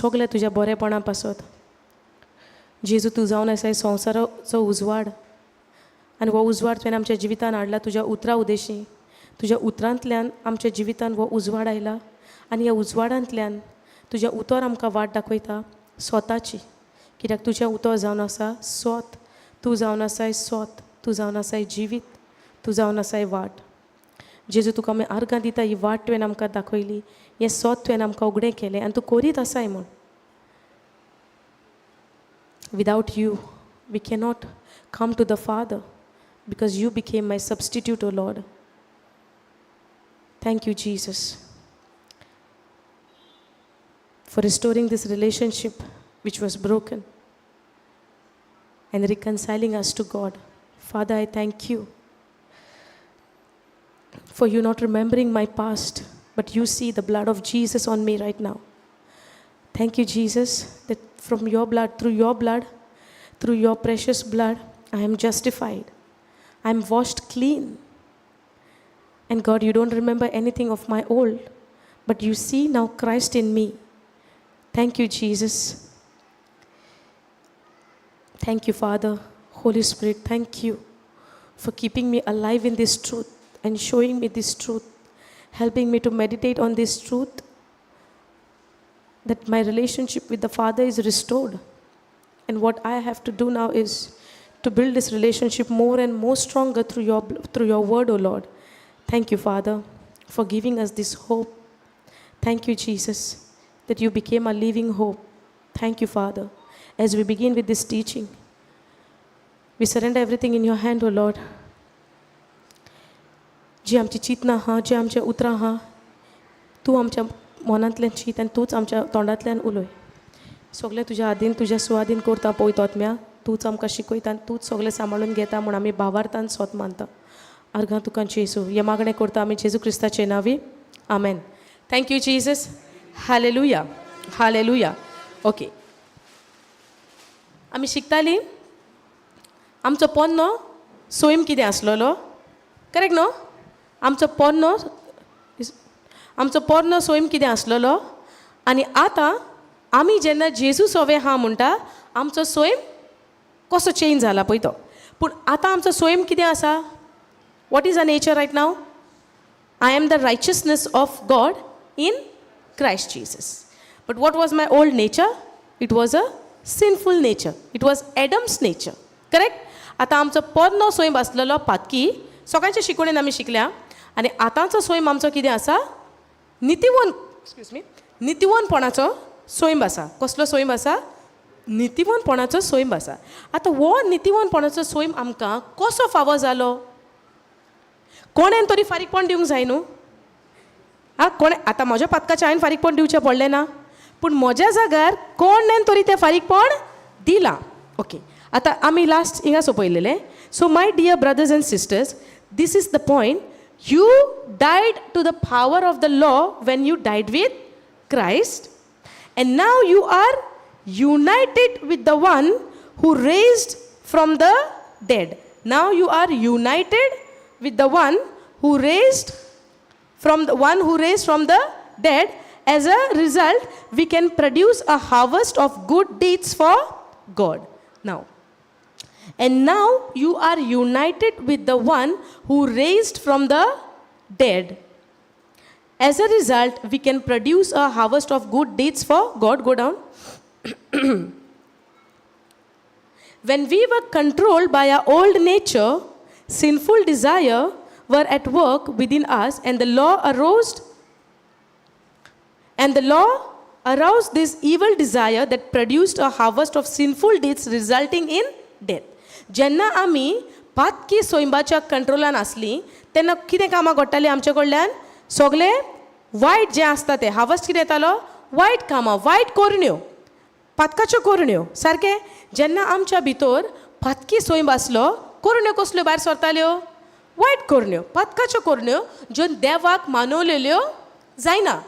सगळें तुज्या बरेपणा पासत. जेजू, तूं जावन आसाय संवसाराचो उजवाड आनी हो उजवाड तुवें आमच्या जिवितान हाडला तुज्या उतरां उदेशी. तुज्या उतरांतल्यान आमच्या जिवितान हो उजवाड आयला आनी ह्या उजवाडांतल्यान तुजें उतर आमकां वाट दाखयता स्वताची, कित्याक तुजें उतर जावन आसा सोत. तूं जावन आसाय सोत, तूं जावन आसाय जिवीत, तूं जावन आसाय वाट. जेजू, तुका आमी आर्गां दिता. ही वाट तुवें आमकां दाखयली, हें सोत तुवें आमकां उगडें केलें आनी तूं करीत आसाय म्हूण. Without you we cannot come to the Father, because you became my substitute, O Lord. Thank you, Jesus, for restoring this relationship which was broken and reconciling us to God. Father, I thank you for you not remembering my past, but you see the blood of Jesus on me right now. Thank you, Jesus, that from your blood, through your blood, through your precious blood, I am justified. I am washed clean. And God, you don't remember anything of my old, but you see now Christ in me. Thank you, Jesus. Thank you, Father. Holy Spirit, thank you for keeping me alive in this truth and showing me this truth, helping me to meditate on this truth, that my relationship with the Father is restored. And what I have to do now is to build this relationship more and more stronger through your word, O Lord. Thank you, Father, for giving us this hope. Thank you, Jesus, that you became a living hope. Thank you, Father. As we begin with this teaching, we surrender everything in your hand, O Lord. जी आमची चिंतनां आहा, जी आमच्या उतरां आहा, तूं आमच्या मनांतल्यान चीत आनी तूंच आमच्या तोंडांतल्यान उलय. सगळें तुज्या आदीन, तुज्या सुवादीन करता. पवित्र आत्म्या, तूंच आमकां शिकयता आनी तूंच सगळें सांबाळून घेता म्हूण आमी भावार्थान सोत मानता. आर्गां तुका जेजू. हे मागणें करता आमी जेजू क्रिस्ताचे नांवी. आमेन. Thank you, Jesus. Hallelujah, hallelujah. Okay, आमी शिकतालीं आमचो पोन्नो सोयम कितें आसलेलो, करेक्ट न्हू? आमचो पोन्नो सोयम कितें आसलेलो आनी आतां आमी जेन्ना जेजू सोवे हा म्हणटा, आमचो सोयम कसो चेंज जाला पळय तो. पूण आतां आमचो सोयम कितें आसा? What is our nature right now? I am the righteousness of God in Christ Jesus. But what was my old nature? It was a sinful nature. It was Adam's nature, correct? आतां आमचो पोरनो सोयम आसलेलो पातकी. सगळ्यांच्या शिकवणेन आमी शिकल्या. आनी आतांचो सोयम आमचो कितें आसा? नितिवन, एक्सक्यूज मी, नितिवनपणाचो सोयम आसा. कसलो सोयम आसा? नितिवनपणाचो सोयम आसा. आतां हो नितिवनपणाचो सोयम आमकां कसो फावो जालो? कोणेन तरी फारीकपण दिवंक जाय न्हू? आं, कोणें आतां म्हज्या पातकाचें हांवें फारीकपण दिवचें पडलें ना, पूण म्हज्या जाग्यार कोणेन तरी तें फारीकपण दिलां. ओके, आतां आमी लास्ट हिंगा सोंपयलेलें. So my dear brothers and sisters, this is the point. You died to the power of the law when you died with Christ, and now you are united with the one who raised from the dead. Now you are united with the one who raised from the one who raised from the dead. As a result, we can produce a harvest of good deeds for God. Now, and now you are united with the one who raised from the dead. As a result, we can produce a harvest of good deeds for God. Go down. When we were controlled by our old nature, sinful desire were at work within us, and the law aroused this evil desire that produced a harvest of sinful deeds resulting in death. जेन्ना आमी पातकी सोयंबाच्या कंट्रोलान आसली, तेन्ना कितें कामां घडटालीं आमचे कडल्यान? सगळें वायट जें आसता तें हार्वस्ट कितें येतालो? वायट कामां, वायट करण्यो, पातकाच्यो करण्यो. सारकें, जेन्ना आमच्या भितर पातकी सोयंब आसलो, करण्यो कसल्यो भायर सरताल्यो? वायट करण्यो, पातकाच्यो करण्यो, ज्यो देवाक मानवलेल्यो जायना.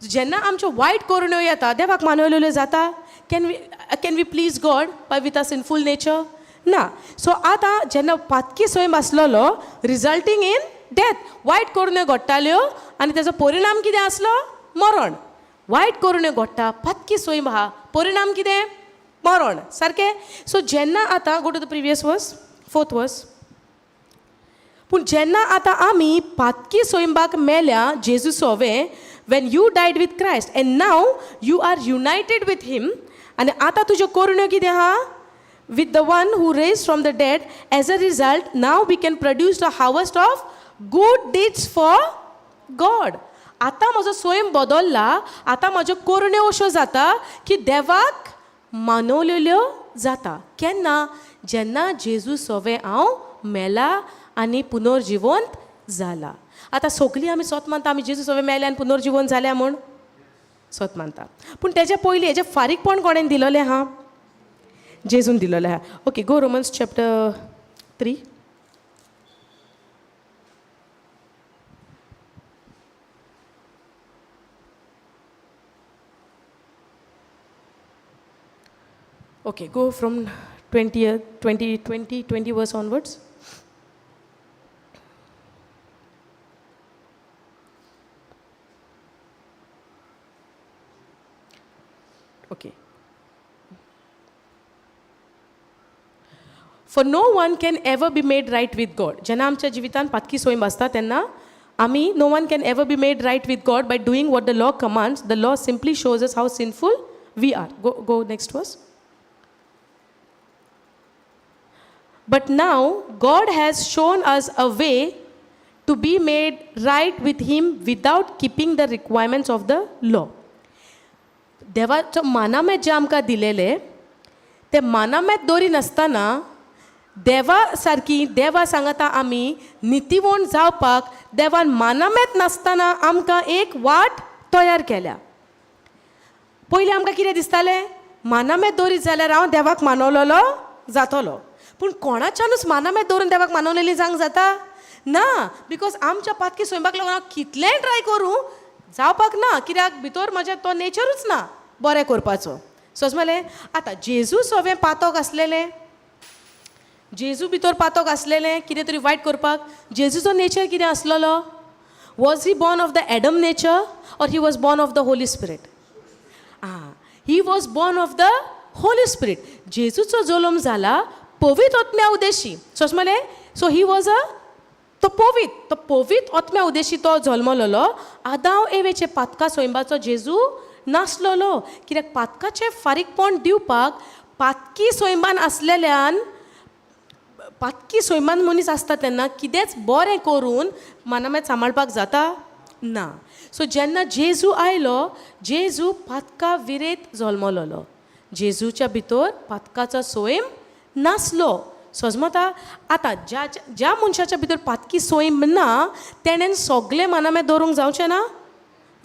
जेन्ना आमच्यो वायट करण्यो येता, देवाक मानवलेल्यो जाता? Can we please God by with a sinful nature? ना. सो आतां जेन्ना पातकी सोयंब आसलेलो, रिजल्टींग इन डेथ, वायट करण्यो घडटाल्यो आनी तेजो परिणाम कितें आसलो? मरण. वायट करुण्यो घडटा, पातकी सैम आहा, परिणाम कितें? मरण. सारकें. सो जेन्ना आतां go to the previous verse, fourth verse. पूण जेन्ना आतां आमी पातकी सैंबाक मेल्या जेजू सोवे, when you died with Christ and now you are united with him, आनी आतां तुज्यो करण्यो कितें आहा? With the one who raise from the dead. As a result now we can produce the harvest of good deeds for God. आतां म्हजो स्वयं बदल्ला, आतां म्हज्यो करण्यो अश्यो जाता की देवाक मानवलेल्यो जाता. केन्ना? जेन्ना जेजू सोवे हांव मेला आनी पुनर्जिवंत जाला. आतां सगळीं आमी सोत मानता आमी जेजू सोवे मेल्या आनी पुनर्जिवंत जाल्या म्हूण सोत मानता. पूण तेज्या पयलीं हेजें फारीकपण कोणेन दिलोलें आहा? जेजून दिलोलें आहा. Okay, go Romans chapter 3. Okay, go from 20 20 20 20 verse onwards. Okay. For no one can ever be made right with God. जेन्ना आमच्या जिवितांत पातकी सोय आसता तेन्ना आमी no one can ever be made right with God by doing what the law commands. The law simply shows us how sinful we are. Go go next verse. But now God has shown us a way to be made right with him without keeping the requirements of the law. देवाचो मानामेत जें आमकां दिलेलें तें मानामेत दवरी नासतना देवा सारकी देवा सांगता आमी नितीवण जावपाक देवान मानामेत नासतना आमकां एक वाट तयार केल्या. पयलीं आमकां कितें दिसतालें? मानामेत दवरीत जाल्यार हांव देवाक मानवलेलो जातलो. पूण कोणाच्यानूच मानामेत दवरून देवाक मानवलेली जावंक जाता ना, because आमच्या पातकी स्वयंपाक लागून हांव कितलेंय ट्राय करूं जावपाक ना, कित्याक भितर म्हज्या तो नेचरूच ना बरें करपाचो. समजलें? आतां जेजू सवें पातक आसलेलें, जेजू भितर पातक आसलेलें कितें तरी वायट करपाक. जेजूचो नेचर कितें आसलेलो? Was he born of the Adam nature or he was born of the Holy Spirit? Ah, he was born of the Holy Spirit. जेजूचो जल्म जाला पवित्र आत्म्या उद्देशी. समजलें? सो he was a तो पवित्र, तो पवित्र आत्म्या उद्देशी तो जल्मलेलो. आदाव एवेचे पातका सैंबाचो जेजू नासलेलो, कित्याक पातकाचें फारीकपण दिवपाक पातकी सैमान आसलेल्यान, पातकी सैमान मनीस आसता तेन्ना कितेंच बरें करून मानामेत सांबाळपाक जाता ना. सो जेन्ना जेजू आयलो, जेजू पातका विरेत जल्मलेलो. जेजूच्या भितर पातकाचो सैम नासलो. सजमता? आतां ज्या ज्या मनशाच्या भितर पातकी सैम ना तेणेन सगलें मानामेत दवरूंक जावचें ना?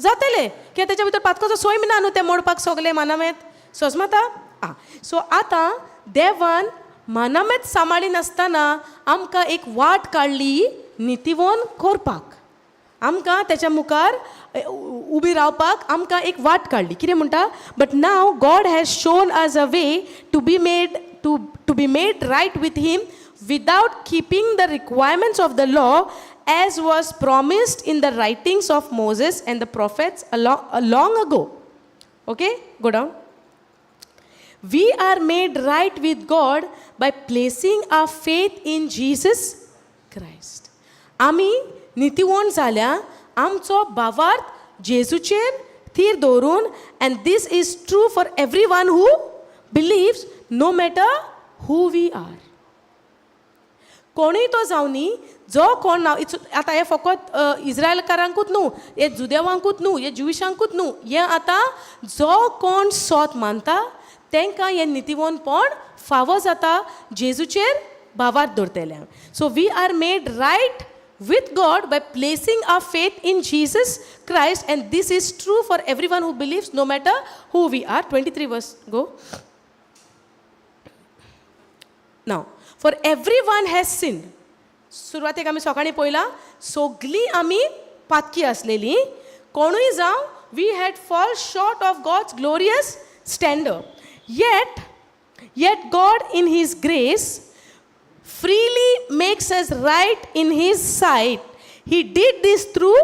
जातलें, कित्याक तेच्या भितर पातकाचो सैम ना न्हू तें मोडपाक सगलें मानामेत. सजमता? आं, सो आतां देवान मानामेत सांबाळी नासतना आमकां एक वाट काडली नितीवोन करपाक, आमकां तेच्या मुखार उबी रावपाक आमकां एक वाट काडली. कितें म्हणटा? But now God has shown us a way to be made to be made right with him without keeping the requirements of the law, as was promised in the writings of Moses and the prophets long ago. Okay, go down. We are made right with God by placing our faith in Jesus Christ. आमी नितीवण जाल्या आमचो भावार्थ जेजूचेर थीर दवरून, and this is true for every one who believes, no matter who we are. कोणूय तो जावनी, जो कोण ना, आतां हें फकत इज्रायलकारांकूच न्हू, हे जुदेवांकूच न्हू, हे ज्युविशांकूच न्हू, हें आतां जो कोण सोत मानता तांकां हें नितीवणपण फावो जाता जेजूचेर भावार्थ दवरतल्यांक. So we are made right with God by placing our faith in Jesus Christ, and this is true for every one who believes, no matter who we are. 23 verse, go. Now, for every one has sinned. सुरवातेक आमी सकाळीं पळयलां, सगलीं आमी पातकी आसलेलीं, कोणूय जावं, we had fall short of God's glorious standard. Yet God in his grace freely makes us right in his sight. He did this through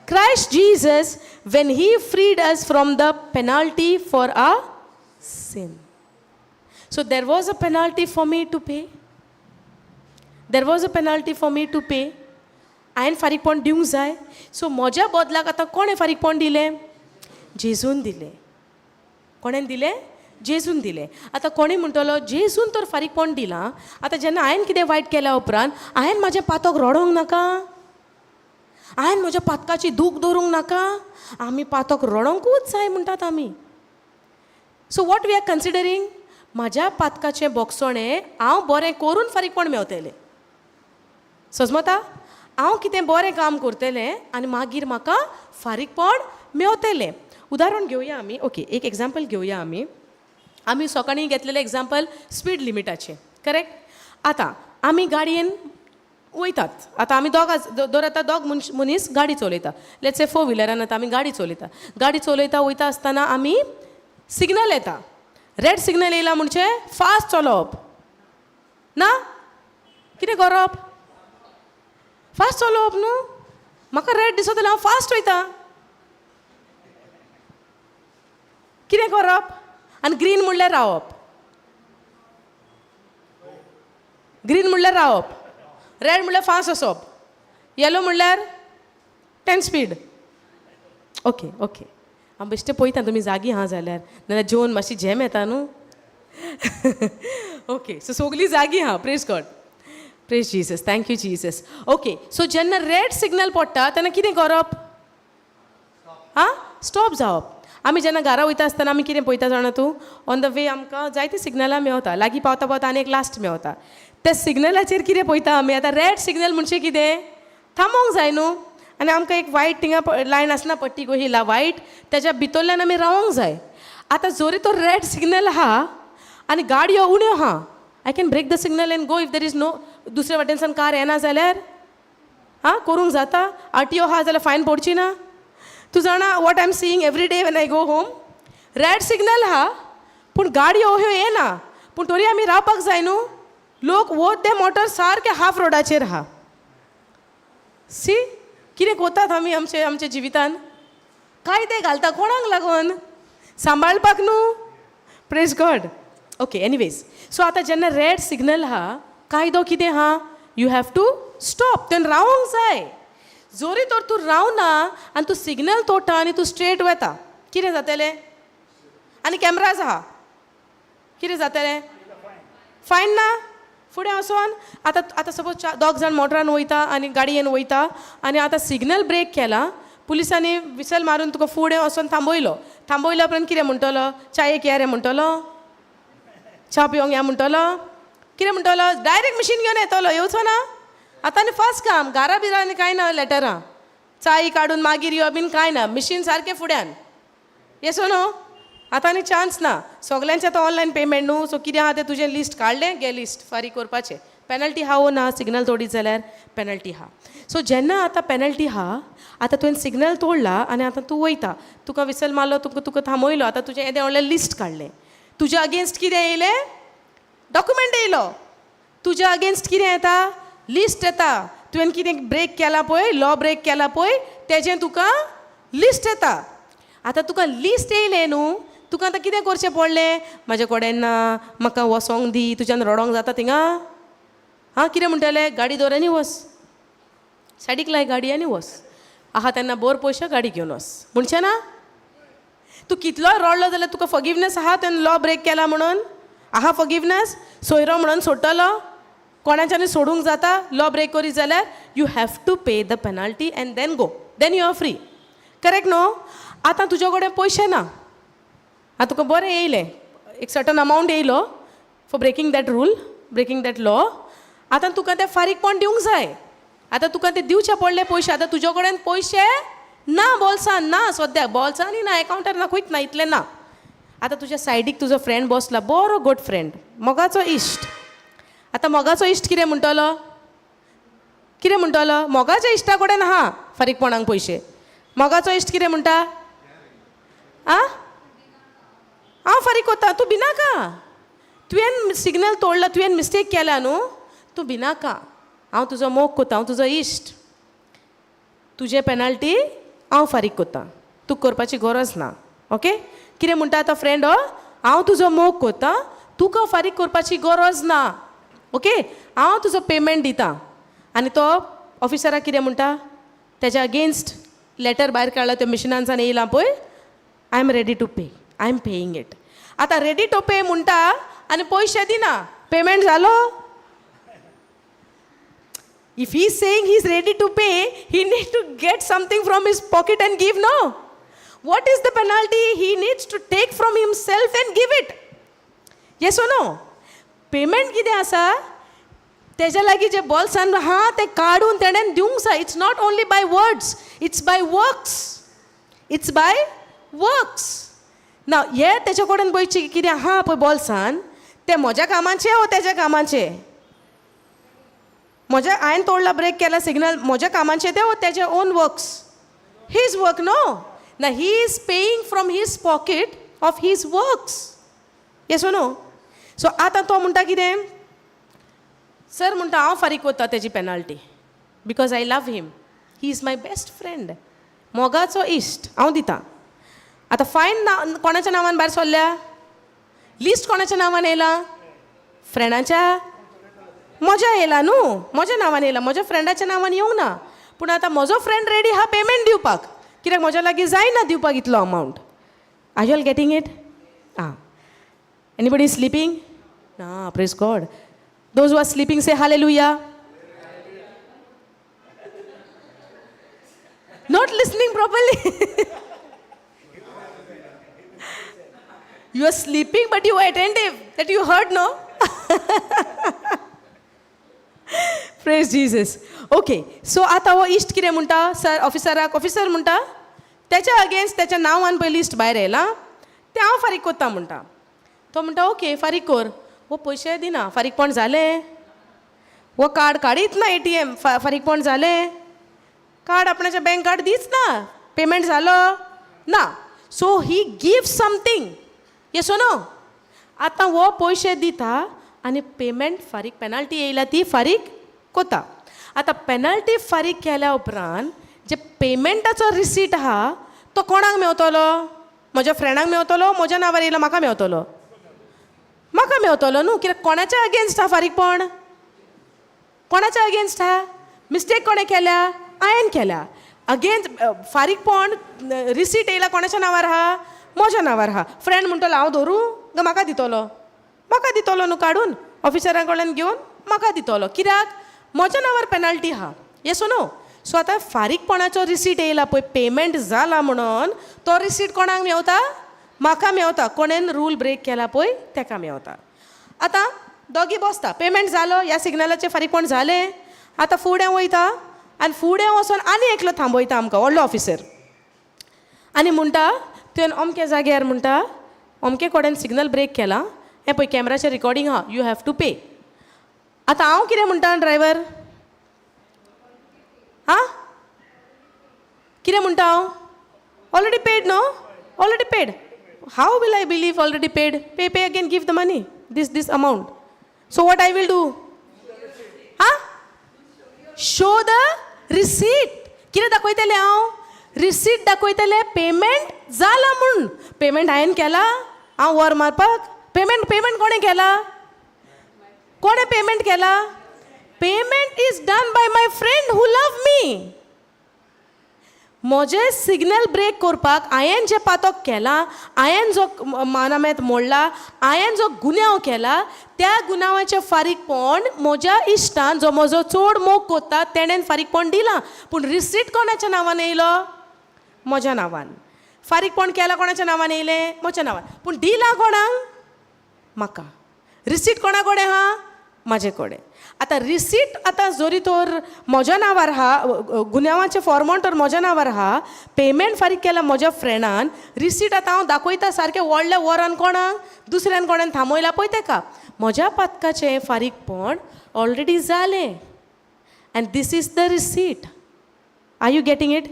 Christ Jesus when he freed us from the penalty for a sin. So there was a penalty for me to pay. There was a penalty for me to pay. हांवें फारीकपण दिवंक जाय. So म्हज्या बदलाक आतां कोणें फारीकपण दिलें? जेजून दिलें. कोणें दिलें? जेजून दिलें. आतां कोणी म्हणटलो, जेजून तर फारीकपण दिलां, आतां जेन्ना हांवें कितें वायट केल्या उपरांत हांवें म्हाज्या पातक रडोंक नाका? हांवें म्हज्या पातकाची दूख दवरूंक नाका? आमी पातक रडोंकूच जाय म्हणटात आमी. So what we are considering? म्हाज्या पातकाचें बोगसणें हांव बरें करून फारीकपण मेवतलें. सजमता? हांव कितें बरें काम करतलें आनी मागीर म्हाका फारीकपण मेवतलें. उदाहरण घेवया आमी. ओके, एक एग्जाम्पल घेवया आमी. आमी सकाळीं घेतलेलें एग्जाम्पल स्पीड लिमिटाचें, करेक्ट? आतां आमी गाडयेन वयतात. आतां आमी दोगां, दर आतां दोग मनीस गाडी चलयता. Let's say four व्हिलरान आतां आमी गाडी चलयता. गाडी चलयता वयता आसतना आमी सिग्नल येता. रेड सिग्नल येयला म्हणजे फास्ट चलोवप ना. कितें करप? फास्ट चलोवप न्हू. म्हाका रेड दिसत जाल्यार हांव फास्ट वयता. कितें करप? आनी ग्रीन म्हणल्यार रावप. ग्रीन म्हणल्यार रावप, रेड म्हणल्यार फास्ट वचप, येलो म्हणल्यार 10 स्पीड. ओके ओके, हांव बेश्टें पळयता तुमी जागी आहा जाल्यार, नाल्यार जेवन मातशी झेम येता न्हू. ओके, सो सगलीं जागी आहा. Praise God, praise Jesus, thank you Jesus. Okay, so जेन्ना रेड सिग्नल पडटा तेन्ना कितें करप? आं, स्टॉप जावप. आमी जेन्ना घरा वयता आसतना आमी कितें पळयता जाणा तूं? ऑन the way आमकां जायतीं सिग्नलां मेवता. लागीं पावता पावता आनी एक लास्ट मेवता. त्या सिग्नलाचेर कितें पळयता आमी? आतां रेड सिग्नल म्हणजे कितें? थांबोंक जाय न्हू. आनी आमकां एक वायट थिंगा लायन आसना, पट्टी कशी वायट, तेज्या भितरल्यान आमी रावोंक जाय. आतां जरी तो रेड सिग्नल आहा आनी गाडयो उण्यो आहा, I can break the signal and go if there is no, दुसऱ्या वाटेनसान कार येना जाल्यार आं करूंक जाता. आरटीओ आहा जाल्यार फायन पडची ना. तूं जाणा what I am seeing every day when I go home? Red signal आहा पूण गाडयो ह्यो येना, पूण तरी आमी रावपाक जाय न्हू. लोक वत ते मोटर सारके हाफ रोडाचेर आहा. सी कितें कोतात आमी आमचे आमच्या जिवितान? कायदे घालता कोणाक लागून? सांबाळपाक न्हू. Praise God. Okay, anyways, so आतां जेन्ना रेड सिग्नल आहा, कायदो कितें आहा? You have to stop. तेन्ना रावोंक जाय. जोरी तर तूं रावना आनी तूं सिग्नल तोडटा आनी तूं स्ट्रेट वता, कितें जातलें? आनी कॅमराज आहा, कितें जातलें? फायन ना फुडें वचोन. आतां आतां सपोज दोग जाण मोटरान वयता आनी गाडयेन वयता आनी आतां सिग्नल ब्रेक केला, पुलिसांनी विसल मारून तुका फुडें वचोन थांबयलो. थांबयल्या उपरांत कितें म्हणटलो? चायेक या रे म्हणटलो? च्या पिवंक या म्हणटलो? कितें म्हणटलो? डायरेक्ट मशीन घेवन येतलो. येवचो ना. आतां आनी फर्स्ट काम, घारा बिरा आनी कांय ना, लेटरां चाय काडून मागीर यो बीन कांय ना, मशीन सारकें फुड्यान. येसो न्हू. आतां आनी चान्स ना. सगल्यांचें आतां ऑनलायन पेमेंट न्हू. सो कितें आहा तें तुजें लिस्ट काडलें, गे लिस्ट फारीक करपाचें. पेनल्टी आहा वो ना? सिग्नल तोडीत जाल्यार पेनल्टी आहा. सो जेन्ना आतां पेनल्टी आहा, आतां तुवें सिग्नल तोडला आनी आतां तूं वयता, तुका विसल मारलो, तुका तुका थांबयलो. आतां तुजें येदें व्हडलें लिस्ट काडलें. तुज्या अगेन्स्ट कितें येयलें? डॉक्युमेंट येयलो. तुज्या अगेन्स्ट कितें येता? लिस्ट येता. तुवें कितें ब्रेक केला पळय, लॉ ब्रेक केला पळय, तेजें तुका लिस्ट येता. आतां तुका लिस्ट येयलें न्हू, तुका आतां कितें करचें पडलें? म्हाजे कडेन ना, म्हाका वसोंक दी. तुज्यान रडोंक जाता थिंगा? आं, कितें म्हणटलें? गाडी दवर आनी वस, सायडीक लाय गाडी आनी वस. आहा तेन्ना बोर पयशे गाडी घेवन वस म्हणचें ना. तूं कितलोय रडलो जाल्यार तुका फॉरगिवनस आहा? तुवें लॉ ब्रेक केला म्हणून आहा फॉरगिवनस? सोयरो म्हणून सोडटलो? कोणाच्यानी सोडूंक जाता? लॉ ब्रेक करीत जाल्यार you have to pay the penalty and then go, then you are free, correct न्हू? आतां तुजे कडेन पयशे ना. आतां तुका बरें येयलें, एक सर्टन अमावंट येयलो for breaking that rule, breaking that law. आतां तुका तें फारीकपण दिवंक जाय. आतां तुका ते दिवचे पडले पयशे. आतां तुजे कडेन पयशे ना, बोल्सान ना, सद्याक बोल्सांनी ना, एकावंटार ना, खंयच ना, इतलें ना. आतां तुज्या सायडीक तुजो फ्रेंड बसला, बरो गुड फ्रेंड, मोगाचो इश्ट. आतां मोगाचो इश्ट कितें म्हणटलो? कितें म्हणटलो? मोगाच्या इश्टा कडेन आहा फारीकपणाक पयशे. मोगाचो इश्ट कितें म्हणटा? आं, हांव फारीक कोत्ता, तूं भिनाका. तुवें सिग्नल तोडला, तुवें मिस्टेक केला न्हू, तूं भिनाका. हांव तुजो मोग कोत्ता, हांव तुजो इश्ट, तुजें पेनल्टी हांव फारीक कोत्ता, तुका करपाची गरज ना. ओके, कितें म्हणटा आतां फ्रेंड हो, हांव तुजो मोग कोत्ता, तुका फारीक करपाची गरज ना. ओके, हांव तुजो पेमेंट दिता. आनी तो ऑफिसराक कितें म्हणटा, तेज्या अगेन्स्ट लेटर भायर काडला, त्या मिशनानसान येयला पळय, I am ready to pay, I am paying it. आतां रेडी टू पे म्हणटा आनी पयशे दिना, पेमेंट जालो? If he is saying he is ready to pay, he needs to get something from his pocket and give, no? What is the penalty? He needs to take from himself and give it. Yes or no? Payment कितें आसा तेज्या लागीं जे बोल्सान आहा तें काडून तेणेन दिवंक जाय. It's not only by words, it's by works, it's by works. ना हे तेजे कडेन पळय कितें आहा पळय बोल्सान, तें म्हज्या कामाचें वो तेज्या कामाचें? म्हज्या हांवें तोडला, ब्रेक केला सिग्नल, म्हज्या कामाचें तें वो तेजे own works, his work? No ना, he is paying from his pocket of his works. Yes, no? So आतां तो म्हणटा कितें, सर म्हणटा, हांव फारीक कोत्ता तेजी penalty because I love him, he is my best friend, मोगाचो इश्ट, हांव दिता. आतां फायन ना कोणाच्या नांवान भायर सरल्या? लिस्ट कोणाच्या नांवान येयला? फ्रेंडाच्या? म्हज्या येयला न्हू, म्हज्या नांवान येयला, म्हज्या फ्रेंडाच्या नांवान येवंक ना. पूण आतां म्हजो फ्रेंड रेडी आहा पेमेंट दिवपाक, कित्याक म्हज्या लागीं जायना दिवपाक इतलो amount. Are you all getting it? Ah, anybody sleeping? ना, praise God. Those who are sleeping, say hallelujah. Not listening properly. You are sleeping, but you are attentive. That you heard, no? Praise Jesus. Okay, so आतां हो इश्ट कितें म्हणटा sir ऑफिसराक? Officer म्हणटा तेच्या against तेच्या नांवान पळय लिस्ट भायर येयलां, तें हांव फारीक कोत्ता म्हणटा. तो म्हणटा ओके, फारीक कर. हो पयशे दिना. फारीकपण जालें? हो कार्ड काडीत ना एटीएम. फारीकपण जालें? कार्ड, आपणाचें बँक कार्ड दीच ना. पेमेंट जालो ना. So he give something, yes, no? आतां हो पयशे दिता आनी पेमेंट फारीक, पेनल्टी येयला ती फारीक कोता. आतां पेनल्टी फारीक केल्या उपरांत जे पेमेंटाचो रिसीट आहा तो कोणाक मेवतलो? म्हज्या फ्रेंडाक मेवतलो? म्हज्या नांवार येयला म्हाका मेवतलो? म्हाका मेवतलो न्हू, कित्याक कोणाच्या अगेन्स्ट आहा फारीकपण? कोणाच्या अगेन्स्ट आहा? मिस्टेक कोणें केल्या? हांवें केल्या. अगेन्स्ट फारीकपण रिसीट येयला कोणाच्या नांवार आहा? म्हज्या नांवार आहा. फ्रेंड म्हणटलो हांव धरूं गा म्हाका दितलो? म्हाका दितलो न्हू, काडून ऑफिसरा कडल्यान घेवन म्हाका दितलो, कित्याक म्हज्या नांवार पेनल्टी आहा. Yes, no? सो आतां फारीकपणाचो रिसीट येयला पळय, पेमेंट जाला म्हणून, तो रिसीट कोणाक मेवता? म्हाका मेवता. कोणेन रूल ब्रेक केला पळय तेका मेवता. आतां दोगी बसता, पेमेंट जालो, ह्या सिग्नलाचें फारीकपण जालें. आतां फुडें वयता आनी फुडें वचोन आनी एकलो थांबयता आमकां, व्हडलो ऑफिसर, आनी म्हणटा तुवें अमक्या जाग्यार म्हणटा अमके कडेन सिग्नल ब्रेक केला, हें पळय कॅमेराचें रिकॉर्डिंग आहा, you have to pay. आतां हांव कितें म्हणटा ड्रायवर? आं, कितें म्हणटा हांव? Already paid, no? Already paid. How will I believe already paid? Pay, pay again, give the money, this amount. So what I will do? Ah, show the receipt. कितें दाखयतलें हांव? रिसीट दाखयतलें, पेमेंट जाला म्हूण. Payment हांवें केला? हांव वर मारपाक? Payment, payment कोणें केला? कोणें पेमेंट केला? Payment is done by my friend who love me. म्हजें सिग्नल ब्रेक करपाक हांवें जें पातक केलां, हांवें जो मानामेत मोडला, हांवें जो गुन्यांव केला, त्या गुन्यांवाचें फारीकपण म्हज्या इश्टान, जो म्हजो चड मोग कोत्ता, तेणेन फारीकपण दिलां. पूण रिसीट कोणाच्या नांवान येयलो? म्हज्या नांवान. फारीकपण केलां कोणाच्या नांवान येयलें? म्हज्या नांवान. पूण दिलां कोणाक? म्हाका. रिसीट कोणा कडेन आहा? म्हाजे कडेन. आतां रिसीट आतां जरी तर म्हज्या नांवार आहा, गुन्यांवाचें फॉर्मोन तर म्हज्या नांवार आहा, पेमेंट फारीक केला म्हज्या फ्रेंडान, रिसीट आतां हांव दाखयता सारकें व्हडल्या वरान कोणाक? दुसऱ्यान कोणान थांबयला पळय तेका, म्हज्या पातकाचें फारीकपण ऑलरेडी जालें and this is the receipt. Are you getting it?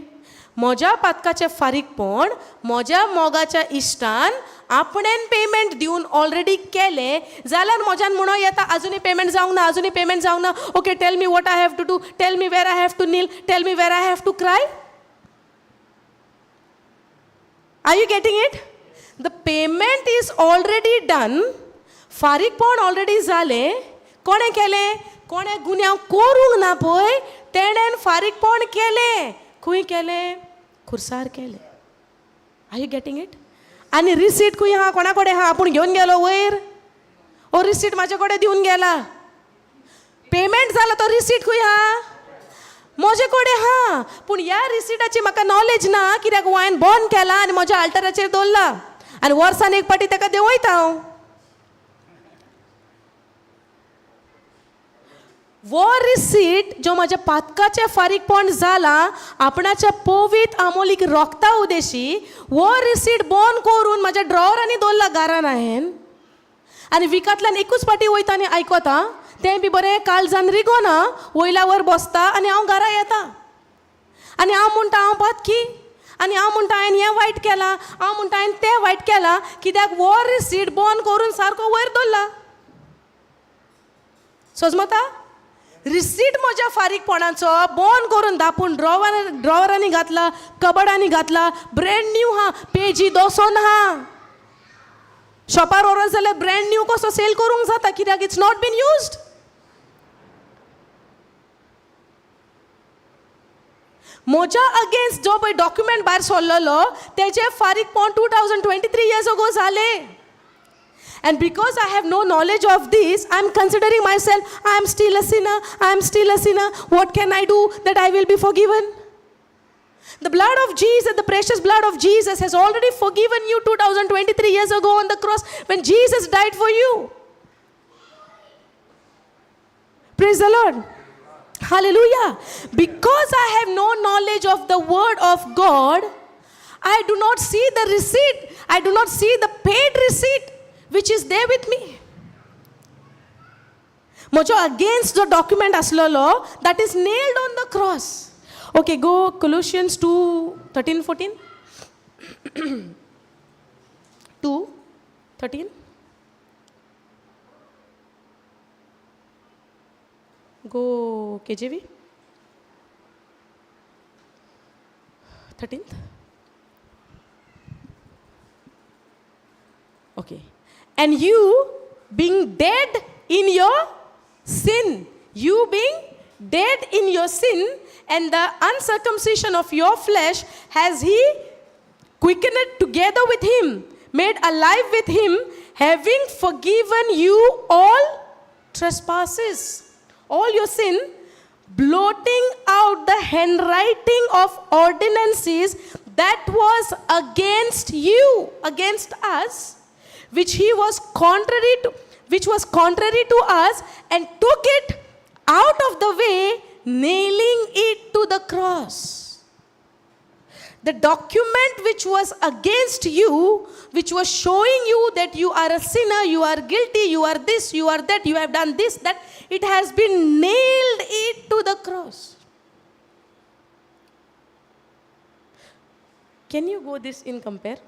म्हज्या पातकाचें फारीकपण म्हज्या मोगाच्या इश्टान आपणेन पेमेंट दिवन ऑलरेडी केलें जाल्यार म्हज्यान म्हणून येता अजुनूय पेमेंट जावंक ना, अजुनूय पेमेंट जावंक ना? Okay, tell me what I have to do, tell me where I have to kneel, tell me where I have to cry. Are you getting it? The payment is already done. फारीकपण already जालें. कोणें केलें? कोणें गुन्यांव करूंक ना पळय तेणेन फारीकपण केलें. खंय केलें? खुर्सार केलें. Are you getting it? आनी रिसीट खंय आहा? कोणा कडेन आहा? आपूण घेवन गेलो वयर? ओ रिसीट म्हाजे कडेन दिवन गेला. पेमेंट जाला तो रिसीट खंय आहा? म्हजे कडेन आहा. पूण ह्या रिसिटाची म्हाका नॉलेज ना, कित्याक हांवें बंद केला आनी म्हज्या आल्टराचेर दवरला आनी वर्सान एक पाटी ताका देंवयता हांव. वो रिसीट जो म्हाज्या पातकाचें फारीकपण जालां आपणाच्या पवीत आमोलीक रोखता उदेशी, वो रिसीट बंद करून म्हाज्या ड्रॉवरांनी दवरला घरान हांवें. आनी विकांतल्यान एकूच पाटी वयता आनी आयकता, तें बी बरें काळजान रिगोना, वयल्या वयर बसता आनी हांव घरा येता. आनी हांव म्हणटा हांव पातकी, आनी हांव म्हणटा हांवें हें वायट केलां, हांव म्हणटा हांवें तें वायट केलां, कित्याक वो रिसीट बंद करून सारको वयर दवरला. सजमता? रिसीट म्हज्या फारीकपणाचो बंद करून दापून ड्रॉवरांनी घातला, कबडांनी घातला, ब्रँड न्यू हा, पेजी दोसोन हा. शॉपार व्हरत जाल्यार ब्रँड न्यू कसो सेल करूंक जाता, कित्याक it's not been used. म्हज्या अगेन्स्ट जो पळय डॉक्युमेंट भायर सरलेलो तेजें फारीकपण 2023 years ago जालें. And because I have no knowledge of this, I am considering myself, I am still a sinner, I am still a sinner. What can I do that I will be forgiven? The blood of Jesus, the precious blood of Jesus has already forgiven you 2023 years ago on the cross when Jesus died for you. Praise the Lord. Hallelujah. Because I have no knowledge of the word of God, I do not see the receipt. I do not see the paid receipt which is there with me. म्हजो against जो document आसलेलो that is nailed on the cross. Okay, go Colossians 2:13 14, 2:13. Go KJV 13th. Okay. And you being dead in your sin, you being dead in your sin and the uncircumcision of your flesh has he quickened together with him, made alive with him, having forgiven you all trespasses, all your sin, blotting out the handwriting of ordinances that was against you, against us, which was contrary to us, and took it out of the way, nailing it to the cross. The document which was against you, which was showing you that you are a sinner, you are guilty, you are this, you are that, you have done this, that, it has been nailed it to the cross. Can you go this in compare?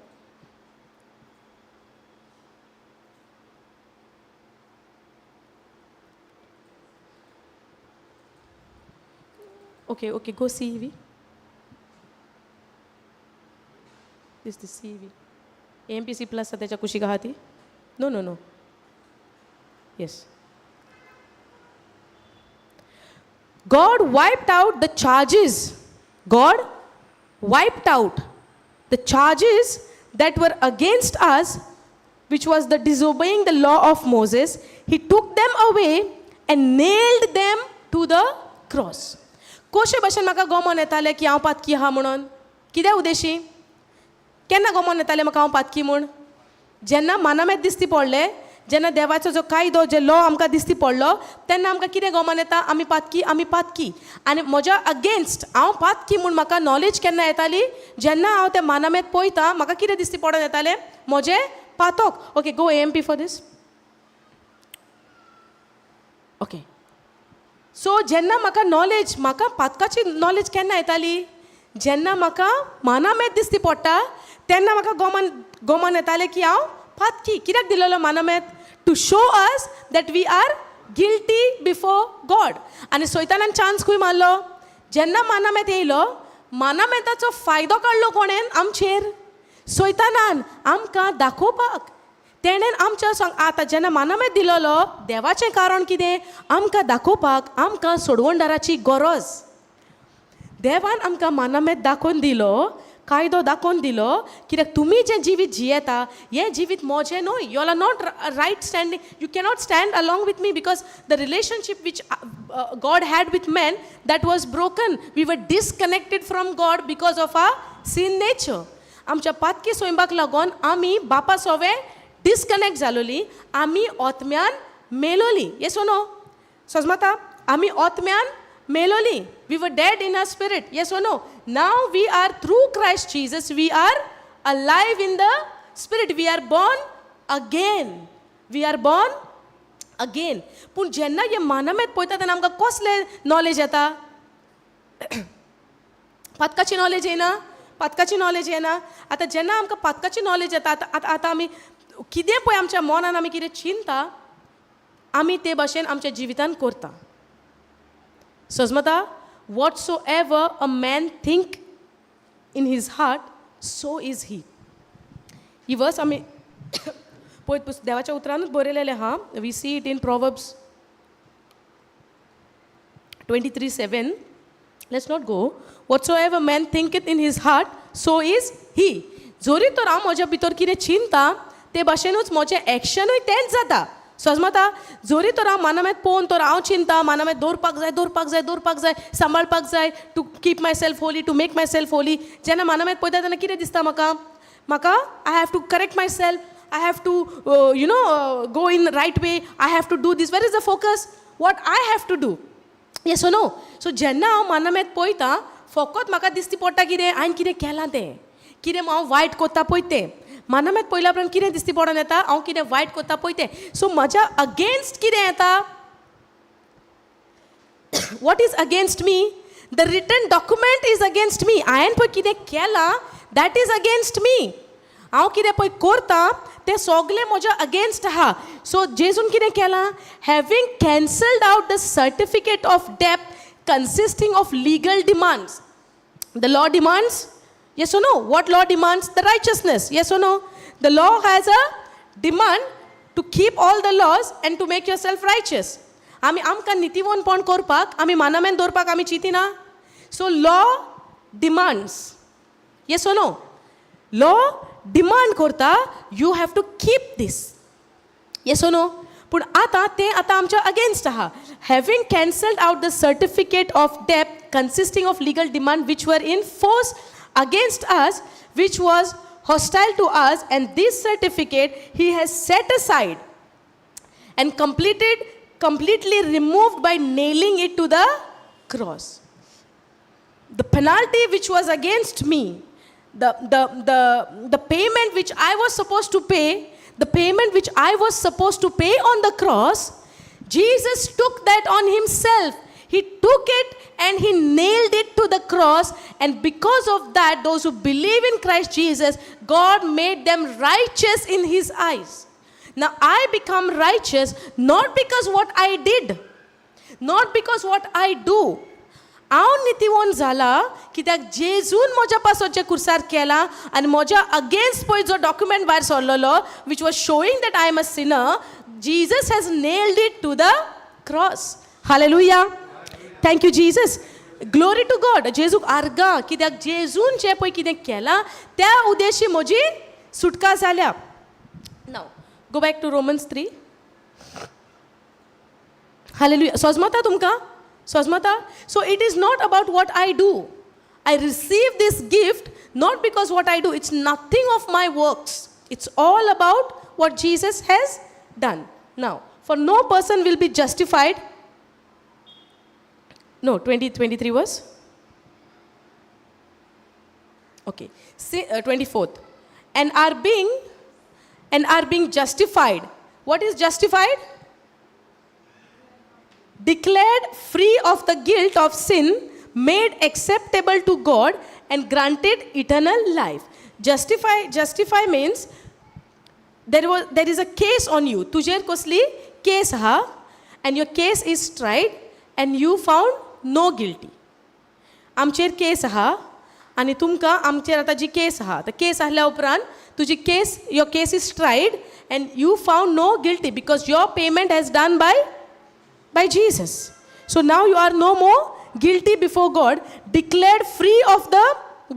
Okay, go CEV. This is the CEV. AMPC plus त्याच्या कुशीक आहा ती? No, no, no. Yes. God wiped out the charges. God wiped out the charges that were against us, which was the disobeying the law of Moses. He took them away and nailed them to the cross. कशे भशेन म्हाका गोमोन येतालें की हांव पातकी आहा म्हणून? कित्या उद्देशी? केन्ना गोमोन येतालें म्हाका हांव पातकी म्हूण? जेन्ना मानामेत दिसती पडलें, जेन्ना देवाचो जो कायदो, जे लॉ आमकां दिसती पडलो, तेन्ना आमकां कितें गोमोन येता? आमी पातकी, आमी पातकी. आनी म्हज्या अगेन्स्ट हांव पातकी म्हूण म्हाका नॉलेज केन्ना येताली? जेन्ना हांव तें मानामेत पळयता, म्हाका कितें दिसती पडोन येतालें? म्हजें पातक. Okay, go AMP for this. Okay, so जेन्ना म्हाका नॉलेज, म्हाका पातकाची नॉलेज केन्ना येताली? जेन्ना म्हाका मानामेत दिसती पडटा तेन्ना म्हाका गोमान येतालें की हांव पातकी. कित्याक दिलेलो मानामेत? To show us that we are guilty before God. आनी सैतानान चान्स खंय मारलो? जेन्ना मानामेत येयलो, मानामेताचो फायदो काडलो कोणेन? आमचेर. सैतानान आमकां दाखोवपाक. तेणेन आमच्या सांग आतां जेन्ना मानामेत दिलोलो देवाचें कारण कितें? आमकां दाखोवपाक आमकां सोडवणदाराची गरज. देवान आमकां मानामेत दाखोवन दिलो, कायदो दाखोवन दिलो, कित्याक तुमी जें जिवीत जियेता हें जिवीत म्हजें न्हय. You are not right standing, you cannot stand along with me, because the relationship which God had with man, that was broken. We were disconnected from God because of our sin nature. आमच्या पातकी स्वयंपाक लागून आमी बापा सोवे disconnect जालोली, आमी ओतम्यान मेलोली. Yes no? सजमता? आमी ओतम्यान मेलोली. We were dead in our spirit. Yes or no? Now we are, through Christ Jesus, we are alive in the spirit. We are born again. We are born again. पूण जेन्ना हे मानमेत पळयता तेन्ना आमकां कसलें knowledge येता? पातकाची knowledge येना? पातकाची knowledge येना? आतां जेन्ना आमकां पातकाची नॉलेज येता, आतां आतां आतां आमी कितें पळय आमच्या मनान आमी कितें चिंता, आमी ते भाशेन आमच्या जिवितान करता. सजमता? Whatsoever a man think in his heart, so is he. ही वर्स आमी पळयत देवाच्या उतरानूच बरयलेलें आहा. We see it in Proverbs 23:7. Let's not go. Whatsoever man thinketh in his heart, so is he. जोरी तर हांव म्हज्या भितर कितें चिंता, ते भाशेनूच म्हजें एक्शनूय तेंच जाता. सजमता? जोरी तर हांव मानामेत पळोवन तर हांव चिंता मानामेत दवरपाक जाय, दवरपाक जाय, दवरपाक जाय, सांबाळपाक जाय, to keep myself holy, to make myself holy. जेन्ना मानामेत पळयता तेन्ना कितें दिसता म्हाका? म्हाका I have to correct myself, I have to go in right way, I have to do this. Where is the focus? What I have to do. Yes no? So जेन्ना हांव मानामेत पळयता, फकत म्हाका दिसती पडटा कितें? हांवें कितें केलां तें, कितें हांव वायट कोत्ता पळय तें. मानामेत पयल्या उपरांत कितें दिसती पडोन येता? हांव कितें वायट कोत्ता पळय तें. सो म्हज्या अगेन्स्ट कितें येता? What is against me? The written document is against me. हांवें पळय कितें केलां, that is against me. हांव कितें पळय करता तें सगलें म्हज्या अगेन्स्ट आहा. सो जेजून कितें केलां? Having cancelled out the certificate of debt consisting of legal demands. The law demands, yes or no? What law demands? The righteousness, yes or no? The law has a demand to keep all the laws and to make yourself righteous. आमी आमकां नितीवंतपण करपाक आमी मानामेन दवरपाक आमी चिंतिना. So law demands, yes or no? Law demand करता, you have to keep this, yes or no? पूण आतां तें आतां आमच्या अगेन्स्ट आहा. Having cancelled out the certificate of debt consisting of legal demand which were in force against us, which was hostile to us, and this certificate he has set aside and completely removed by nailing it to the cross. The penalty which was against me, the payment which I was supposed to pay, the payment which I was supposed to pay on the cross, Jesus took that on himself. He took it and he nailed it to the cross. And because of that, those who believe in Christ Jesus, God made them righteous in his eyes. Now I become righteous not because what I did, not because what I do. हांव नितीवंत जाला कित्याक जेजून म्हज्या पासत जें कुर्सार केलां आनी म्हज्या अगेन्स्ट पळय जो डॉक्युमेंट भायर सरलेलो, which was showing that I am a sinner, Jesus has nailed it to the cross. Hallelujah. Thank you, Jesus. Glory to God. जेजूक आर्गां, कित्याक जेजून जें पळय कितें केलां त्या उद्देशी म्हजी सुटका जाल्या. Now go back to Romans 3. Hallelujah. सजमता तुमकां? सजमता? So it is not about what I do. I receive this gift not because what I do. It's nothing of my works. It's all about what Jesus has done. Now, for no person will be justified. No, 20, 23 verse. Okay, say, 24th. And are being justified. What is justified? Declared free of the guilt of sin, made acceptable to God, and granted eternal life. Justify, justify means there is a case on you. तुजेर कसली case आहा and your case is tried and you found no guilty. आमचेर केस आहा. आनी तुमकां आमचेर आतां जी केस आहा, तर केस आहल्या उपरांत तुजी case, your case is tried and you found no guilty because your payment has done by Jesus. So now you are no more guilty before God, declared free of the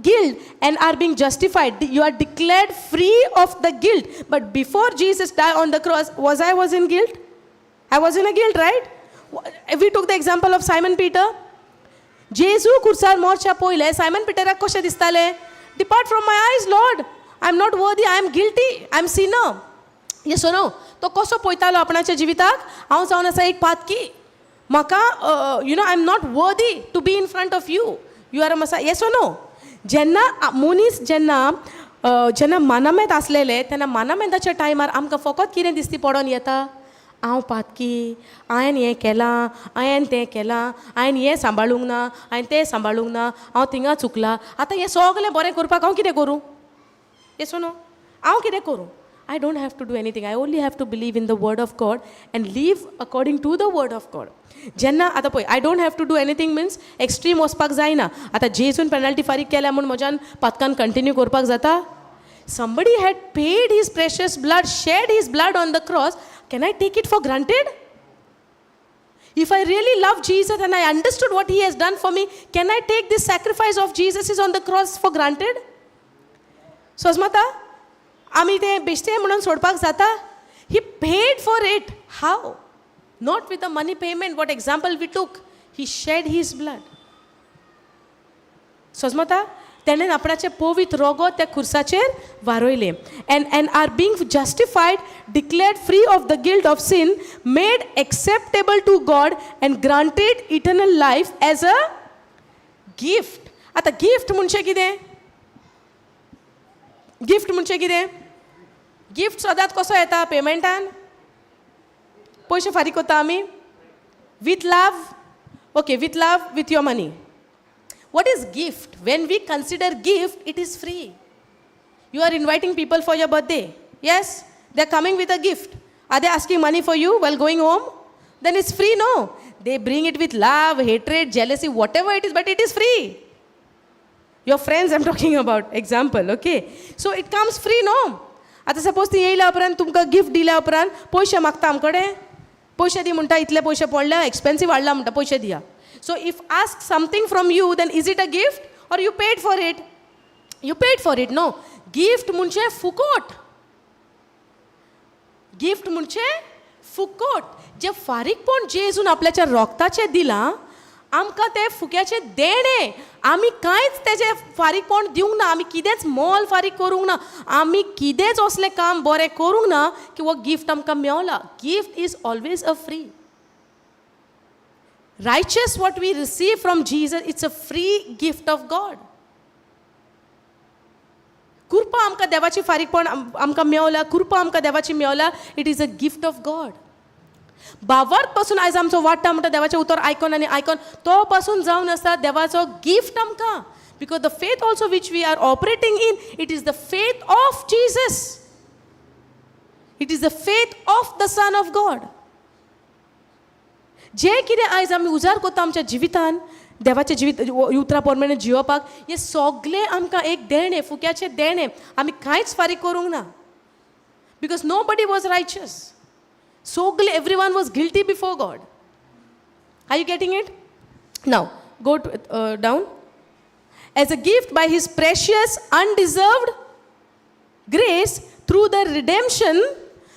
guilt and are being justified. You are declared free of the guilt. But before Jesus died on the cross, was I was in guilt? I was in a guilt, right? We took the example of Simon Peter. जेजू खुर्सार मोरच्या पयलें Simon पिटराक कशें दिसतालें? Depart from my eyes, Lord, I am not worthy, I am guilty, I am sinner. Yes, no? तो कसो पळयतालो आपणाच्या जिविताक? हांव जावन आसा एक पातकी, म्हाका I am not worthy to be in front of you, you are a Messiah. Yes, no? जेन्ना मनीस जेन्ना जेन्ना मानामेत आसलेले तेन्ना मानामेताच्या टायमार आमकां फकत कितें दिसती पडोन येता? हांव पातकी, हांवें हें केलां, हांवें तें केलां, हांवें हें सांबाळूंक ना, हांवें तें सांबाळूंक ना, हांव थिंगा चुकलां. आतां हें सगळें बरें करपाक हांव कितें करूं? Yes, no? हांव कितें करूं? I don't have to do anything. I only have to believe in the word of God and live according to the word of God. जेन्ना आतां पळय, I don't have to do anything means extreme वचपाक जायना. आतां जेजून penalty फारीक केल्या म्हूण म्हज्यान पातकान कंटिन्यू करपाक जाता? Somebody had paid his precious blood, shed his blood on the cross. Can I take it for granted? If I really love Jesus and I understood what he has done for me, can I take this sacrifice of Jesus is on the cross for granted? सोजमता आमी तें बेश्टें म्हणून सोडपाक जाता? He paid for it. How? Not with a money payment. What example we took? He shed his blood. सोजमता तेणें आपणाचें पवित्र रोगोत त्या खुर्साचेर वारयलें. And are being justified, declared free of the guilt of sin, made acceptable to God and granted eternal life as a gift. आतां gift म्हणजे कितें? Gift म्हणजे कितें? Gift सदांच कसो येता? पेमेंटान पयशे फारीक करता आमी? With love? Okay, with love, with your money. What is gift? When we consider gift, it is free. You are inviting people for your birthday. Yes? They are coming with a gift. Are they asking money for you while going home? Then it's free, no? They bring it with love, hatred, jealousy, whatever it is, but it is free. Your friends I'm talking about, example, okay? So it comes free, no? आतां suppose ती येयल्या उपरांत तुमकां gift दिल्या उपरांत पयशे मागता आमकडे, पयशे दी म्हणटा, इतले पयशे पडल्या, एक्सपेन्सीव हाडला म्हणटा, पयशे दिया. So if ask something from you, then is it a gift or you paid for it? You paid for it, no? Gift म्हणजे फुकोट. गिफ्ट म्हणजे फुकोट. जें फारीकपण जेजून आपल्याच्या रोगताचें दिलां आमकां, तें फुक्याचें देणें. आमी कांयच तेजें फारीकपण दिवंक ना, आमी कितेंच मोल फारीक करूंक ना, आमी कितेंच असलें काम बरें करूंक ना की हो गिफ्ट आमकां Mewla. Gift is always a free. Righteous what we receive from Jesus, it's a free gift of God. कृपा आमकां देवाची फारीकपण आमकां मेवला, कृपा आमकां देवाची Mewla. It is a gift of God. भावार्थ पासून आयज आमचो वाडटा म्हणटा देवाचें उतर आयकोन आनी आयकोन तो पासून जावन आसा देवाचो गिफ्ट आमकां, because the faith also which we are operating in, it is the faith of Jesus, it is the faith of the Son of God. जें कितें आयज आमी उजार करता आमच्या जिवितान देवाचें जिवीत उतरां प्रमाणे जियोवपाक, हें सगळें आमकां एक देणें, फुक्याचें देणें. आमी कांयच फारीक करूंक ना, because nobody was righteous. सगळे, everyone was guilty before God. Are you getting it now? Go to down. As a gift by his precious undeserved grace through the redemption,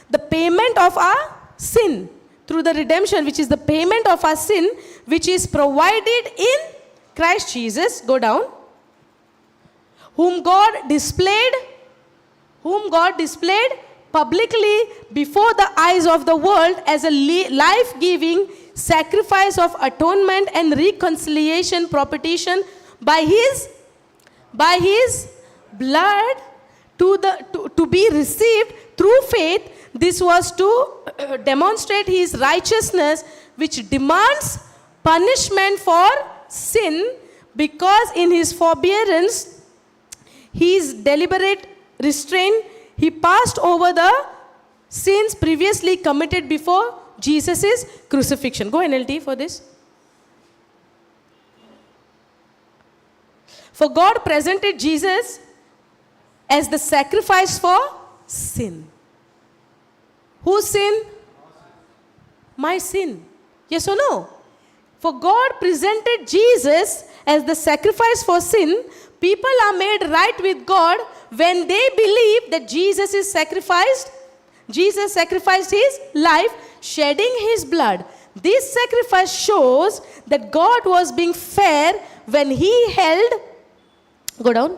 the payment of our sin, through the redemption, which is the payment of our sin, which is provided in Christ Jesus. Go down. Whom God displayed publicly before the eyes of the world as a life giving sacrifice of atonement and reconciliation, propitiation by his blood to be received through faith. This was to demonstrate his righteousness, which demands punishment for sin, because in his forbearance, his deliberate restraint, he passed over the sins previously committed before Jesus' crucifixion. Go NLT for this. For God presented Jesus as the sacrifice for sin. Whose sin? My sin. Yes or no? For God presented Jesus as the sacrifice for sin. People are made right with God when they believe that Jesus is sacrificed. Jesus sacrificed his life, shedding his blood. This sacrifice shows that God was being fair when he held. Go down.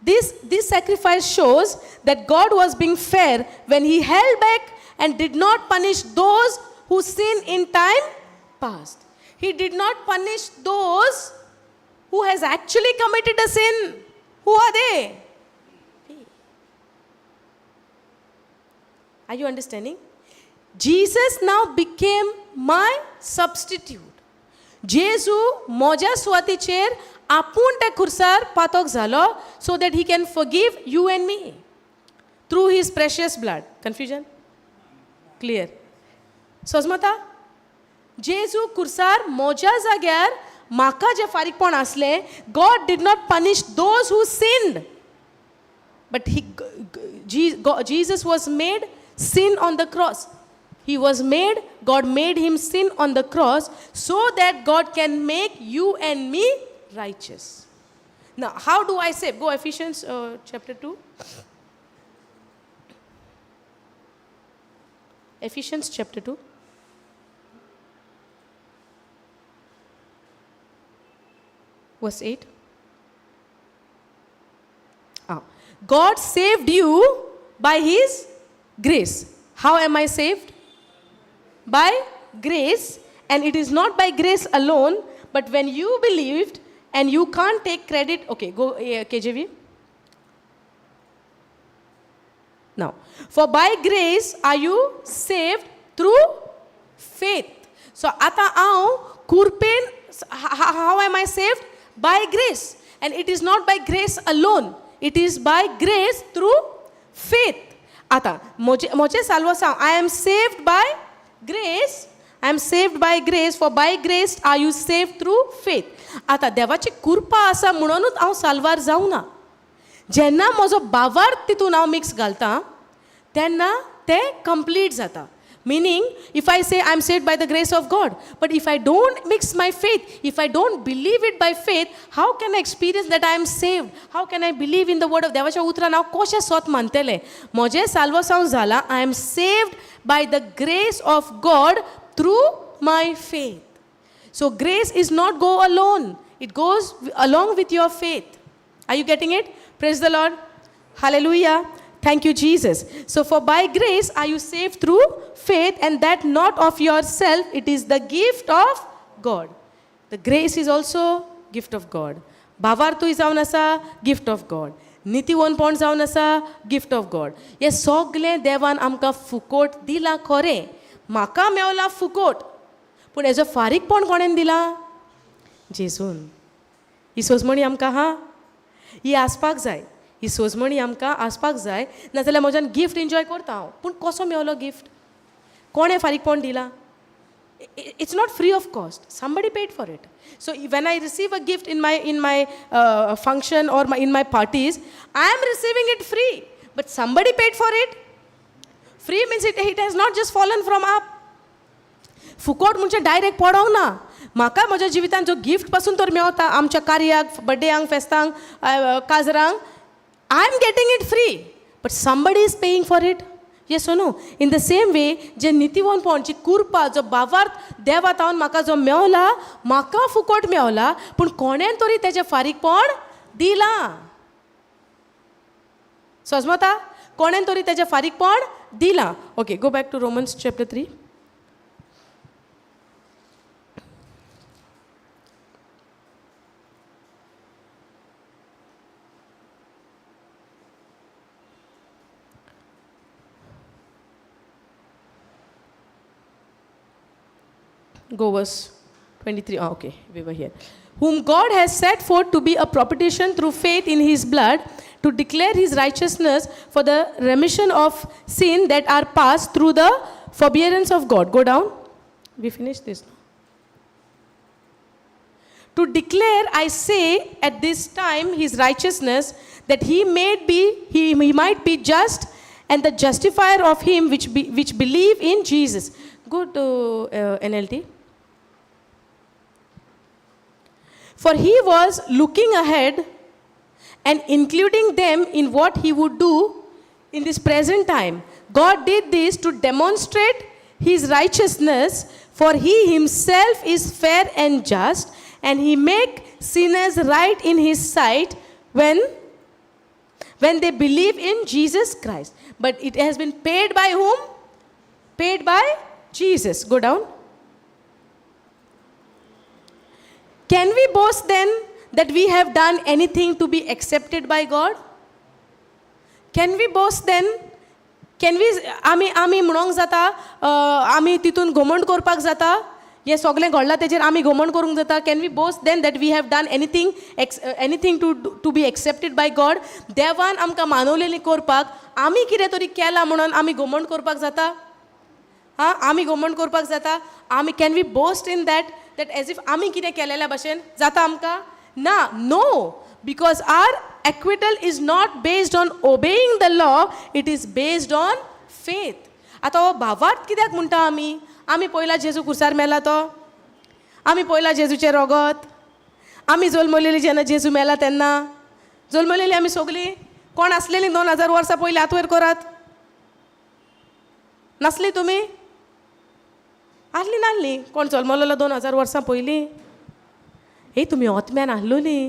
This sacrifice shows that God was being fair when he held back and did not punish those who sinned in time past. He did not punish those who has actually committed a sin. Who are they? Are you understanding? Jesus now became my substitute. जेजू म्हज्या सुवातीचेर आपूण त्या खुर्सार पातोक जालो so that he can forgive you and me through his precious blood. Confusion? Clear? सजमता? जेजू खुर्सार म्हज्या जाग्यार म्हाका जें फारीकपण आसलें, God did not punish those who sinned, but Jesus was made sin on the cross. He was made, God made him sin on the cross so that God can make you and me righteous. Now, how do I save? Go Ephesians chapter 2. Ephesians chapter 2. Verse 8. Ah. God saved you by his grace. How am I saved? By grace, and it is not by grace alone, but when you believed, and you can't take credit. Okay, go KJV. Now, for by grace are you saved through faith. So, आता हांव कुरपेन, how am I saved? By grace. And it is not by grace alone. It is by grace through faith. आता म्हजें साल्वासांव, I am saved by grace. I am saved by grace, for by grace are you saved through faith. आतां देवाची कृपा आसा म्हणूनच हांव साल्वार जावना. जेन्ना म्हजो बावार्थ तितून हांव मिक्स घालता तेन्ना तें कंप्लीट जाता. Meaning, if I say I am saved by the grace of God, but if I don't mix my faith, if I don't believe it by faith, how can I experience that I am saved? How can I believe in the word of देवाच्या उतरान हांव कशें सोत मानतलें? म्हजें साल्वासांव जालां, I am saved by the grace of God through my faith. So grace is not go alone. It goes along with your faith. Are you getting it? Praise the Lord. Hallelujah. Thank you, Jesus. So for by grace are you saved through faith, and that not of yourself. It is the gift of God. The grace is also gift of God. भावार्थूय जावन आसा gift of God. नितीवनपण जावन आसा gift of God. हें सगलें देवान आमकां फुकोट दिलां खरें. म्हाका मेवला फुकोट, पूण हेजो फारीकपण कोणेन दिलां? जेजून. ही सोजमणी आमकां आहा, ही आसपाक जाय. ही सोजमणी आमकां आसपाक जाय, नाजाल्यार म्हज्यान गिफ्ट एन्जॉय करता हांव, पूण कसो मेवलो गिफ्ट? कोणें फारीकपण दिलां? It's not free of cost. Somebody paid for it. So when I receive a gift in my function or in my parties, I am receiving it free, but somebody paid for it. Free means it has not just fallen from up. Phukot म्हणजे direct पडोंक ना. म्हाका म्हज्या जिवितांत जो gift पासून तर मेवता, आमच्या कार्याक, बड्डेयांक, फेस्तांक, काजरांक, I am getting it free, but somebody is paying for it. Yes or no? In the same way, जे नितीवनपण, जी कुरपा, जो बावार्थ देवा तावन म्हाका जो मेवला, म्हाका फुकोट मेवला, पूण कोणेन तरी तेजें फारीकपण दिलां. सजमता? कोणेन तरी तेजें फारीकपण दिलां. Okay, go back to Romans chapter 3. Go verse 23. Oh, okay, we were here. Whom God has set forth to be a propitiation through faith in his blood, to declare his righteousness for the remission of sin that are past through the forbearance of God. Go down. We finish this. To declare, I say, at this time his righteousness, that he made be he might be just and the justifier of him which believe in Jesus. Go to NLT. For he was looking ahead and including them in what he would do in this present time. God did this to demonstrate his righteousness, for he himself is fair and just, and he make sinners right in his sight when they believe in Jesus Christ. But it has been paid by whom? Paid by Jesus. Go down. Can we boast then that we have done anything to be accepted by God? Can we boast then? Can we आमी म्हणोंक जाता, आमी तितून घमंड करपाक जाता, हें सगळें घडलां तेजेर आमी घमंड करूंक जाता? Can we boast then that we have done anything to be accepted by God? देवान आमकां मानवलेली करपाक आमी कितें तरी केलां म्हणून आमी घमंड करपाक जाता? आं, आमी घमंड करपाक जाता? आमी can we boast in that as if आमी कितें केलेल्या भशेन जाता आमकां? ना, no, because our acquittal is not based on obeying the law, it is based on faith. आतां हो भावार्थ कित्याक म्हणटा आमी? आमी पयला जेजू कुर्सार मेला तो, आमी पयला जेजूचें रोगत, आमी जल्मलेली जेन्ना जेजू मेला तेन्ना जल्मलेली आमी सगलीं. कोण आसलेली 2000 वर्सां पयलीं? हात वयर करात. नासली तुमी? आहली नासली? कोण जल्मलेलो 2000 वर्सां पयलीं? हे तुमी ओतम्यान आहलोली.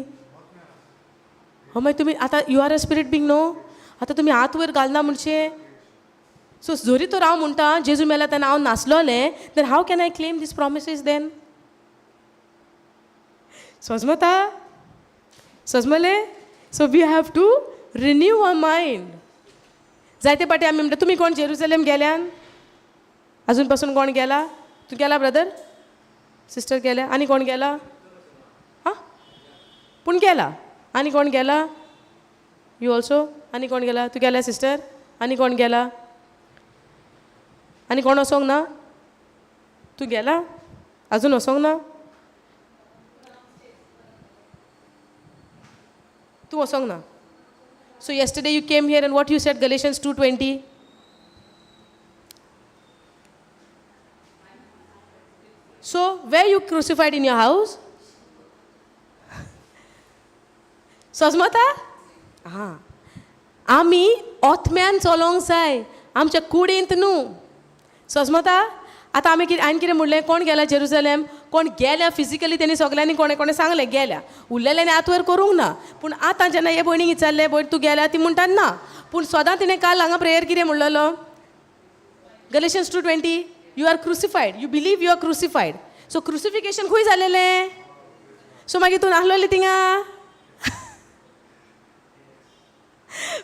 हय, मागीर तुमी आतां you are a spirit being, न्हू? आतां तुमी हात वयर घालना म्हणचे. सो जरी तर हांव म्हणटा जेजू मेला तेन्ना हांव नासलोलें, then how can I claim these promises then? सजमता? सजमलें? So we have to renew our mind. जायते पाटी आमी म्हणटा, तुमी कोण जेरुजलेम गेल्यान? अजून पासून कोण गेला? तूं गेला ब्रदर? सिस्टर गेल्या? आनी कोण गेला? आं, पूण गेला. आनी कोण गेला? You also? आनी कोण गेला? तूं गेला सिस्टर? आनी कोण गेला? आनी कोण वचोंक ना? तूं गेला? अजून वचोंक ना? तूं वचोंक ना? So yesterday you came here and what you said, Galatians 2:20? So were you crucified in your house? सजमता? आं, आमी ओतम्यान चलोंक जाय, आमच्या कुडींत न्हू. सजमता? आतां आमी कितें, हांवें कितें म्हणलें? कोण गेला जेरुजलेम? कोण गेल्या फिजिकली? तेणी सगल्यांनी कोणें कोणें सांगलें गेल्या, उरलेल्यांनी हात वयर करूंक ना. पूण आतां जेन्ना हे भयणीक विचारलें, भयण तूं गेल्या? ती म्हणटा ना. पूण सदां तिणें काल हांगा प्रेयर कितें म्हणलेलो? Galatians 2:20, you are crucified, you believe you are crucified. So crucifixion खंय जालेलें? सो मागीर तूं नासलोली थिंगा?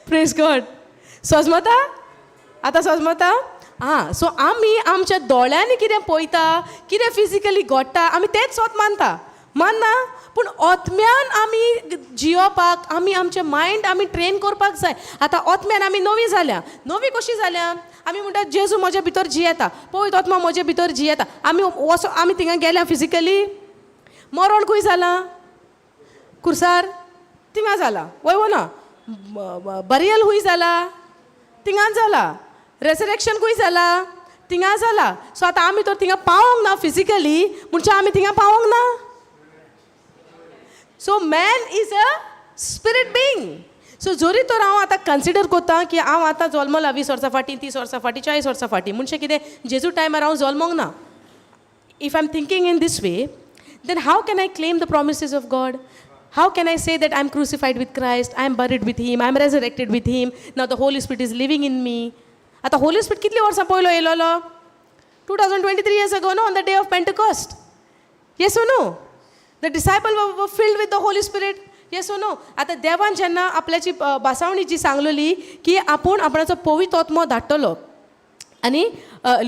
Praise God. सजमता? आतां सजमता? आं, सो आमी आमच्या दोळ्यांनी कितें पळयता, कितें फिजिकली घडटा, आमी तेंच सोत मानता, मानना. पूण ओतम्यान आमी जियोपाक आमी आमचें मायंड आमी ट्रेन करपाक जाय. आतां ओतम्यान आमी नवी जाल्या. नवी कशी जाल्या? आमी म्हणटा जेजू म्हज्या भितर जियेता, पवित्र आत्मा म्हज्या भितर जियेता. आमी वचो, आमी थिंगा गेल्या फिजिकली? मरण खंय जालां? कुर्सार थिंगा जाला, वय वो ना? बरियल खूंय जाला? थिंगाच जाला. रेसरेक्शन खूंय जाला? थिंगा जाला. सो आतां आमी तर थिंगा पावोंक ना फिजिकली, म्हणजे आमी थिंगा पावोंक ना. So man is a spirit being. So जरी तर हांव आतां कन्सिडर करता की हांव आतां जल्मला 20 वर्सां फाटीं, 30 वर्सां फाटीं, 40 वर्सां फाटीं, म्हणजे कितें जेजू टायमार हांव जल्मोंक ना. If I am thinking in this way, then how can I claim the promises of God? How can I say that I am crucified with Christ, I am buried with him, I am resurrected with him, now the Holy Spirit is living in me? आतां Holi spirit कितली वर्सां पयलो येयलोलो? 2023 years ago, no, on the day of Pentecost. Yes or no? The disciple were filled with the Holy Spirit. Yes or no? आतां देवान जेन्ना आपल्याची भासावणी जी सांगलेली की आपूण आपणाचो पवित्र आत्मो धाडटलो, आनी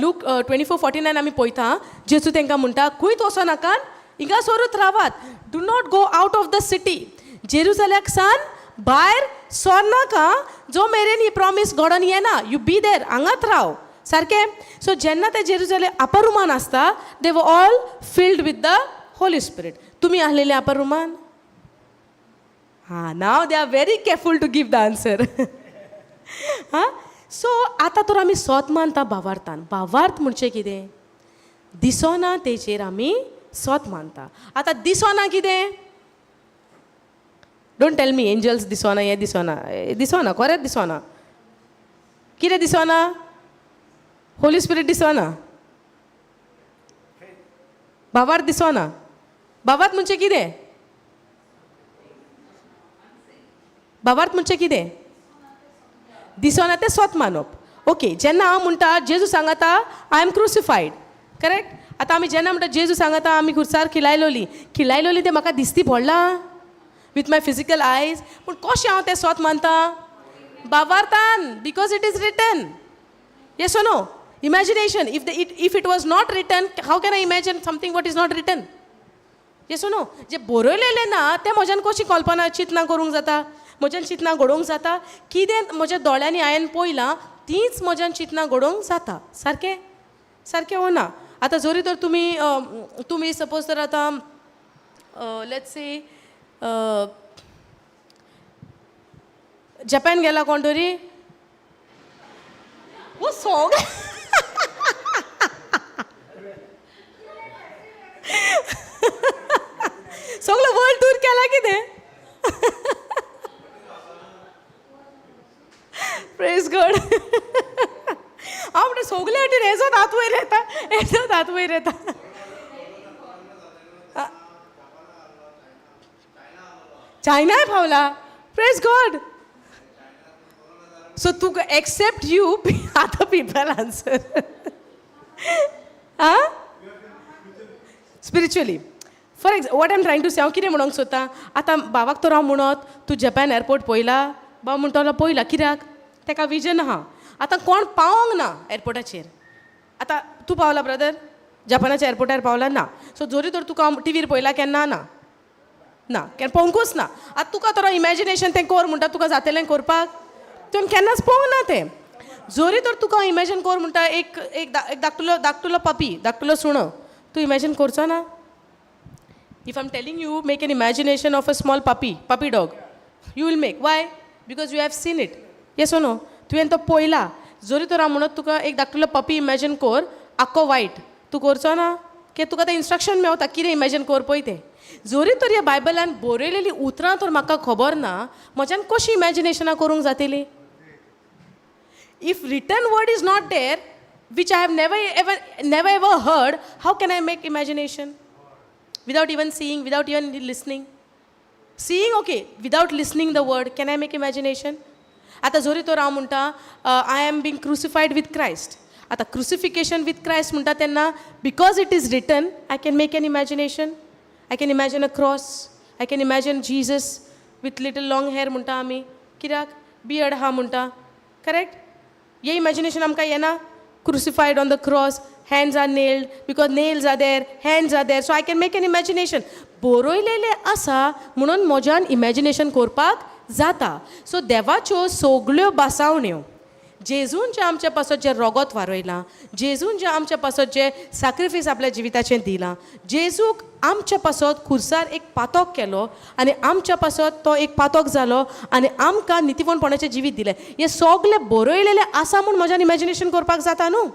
लूक 24:49 आमी पळयता, जेजू तांकां म्हणटा खंयच वचो नाकात, हिंगासरूच रावात, do not go out of the city, जेरुजल्याक सान भायर सरनाका जो मेरेन ही प्रॉमीस घडोन येना, you be there, हांगात राव सारकें. सो जेन्ना ते जेरुजले अपर रुमान आसता, they were all filled with the Holy Spirit. तुमी आसलेले अपर रुमान? हां, now they are very careful to give the answer. हां, सो आतां तर आमी सोत मानता भावार्थान. भावार्थ म्हणचें कितें? दिसोना तेजेर आमी सोत मानता. आतां दिसोना कितें? Don't tell me angels दिसोना, हें दिसोना, दिसोना, खरेंच दिसोना. कितें दिसोना? होली स्पिरीट दिसोना, भावार्थ दिसोना. भावार्थ म्हणजे कितें? भावार्थ म्हणजे कितें? दिसोना तें सोत मानप. ओके, जेन्ना हांव म्हणटा जेजू सांगता I am crucified, correct? आतां आमी जेन्ना म्हणटा जेजू सांगता आमी खुर्सार खिलायलोली, खिलायलोली तें म्हाका दिसती पडलां विथ my physical आयज, पूण कशें हांव तें सोत मानता? भावार्थान, because it is written. Yes or no? Imagination. If it was not written, how can I imagine something what is not written? Yes or no? जे बरयलेलें ना तें म्हज्यान कशी कल्पना चिंतना करूंक जाता, म्हज्यान चिंतना घडोवंक जाता? कितें म्हज्या दोळ्यांनी हांवें पळयलां तींच म्हज्यान चिंतना घडोवंक जाता. सारकें? सारकें हो ना? आतां जरी तर तुमी तुमी सपोज तर आतां let's say Japan गेला कोण तरी, वो सॉंग सगळो वर्ल्ड टूर केला कितें? प्रेज गॉड. हांव म्हणटा सगळे वाटेन हेजोच हात वयर येता, हेजोच हात वयर येता. चायनाय पावला. Praise God. सो तुका except you other people answer. आं, spiritually for ex what I am trying to say, हांव कितें म्हणूंक सोदतां आतां भावाक तर हांव म्हणत तूं जपान एअरपोर्ट पळयला? भाव म्हणटलो पळयला. कित्याक? तेका विजन आहा. आतां कोण पावोंक ना एअरपोर्टाचेर. आतां तूं पावला ब्रदर जपानाच्या एअरपोर्टार? पावला ना. सो जरी तर तुका हांव टिवीर पळयला केन्ना? ना ना, केन्ना पळोवंकूच ना. आतां तुका तर इमॅजिनेशन तें कर म्हणटा, तुका जातलें करपाक? तुवें केन्नाच पळोवंक ना तें. जरी तर तुका इमॅजीन कर म्हणटा एक एक एक धाकटुलो धाकटुलो पपी, धाकटुलो सुणो, तूं इमॅजीन करचो ना? If I'm telling you, make an imagination of a small puppy, puppy dog, you will make. Why? Because you have seen it. Yes or no? तुवें तो पळयला. जरी तर हांव म्हणत तुका एक धाकटुलो पपी इमॅजीन कर आख्खो वायट, तूं करचो ना? कित्याक तुका तें इन्स्ट्रक्शन मेवता कितें इमॅजीन कर पळय तें. जरी तर ह्या बायबलान बरयलेलीं उतरां तर म्हाका खबर ना, म्हज्यान कशीं इमॅजिनेशनां करूंक जातलीं? If written word is not there, which I have never ever heard, how can I make imagination without even seeing, without even listening? Seeing, okay, without listening the word, can I make imagination? आतां जरी तर हांव म्हणटा I am being crucified with Christ, आतां क्रुसिफिकेशन with Christ म्हणटा तेन्ना because it is written, I can make an imagination. I can imagine a cross, I can imagine Jesus with little long hair म्हणटा आमी, कित्याक बियर्ड आहा म्हणटा, correct? हे imagination आमकां येना? Crucified on the cross, hands are nailed, because nails are there, hands are there. So I can make an imagination. बरयलेलें आसा म्हणून म्हज्यान इमॅजिनेशन करपाक जाता. सो देवाच्यो सगल्यो भासावण्यो, जेजून जें आमच्या पासत जें रोगोत वारयलां, जेजून जें आमच्या पासत जें साक्रिफीस आपल्या जिविताचें दिलां, जेजूक आमच्या पासत खुर्सार एक पातोक केलो आनी आमच्या पासत तो एक पातोक जालो आनी आमकां नितीपणपणाचें जिवीत दिलें, हें सगलें बरयलेलें आसा म्हूण म्हज्यान इमॅजिनेशन करपाक जाता न्हू.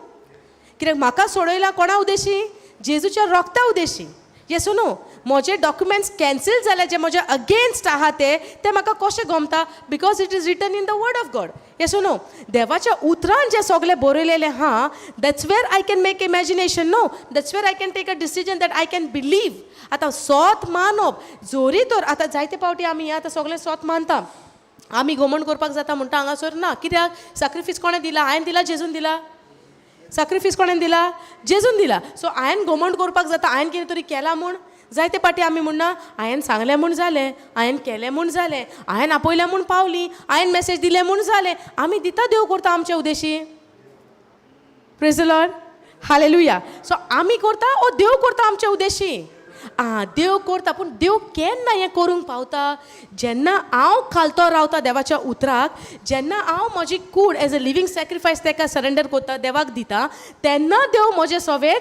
कित्याक म्हाका सोडयला कोणा उद्देशी? जेजूच्या रोगता उद्देशी. Yes, no? म्हजे डॉक्युमेंट्स कॅन्सील जाले जे म्हजे अगेन्स्ट आहा ते ते म्हाका कशें गमता? Because it is written in the word of God. Yes, no? देवाच्या उतरान जें सगलें बरयलेलें आहा, that's where I can make imagination, no? That's where I can take a decision that I can believe. आतां सोत मानप जोरी तर आतां जायते फावटी आमी आतां सगळें सोत मानता, आमी घमंड करपाक जाता म्हणटा हांगासर ना. कित्याक? साक्रिफीस कोणें दिला? हांवें दिला? जेजून दिला. साक्रिफीस कोणें दिला? जेजून दिला. सो हांवें घमंड करपाक जाता हांवें कितें तरी केलां म्हूण? जायते पाटी आमी म्हणना, हांवें सांगलें म्हूण जालें, हांवें केलें म्हूण जालें, हांवें आपयलें म्हूण पावली, हांवें मॅसेज दिलें म्हूण जालें. आमी दिता, देव करता आमचे उद्देशी. Praise the Lord, hallelujah. So आमी करता ओ देव करता आमचे उद्देशी? आं, देव करता. पूण देव केन्ना हें करूंक पावता? जेन्ना हांव खालतो रावता देवाच्या उतराक, जेन्ना हांव म्हजी कूड एज अ लिवींग सॅक्रिफायस ताका सरेंडर करता, देवाक दिता, तेन्ना देव म्हजे सवे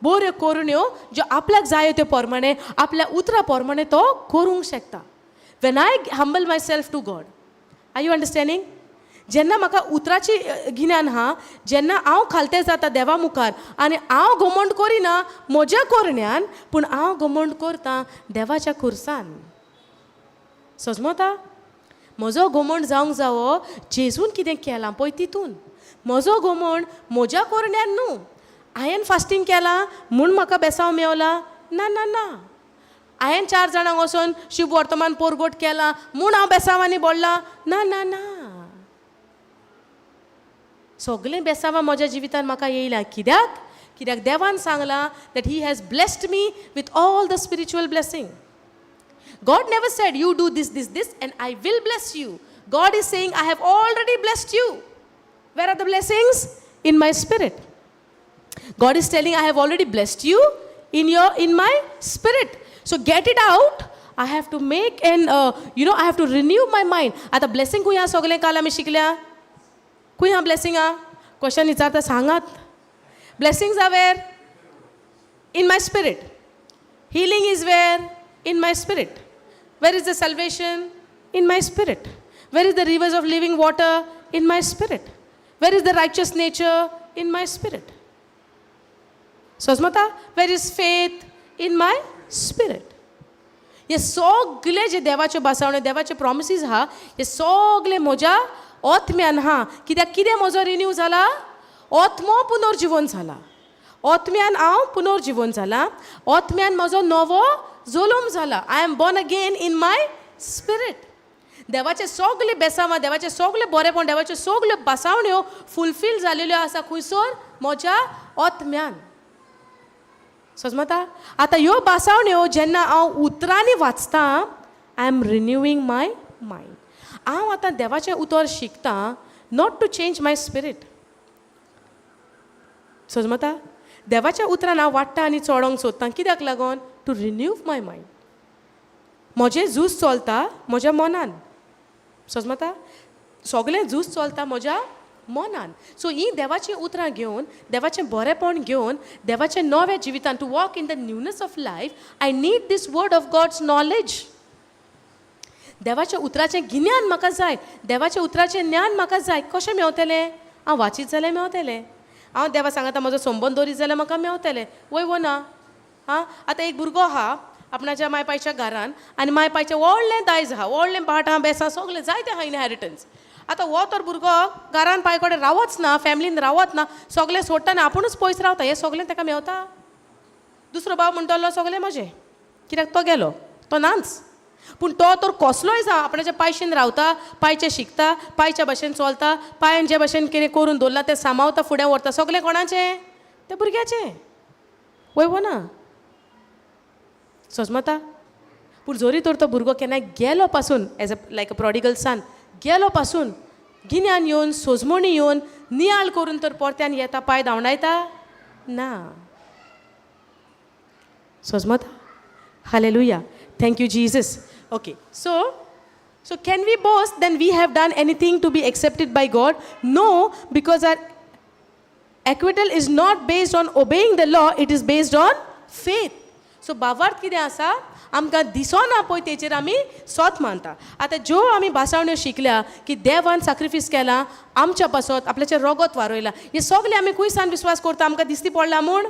बऱ्यो करण्यो ज्यो आपल्याक जायो त्यो प्रमाणे, आपल्या उतरा प्रमाणे तो करूंक शकता, when I humble myself to God. Are you understanding? जेन्ना म्हाका उतराची गिन्यान आहा, जेन्ना हांव खालतें जाता देवा मुखार आनी हांव घमंड करिना म्हज्या करण्यान, पूण हांव घमंड करता देवाच्या खुर्सान. सजमता? म्हजो घमंड जावंक जावो जेजून कितें केलां पळय तितून. म्हजो घमंड म्हज्या करण्यान न्हू. हांवें फास्टींग केलां म्हूण म्हाका बेसांव मेवला? ना, ना, ना. हांवें चार जाणांक वचोन शुभ वर्तमान परगट केलां म्हूण हांव बेसांवांनी बोडलां? ना, ना, ना. सगळीं बेसांवां म्हज्या जिवितान म्हाका येयल्या कित्याक? कित्याक देवान सांगलां that He has blessed me with all the spiritual blessing. God never said, "You do this, this, this, and I will bless you." God is saying, "I have already blessed you." Where are the blessings? In my spirit. God is telling, "I have already blessed you in my spirit. So get it out." I have to make and I have to renew my mind. आतां blessing खंय आहा सगळें काल आमी शिकल्या? खंय आहा blessing आहा? क्वेश्चन विचारता, सांगात. Blessings are where? In my spirit. Healing is where? In my spirit. Where is the salvation? In my spirit. Where is the rivers of living water? In my spirit. Where is the righteous nature? In my spirit. सजमता? Where is faith? In my spirit. हे सगळे जे देवाच्यो भासावण्यो, देवाचे promises आहा, हे सगळे म्हज्या आत्म्यान आहा. कित्याक कितें म्हजो रिन्यू जाला? आत्मो पुनर्जिवन जाला. आत्म्यान हांव पुनर्जिवन जाला. आत्म्यान म्हजो नवो जल्म जाला. I am born again in my spirit. देवाचे सगळे बेसांवां, देवाचे सगळे बरेपण, देवाच्यो सगळ्यो भासावण्यो फुलफील जालेल्यो आसा. खंयसर? म्हज्या आत्म्यान. सजमता? आतां ह्यो भासावण्यो जेन्ना हांव उतरांनी वाचतां, I am renewing my mind. हांव आतां देवाचें उतर शिकतां not to change my spirit. सजमता? देवाच्या उतरान हांव वाडटा आनी चडोंक सोदतां. कित्याक लागून? To renew my mind. म्हजें झूज चलता म्हज्या मनान. सजमता? सगळें झूज चलता म्हज्या मनान. सो हीं देवाचीं उतरां घेवन, देवाचें बरेपण घेवन, देवाचें नव्या जिवितान, to walk in the newness of life, I need this word of God's knowledge. देवाच्या उतराचें गिन्यान म्हाका जाय. देवाच्या उतराचें ज्ञान म्हाका जाय. कशें मेवतलें? हांव वाचीत जाल्यार मेवतलें. हांव देवा सांगता म्हजो संबंद दवरीत जाल्यार म्हाका मेवतलें. वय वो ना? आं, आतां एक भुरगो आहा आपणाच्या माय पायच्या घरान आनी माय पायचें व्हडलें दायज आहा, व्हडलें भाट आहा, बेसां सगळें जायतें आहा इनहेरिटन्स. आतां हो तर भुरगो घरान पाय कडेन रावच ना, फॅमिलीन रावत ना, सगळें सोडटा आनी आपुणूच पयस रावता. हें सगळें ताका मेवता? दुसरो भाव म्हणटलो, सगळें म्हजें. कित्याक तो गेलो, तो नाच. पूण तो तर कसलोय जावं, आपणाच्या पायशेन रावता, पायचें शिकता, पायच्या भशेन चलता, पांयन जे भशेन कितें करून दवरलां तें सांबाळता, फुडें व्हरता. सगळें कोणाचें? तें भुरग्याचें. वय वो ना? सजमता? पूण जरी तर तो भुरगो केन्नाय गेलो पासून, as a like a prodigal son गेलो पासून, गिन्यान येवन, सोजमणी येवन, नियाळ करून तर परत्यान येता, पांय धांवडायता ना. सजमता? Hallelujah. Thank you, Jesus. Okay, so can we boast then we have done anything to be accepted by God? No, because our acquittal is not based on obeying the law, it is based on faith. So भावार्थ कितें आसा? आमकां दिसोना पळय तेचेर आमी सोत मानता. आतां ज्यो आमी भासावण्यो शिकल्या की देवान साक्रिफीस केला आमच्या पासत, आपल्याचें रगत वारयलां, हें सगळें आमी खंयसान विस्वास करता? आमकां दिसती पडला म्हूण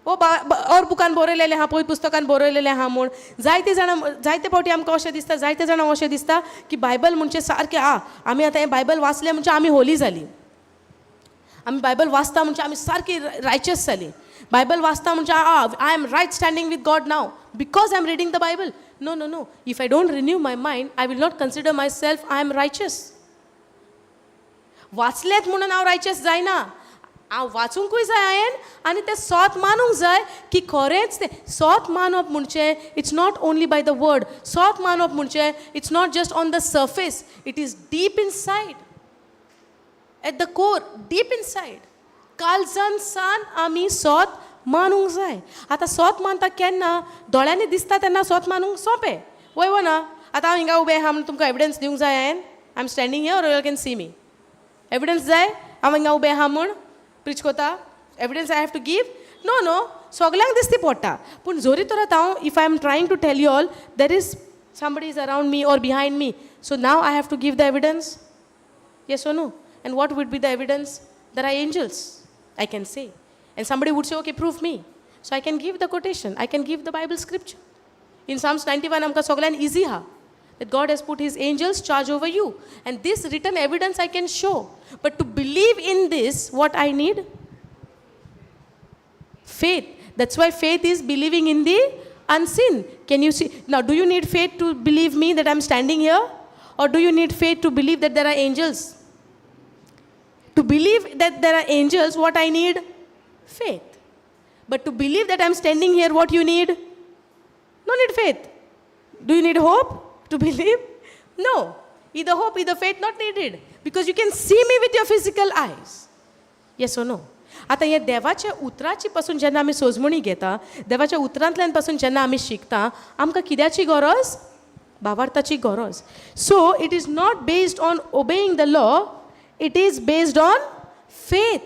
ओ बा और बुकान बरयलेलें आहा, पळय पुस्तकान बरयलेलें आहा म्हूण? जायते जाणां, जायते फावटी आमकां अशें दिसता, जायते जाणांक अशें दिसता की बायबल म्हणजे सारकें आं, आमी आतां हें बायबल वाचलें म्हणजे आमी होली जालीं, आमी बायबल वाचता म्हणजे आमी सारकी रायचस जालीं, बायबल वाचता म्हणजे आ I am right standing with God now because I am reading the Bible. No, no, no. If I don't renew my mind, I will not consider myself I am righteous. वाचलेंच म्हणून हांव रायचस जायना. हांव वाचुंकूय जाय हांवें आनी तें सोत मानूंक जाय की खरेंच तें सोत मानप म्हणजे it's not only by the word. सोत मानप म्हणजे it's not just on the surface, it is deep inside, at the core, deep inside. काळजान सान आमी सोत मानूंक जाय. आतां सोत मानता केन्ना? दोळ्यांनी दिसता तेन्ना सोत मानूंक सोंपें, वय वो ना? आतां हांव हिंगा उबें आहा म्हूण तुमकां एविडन्स दिवंक जाय हांवें? I am standing here, you can see me. Evidence जाय हांव हिंगा उबें आहा म्हूण प्रिच कोता? Evidence I have to give? No, no. सगल्यांक दिसती पडटा. पूण जोरी तर आतां हांव, if I am trying to tell you all, there is somebody is around me or behind me, so now I have to give the evidence, yes or no? And what would be the evidence? There are angels, I can say. And somebody would say, okay, prove me. So I can give the quotation, I can give the Bible scripture. In Psalms 91, आमकां सगळ्यान easy हा, that God has put his angels charge over you. And this written evidence I can show. But to believe in this, what I need? Faith. That's why faith is believing in the unseen. Can you see? Now, do you need faith to believe me that I'm standing here? Or do you need faith to believe that there are angels? To believe that there are angels, what I need? Faith. But to believe that I'm standing here, what you need? No need faith. Do you need hope to believe? No. Either hope, either faith, not needed. Because you can see me with your physical eyes. Yes or no? आतां हे देवाच्या उतराची पासून जेन्ना आमी सोजमणी घेता, देवाच्या उतरांतल्यान पासून जेन्ना आमी शिकता, आमकां कित्याची गरज? भावार्थाची गरज. So it is not based on obeying the law, it is based on faith.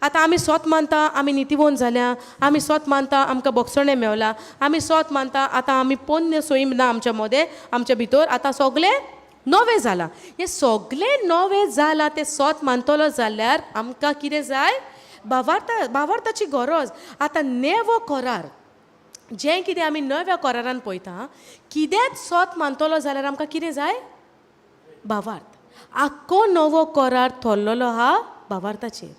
आतां आमी सोत मानता आमी नितीवोन जाल्या, आमी सोत मानता आमकां बोगसणें मेवलां, आमी सोत मानता आतां आमी पोन्नें सोयीम ना आमच्या मोदें, आमच्या भितर आतां सगळें नवें जालां. हें सगळें नवें जालां तें सोत मानतलो जाल्यार आमकां कितें जाय? भावार्था, भावार्थाची गरज. आतां नेवो करार जें कितें आमी नव्या करारान पळयता, कितेंच सोत मानतलो जाल्यार आमकां कितें जाय? भावार्थ. आख्खो नवो करार थरलेलो आहा भावार्थाचेर.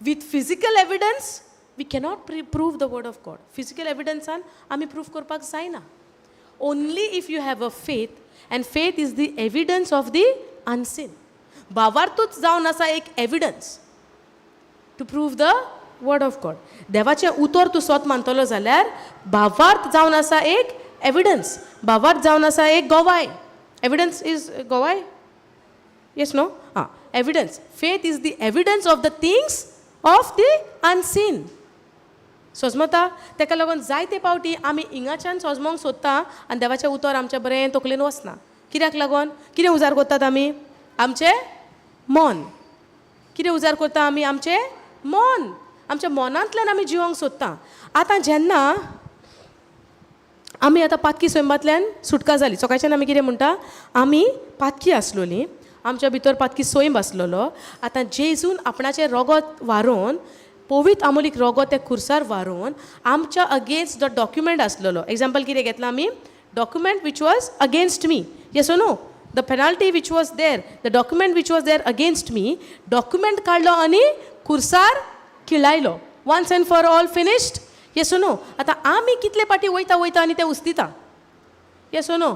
With physical evidence we cannot prove the word of God. Physical एविडन्सान आमी प्रूव करपाक जायना. Only if you have a faith, and faith is the evidence of the unseen. भावार्थूच जावन आसा एक evidence to prove the word of God. देवाचें उतर तूं सोत मानतलो जाल्यार भावार्थ जावन आसा एक एविडन्स, भावार्थ जावन आसा एक गोवाय. एविडन्स is गोवाय, yes no? आं, evidence. Faith is the evidence of the things of the unseen. सोजमता? तेका लागून जायते पावटी आमी हिंगाच्यान सोजमोंक सोदता आनी देवाचें उतर आमच्या बरें तकलेन वचना. कित्याक लागून? कितें उजार करतात आमी? आमचें मन. कितें उजार करता आमी? आमचें मन. आमच्या मनांतल्यान आमी जिवोंक सोदता. आतां जेन्ना आमी आतां पातकी स्वयंबांतल्यान सुटका जाली, सकाळच्यान आमी कितें म्हणटा? आमी पातकी आसलोली, आमच्या भितर पातकी स्वयं आसलेलो. आतां जेजून आपणाचें रोगोत वारोवन, पवित्र आमोलीक रोगोत त्या खुर्सार वारोवन आमच्या अगेन्स्ट जो डॉक्युमेंट आसलेलो, एग्जाम्पल कितें घेतलां आमी? Document which was against me, yes no? The penalty which was there, the document which was there against me, document काडलो आनी खुर्सार खिळायलो. Once and for all finished, yes no? आतां आमी कितले पाटी वयता वयता आनी ते उस्तिता, येस नो?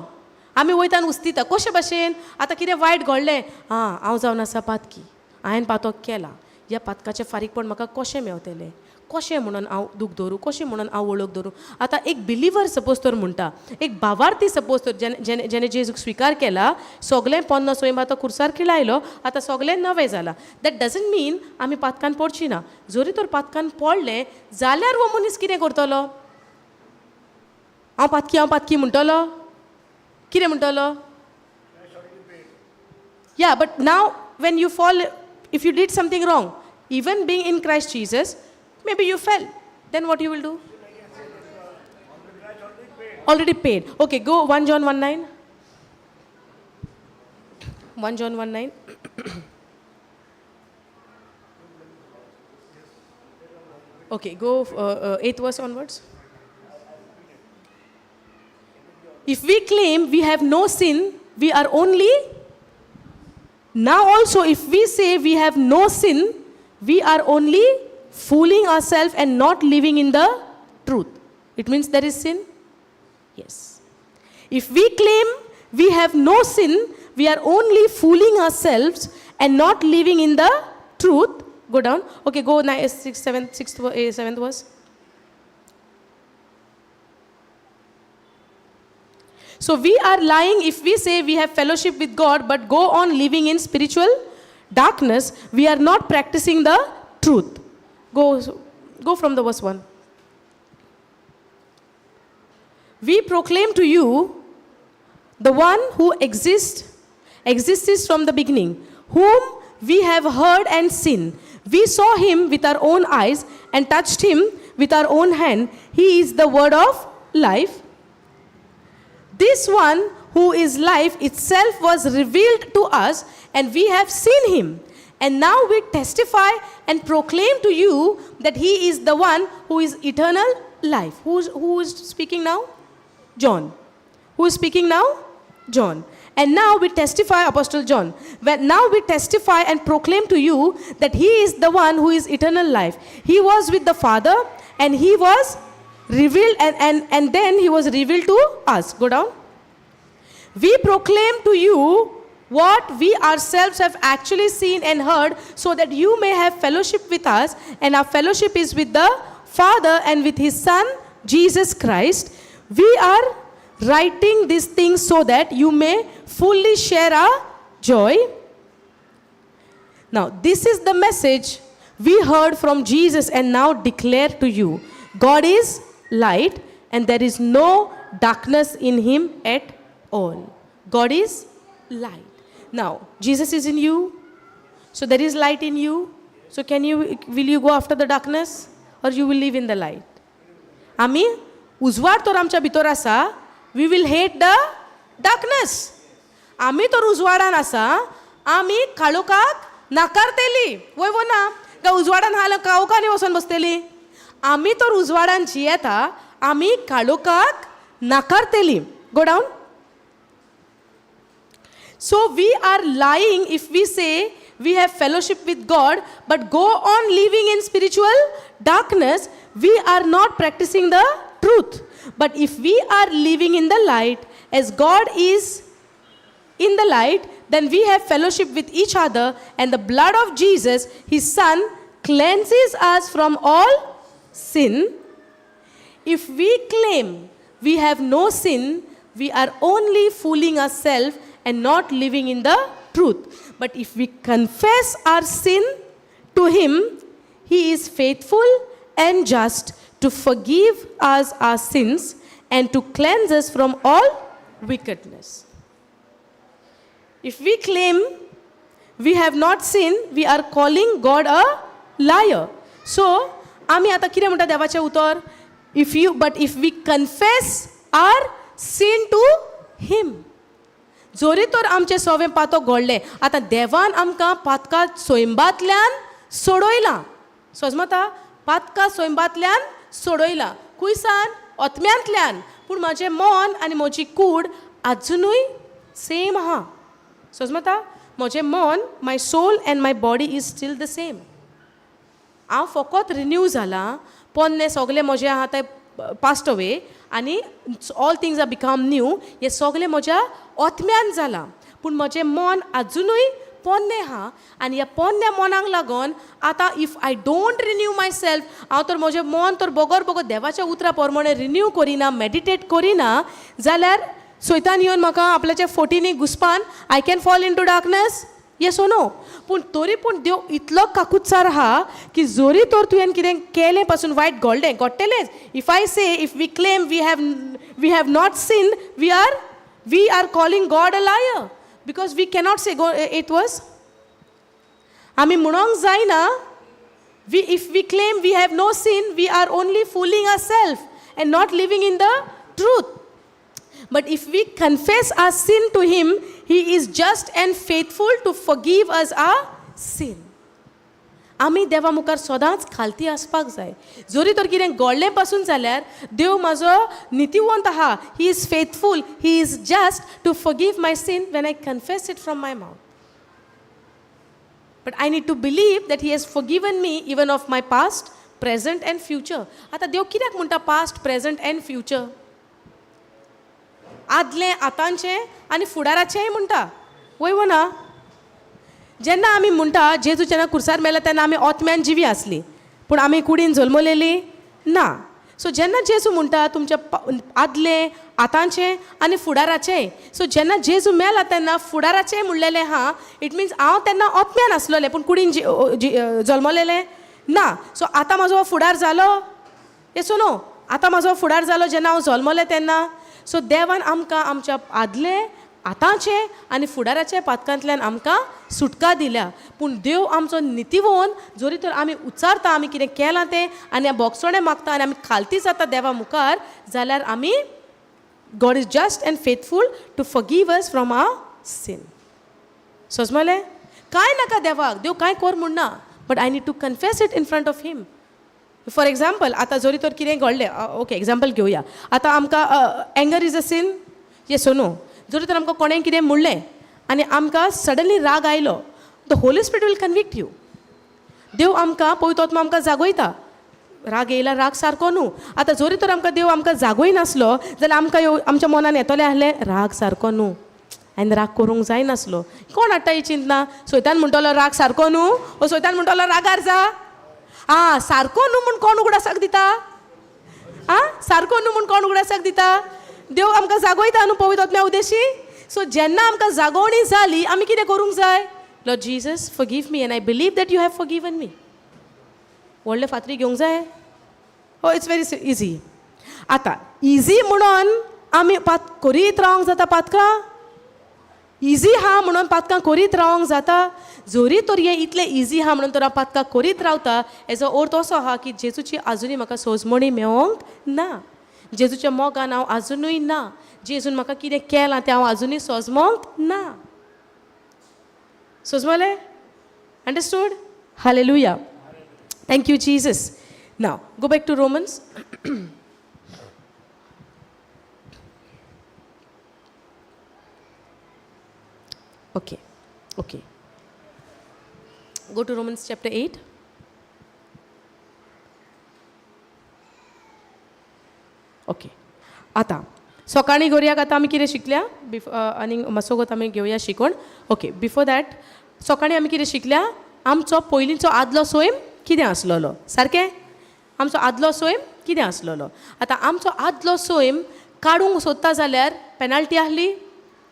आमी वयता आनी उस्तिता कशे भाशेन? आतां कितें वायट घडलें, आं, हांव जावन आसा पातकी, हांवें पातक केला, ह्या पातकाचें फारीकपण म्हाका कशें मेवतलें, कशें म्हणून हांव दूख दवरूं, कशें म्हणून हांव वळख दवरूं? आतां एक बिलिवर सपोज तर म्हणटा, एक भावार्थी सपोज तर, जेणे जेणे जेणे जेजूक स्विकार केला, सगळें पोन्नो स्वयं आतां खुर्सार खिळायलो, आतां सगळें नवें जालां. That doesn't मीन आमी पातकान पडची ना. जरी तर पातकान पडलें जाल्यार हो मनीस कितें करतलो? हांव पातकी, हांव पातकी म्हणटलो? कितें म्हणटलो? Yeah, but now when you fall, if you did something wrong, even being in Christ Jesus, maybe you fell. Then what you will do? Already paid. Okay, go 1 John 1 9. 1 John 1 9. Okay, go 8th verse onwards. If we claim we have no sin, we are only. Now also, if we say we have no sin, we are only fooling ourselves and not living in the truth. It means there is sin? Yes. If we claim we have no sin, we are only fooling ourselves and not living in the truth. Go down. Okay, go 9, 6, 7, 6th, 7th verse. So we are lying if we say we have fellowship with God but go on living in spiritual darkness. We are not practicing the truth. Go go from the verse 1. We proclaim to you the one who exists from the beginning, whom we have heard and seen. We saw him with our own eyes and touched him with our own hand. He is the word of life. This one who is life itself was revealed to us, and we have seen him. And now we testify and proclaim to you that he is the one who is eternal life. Who is speaking now? John. Who is speaking now? John. And now we testify, Apostle John. When now we testify and proclaim to you that he is the one who is eternal life. He was with the Father and he was revealed, and then he was revealed to us. Go down. We proclaim to you what we ourselves have actually seen and heard, so that you may have fellowship with us, and our fellowship is with the Father and with his Son, Jesus Christ. We are writing these things so that you may fully share our joy. Now, this is the message we heard from Jesus and now declare to you: God is light, and there is no darkness in him at all. God is light. Now, Jesus is in you, so there is light in you. So, will you go after the darkness or you will live in the light? आमी उजवाड तर आमच्या भितर आसा, we will hate the darkness. आमी तर उजवाडान आसा, आमी काळोखाक नाकारतली. वय वो ना? काय उजवाडान हाल काळोखांनी वचोन बसतली? आमी तर उजवाडान जियेता, आमी काळोखाक नाकारतली. Go down. So we are lying if we say we have fellowship with God but go on living in spiritual darkness. We are not practicing the truth. But if we are living in the light as God is in the light, then we have fellowship with each other, and the blood of Jesus, his Son, cleanses us from all sin. If we claim we have no sin, we are only fooling ourselves and not living in the truth. But if we confess our sin to Him, He is faithful and just to forgive us our sins and to cleanse us from all wickedness. If we claim we have not sinned, we are calling God a liar. So, आमी आतां कितें म्हणटा देवाचें उतर? If you but if we confess our sin to Him, जोरी तर आमचें सवें पातक घडलें, आतां देवान आमकां पातका सोयंबांतल्यान सोडयलां. सोजमता? पातका सोयंबांतल्यान सोडयलां. खुंयसान? ओतम्यांतल्यान. पूण म्हाजें मन आनी म्हजी कूड आजुनूय सेम आहा. सोजमता? म्हजें मन, my soul and my body is still the same. हांव फकत रिन्यू जालां. पोन्नें सगलें म्हजें आहा तें पास्ट अवे आनी all things are become new. हें सगलें म्हज्या ओतम्यान जालां, पूण म्हजें मन आजुनूय पोन्नें आहा. आनी ह्या पोन्न्या मनाक लागून आतां if I don't renew myself, हांव तर म्हजें मन तर बगर बगर देवाच्या उतरा प्रमाणे रिन्यू करिना, मेडिटेट करिना जाल्यार सैतान येवन म्हाका आपल्याच्या फोटींनी घुसपान I can fall into darkness, yes or no? पूण तरी पूण देव इतलो काकुत्सार आहा की जोरी तर तुवें कितें केलें पासून वायट घडलें, घडटलेंच. If I say if we claim we have not sin, we are calling God a liar, because we cannot Se. Go it was. आमी म्हणोंक जायना, we if we claim we have no sin, we are only fooling ourself and not living in the truth. But if we confess our sin to Him, He is just and faithful to forgive us our sin. आमी देवा मुखार सदांच खालती आसपाक जाय. जरी तर कितें घडलें पासून जाल्यार देव म्हाजो नितीवंत आहा. He is faithful, He is just to forgive my sin when I confess it from my mouth. But I need to believe that He has forgiven me even of my past, present and future. आतां देव कित्याक म्हणटा past, present and future? आदलें, आतांचें आनी फुडाराचेंय म्हणटा. वय वो ना? जेन्ना आमी म्हणटा, जेजू जेन्ना कुर्सार मेला तेन्ना आमी ओतम्यान जिवी आसली, पूण आमी कुडीन जल्मलेली ना. सो जेन्ना जेजू म्हणटा तुमच्या आदलें, आतांचें आनी फुडाराचेंय, सो जेन्ना जेजू मेला तेन्ना फुडाराचेंय म्हणलेलें आहा. It means हांव तेन्ना ओतम्यान आसलोलें, पूण कुडीन जल्मलेलें. ना. सो आतां म्हाजो फुडार जालो? येस नो? आतां म्हाजो फुडार जालो जेन्ना हांव जल्मलें तेन्ना. सो देवान आमकां आमच्या आदले, आतांचे आनी फुडाराच्या पातकांतल्यान आमकां सुटका दिल्या. पूण देव आमचो नितीवंत, जरी तर आमी उच्चारता आमी कितें केलां तें आनी बोगसणें मागता आनी आमी खालती जाता देवा मुखार, जाल्यार आमी God is just and faithful to forgive us from our sin. सोजमलें? कांय नाका देवाक, देव कांय कोर म्हणना, but I need to confess it in front of him. For example, आतां जरी तर कितें घडलें, ओके एग्जाम्पल घेवया. आतां आमकां anger is a sin, yes or no? जरी तर आमकां कोणें कितें म्हणलें आनी आमकां सडनली राग आयलो, the Holy Spirit will convict you. देव आमकां पवित्र आत्मा आमकां जागयता. राग येयला, राग सारको न्हू. आतां जरी तर आमकां देव आमकां जागयनासलो जाल्यार आमकां आमच्या मनान येतलें आहलें राग सारको न्हू, आनी राग करूंक जायनासलो. कोण हाडटा ही चिंतना? सोयतान म्हणटलो राग सारको न्हू, ओ सोयतान म्हणटलो रागार जा. आं, सारको न्हू म्हूण कोण उगडासाक दिता? आं, सारको न्हू म्हूण कोण उगडासाक दिता? देव आमकां जागयता न्हू पवित्र आत्म्या उदेशी. सो जेन्ना आमकां जागोवणी जाली, आमी कितें करूंक जाय? Lord Jesus, forgive me and I believe that you have forgiven me. व्हडले फातरी घेवंक जाय? हो, it's very easy. आतां इजी म्हणून आमी पात करीत रावंक जाता पातकां? इजी आहा म्हणून पातकां करीत रावंक जाता? जरी तर हें इतलें इजी आहा म्हणून तर हांव पातकां करीत रावता, हेजो अर्थ असो आहा की जेजूची आजुनूय म्हाका सोजमणी मेवोंक ना, जेजूच्या मोगान हांव आजुनूय ना, जेजून म्हाका कितें केलां तें हांव आजुनूय सोजमोंक ना. सोजमलें? Understood? Hallelujah. Thank you Jesus. Now go back to Romans. Okay, okay. Go to Romans chapter 8. Okay. आतां सकाळीं गोरयाक आतां आमी कितें शिकल्या? बिफो आनी मातसो आमी घेवया शिकोण. ओके, बिफोर that सकाळीं आमी कितें शिकल्या? आमचो पयलींचो आदलो सोयम कितें आसलेलो? सारकें? आमचो आदलो सोयम कितें आसलेलो? आतां आमचो आदलो सोयम काडूंक सोदता जाल्यार पेनाल्टी आहली?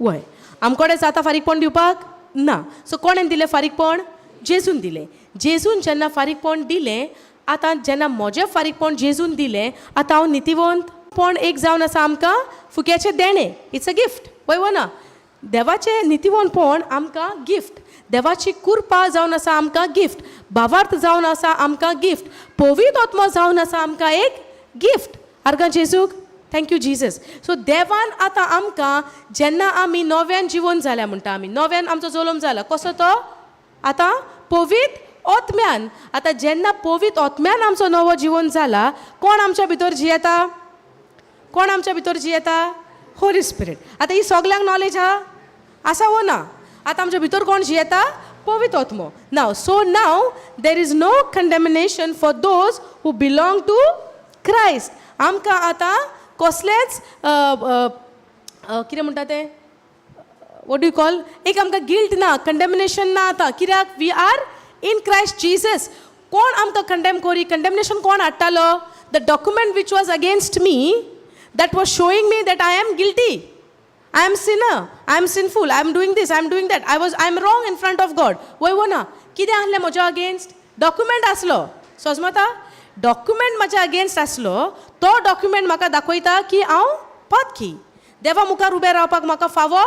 वय. आमकोडे जाता फारीकपण दिवपाक? ना. सो कोणें दिलें फारीकपण? जेजून दिलें. जेजून जेन्ना फारीकपण दिलें, आतां जेन्ना म्हजें फारीकपण जेजून दिलें, आतां हांव नितीवंत पण एक जावन आसा आमकां फुक्याचें देणें. It's a gift. वय वो ना? देवाचें नितीवंतपण आमकां गिफ्ट, देवाची कृपा जावन आसा आमकां गिफ्ट, भावार्थ जावन आसा आमकां गिफ्ट, पवित्र आत्मो जावन आसा आमकां एक गिफ्ट. आर्गां जेजूक. Thank you Jesus. सो देवान आतां आमकां जेन्ना आमी नव्यान जिवन जाल्या म्हणटा, आमी नव्यान आमचो जल्म जाला, कसो तो? आतां पवित्र आत्म्यान. आतां जेन्ना पवित्र आत्म्यान आमचो नवो जिवन जाला, कोण आमच्या भितर जियेता? कोण आमच्या भितर जियेता? होली स्पिरीट. आतां ही सगल्यांक नॉलेज आहा आसा वो ना? आतां आमच्या भितर कोण जियेता? पवित्र आत्मो. Now so now there is no condemnation for those who belong to Christ. आमकां आतां कसलेंच कितें म्हणटा तें, what do you call, एक आमकां गिल्ट ना, कंडेमिनेशन ना आतां. कित्याक? We are in Christ Jesus. कोण आमकां कंडेम करी? कंडेमिनेशन कोण हाडटालो? The document which was against me, that was showing me that I am guilty, I am sinner, I am sinful, I am doing this, I am doing that, I am wrong in front of God. वय वो ना? कितें आहलें म्हज्या against? Document आसलो. सोजमता? Document म्हज्या against आसलो, तो डॉक्युमेंट म्हाका दाखयता की हांव पातकी, देवा मुखार उबें रावपाक म्हाका फावो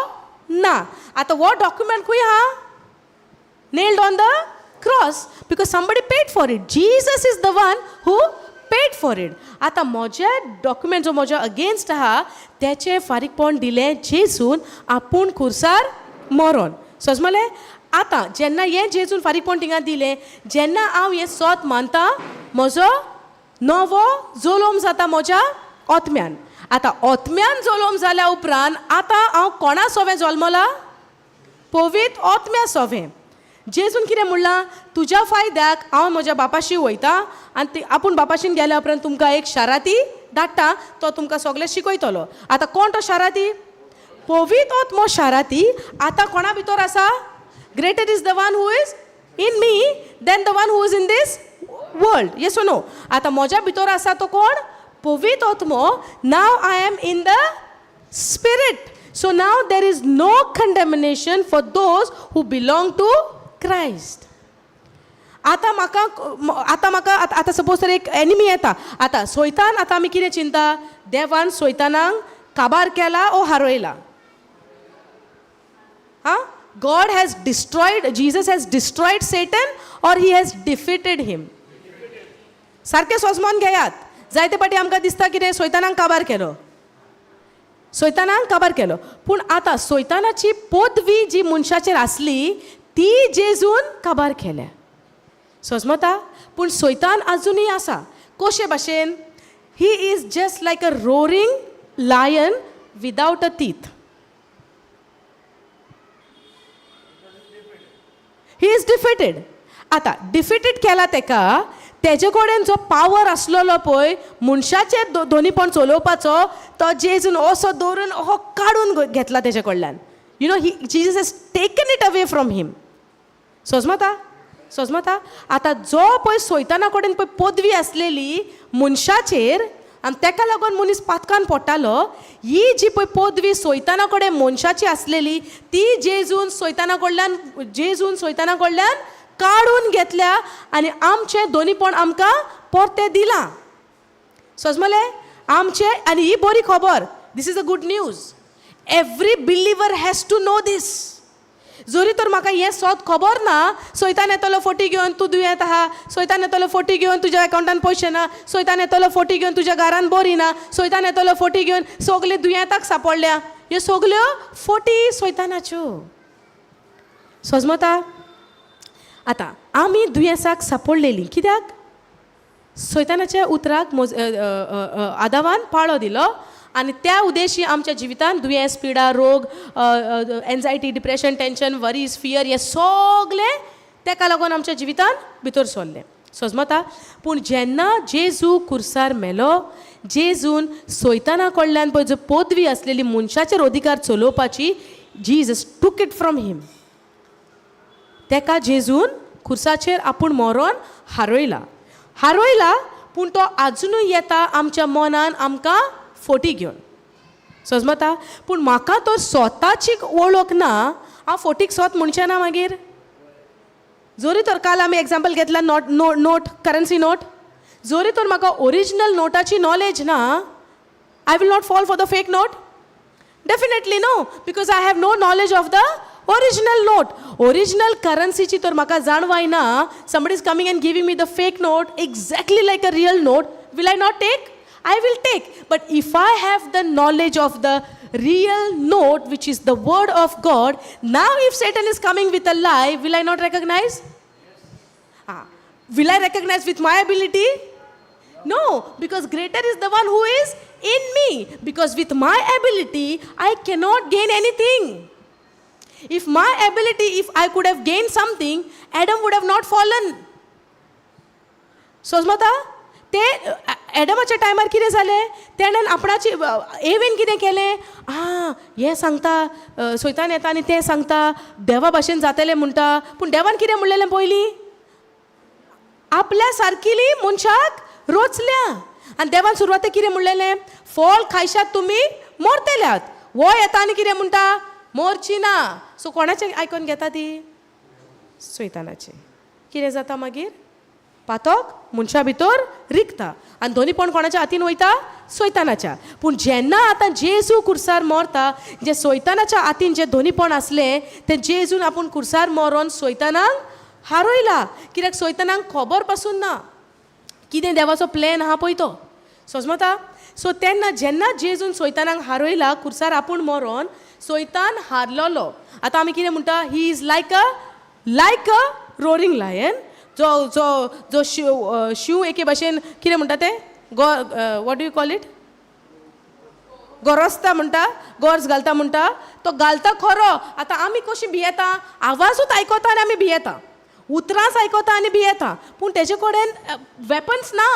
ना. आतां हो डॉक्युमेंट खंय आहा? Nailed on the cross, because somebody paid for it. Jesus is the one who paid for it. आतां म्हजे डॉक्युमेंट जो म्हज्या अगेन्स्ट आहा तेचें फारीकपण दिलें जेजून आपूण खुर्सार मरोन. सोजमलें? आतां जेन्ना हें जेजून फारीकपण थिंगा दिलें, जेन्ना हांव हें सोत मानता, म्हजो नवो जल्म जाता म्हज्या ओत्म्यान. आतां ओत्म्यान जल्म जाल्या उपरांत आतां हांव कोणा सोवें जल्मला? पवित्र ओत्म्या सोवें. जेजून कितें म्हणलां? तुज्या फायद्याक हांव म्हज्या बापाशी वयता आनी आपूण बापाशीन गेल्या उपरांत तुमकां एक शाराती धाडटा, तो तुमकां सगळें शिकयतलो. आतां कोण तो शाराती? पवित्र आत्मो शाराती. आतां कोणा भितर आसा? Greater is the one who is in me than the one who is in this world. Yes or no? आतां म्हज्या भितर आसा तो कोण? पवित्र आत्मो. Now I am in the spirit. So now there is no condemnation for those who belong to Christ. आतां म्हाका, आतां म्हाका, आतां सपोज तर एक एनिमी येता आतां सोयतान, आतां आमी कितें चिंता, देवान सोयतानाक काबार केला ओ हारयला? आं, God has destroyed, Jesus has destroyed Satan or he has defeated him? सारकें सोजमोन घेयात. जायते पाटी आमकां दिसता कितें, सोयतानाक काबार केलो, सोयतानाक काबार केलो. पूण आतां सोयतानाची पदवी जी मनशाचेर आसली ती जेजून काबार केल्या, सोजमता? पूण सोयतान आजुनूय आसा. कशे भाशेन? He is just like a roaring lion without a teeth. He is defeated. आतां डिफिटेड केला तेका, तेजे कडेन जो पावर आसलेलो पळय मनशाचेर दोनीपण चलोवपाचो, तो जेजून असो दवरून असो काडून घेतला तेजे कडल्यान. He Jesus has taken it away from him. सोजमता? सोजमता? आतां जो पळय सोयताना कडेन पळय पदवी आसलेली मनशाचेर आनी तेका लागून मनीस पातकान पडटालो, ही जी पळय पदवी सोयताना कडेन मनशाची आसलेली ती जेजून सोयताना कडल्यान, जेजून सोयताना कडल्यान काडून घेतल्या आनी आमचें दोनीपण आमकां परतें दिलां. सोजमले आमचें? आनी ही बरी खबर, this is a good news. Every believer has to know this. जरी तर म्हाका हें सोद खबर ना, सोयतान येतलो फोटी घेवन तूं दुयेंत आहा, सोयतान येतलो फोटी घेवन तुज्या एकावंटान पयशे ना, सोयतान येतलो फोटी घेवन तुज्या घरान बरी ना, सोयतान येतलो फोटी घेवन सगळे दुयेंताक सांपडल्या, ह्यो सगल्यो फोटी सोयतानाच्यो. सोजमता? आतां आमी दुयेंसाक सांपडलेलीं कित्याक? सोयतानाच्या उतराक मोज आदावान पाळो दिलो आनी त्या उद्देशी आमच्या जिवितान दुयेंस, पिडा, रोग, anxiety, depression, tension, worries, fear हे सगळे तेका लागून आमच्या जिवितान भितर सरले. सोजमता? पूण जेन्ना जेजू कुर्सार मेलो, जेजून सोयताना कडल्यान पळय जो पदवी आसलेली मनशाचेर अधिकार चलोवपाची, Jesus took it from him. तेका जेजून खुर्साचेर आपूण मरोन हारयला. हारयला, पूण तो आजुनूय येता आमच्या मनान आमकां फोटी घेवन. सोजमता? पूण म्हाका तर स्वताची वळख ना, हांव फोटीक सोत म्हणचें ना मागीर. जोरी तर काल आमी एग्जाम्पल घेतला note, note, currency note, जोरी तर म्हाका ओरिजिनल नोटाची नॉलेज ना, I will not fall for the fake note? Definitely no, because I have no knowledge of the original note. Original करन्सीची तर म्हाका जाणवाय ना, somebody is coming and giving me the fake note exactly like a real note, will I not take? I will take. But if I have the knowledge of the real note, which is the word of God, now if Satan is coming with a lie, will I not recognize? Ah, will I recognize with my ability? No, because greater is the one who is in me. Because with my ability, I cannot gain anything. If my ability, if I could have gained something, Adam would have not fallen. सोजमता? ते एडमाच्या टायमार कितें जालें? तेणेन आपणाची even कितें केलें? आं, हें सांगता, सोयतान येता आनी तें सांगता, देवा भाशेन जातलें म्हणटा. पूण देवान कितें म्हणलेलें पयलीं? आपल्या सारकिली मनशाक रोचल्या. आनी देवान सुरवातेक कितें म्हणलेलें? फळ खायशात तुमी मोरतेल्यात. वो येता आनी कितें म्हणटा? मोरची ना. सो कोणाचें आयकोन घेता ती? सोयतानाचें. कितें जाता मागीर? पातक मनशा भितर रिगता आनी दोनी पण कोणाच्या हातीन वयता? सोयतानाच्या. पूण जेन्ना आतां जेजू कुर्सार मरता, जे सोयतानाच्या हातीन जे दोनीपण आसलें तें जेजून आपूण कुर्सार मरोन सोयतानाक हारयला. कित्याक सोयतानाक खबर पासून ना कितें देवाचो प्लॅन आहा पळय तो. सोजमता? सो तेन्ना जेन्ना जेजून सोयतानाक हारयला कुर्सार आपूण मरोन, सोयतान हारलेलो. आतां आमी कितें म्हणटा? He is like a roaring lion. जो जो जो शींव, शींव एके भाशेन कितें म्हणटा ते, गो, what do you call it, गोरजता म्हणटा, गरज घालता म्हणटा, तो घालता खरो. आतां आमी कशी भियेता? आवाजूच आयकता आनी आमी भियेता, उतरांच आयकता आनी भियेता. पूण तेजे कडेन वेपन्स ना.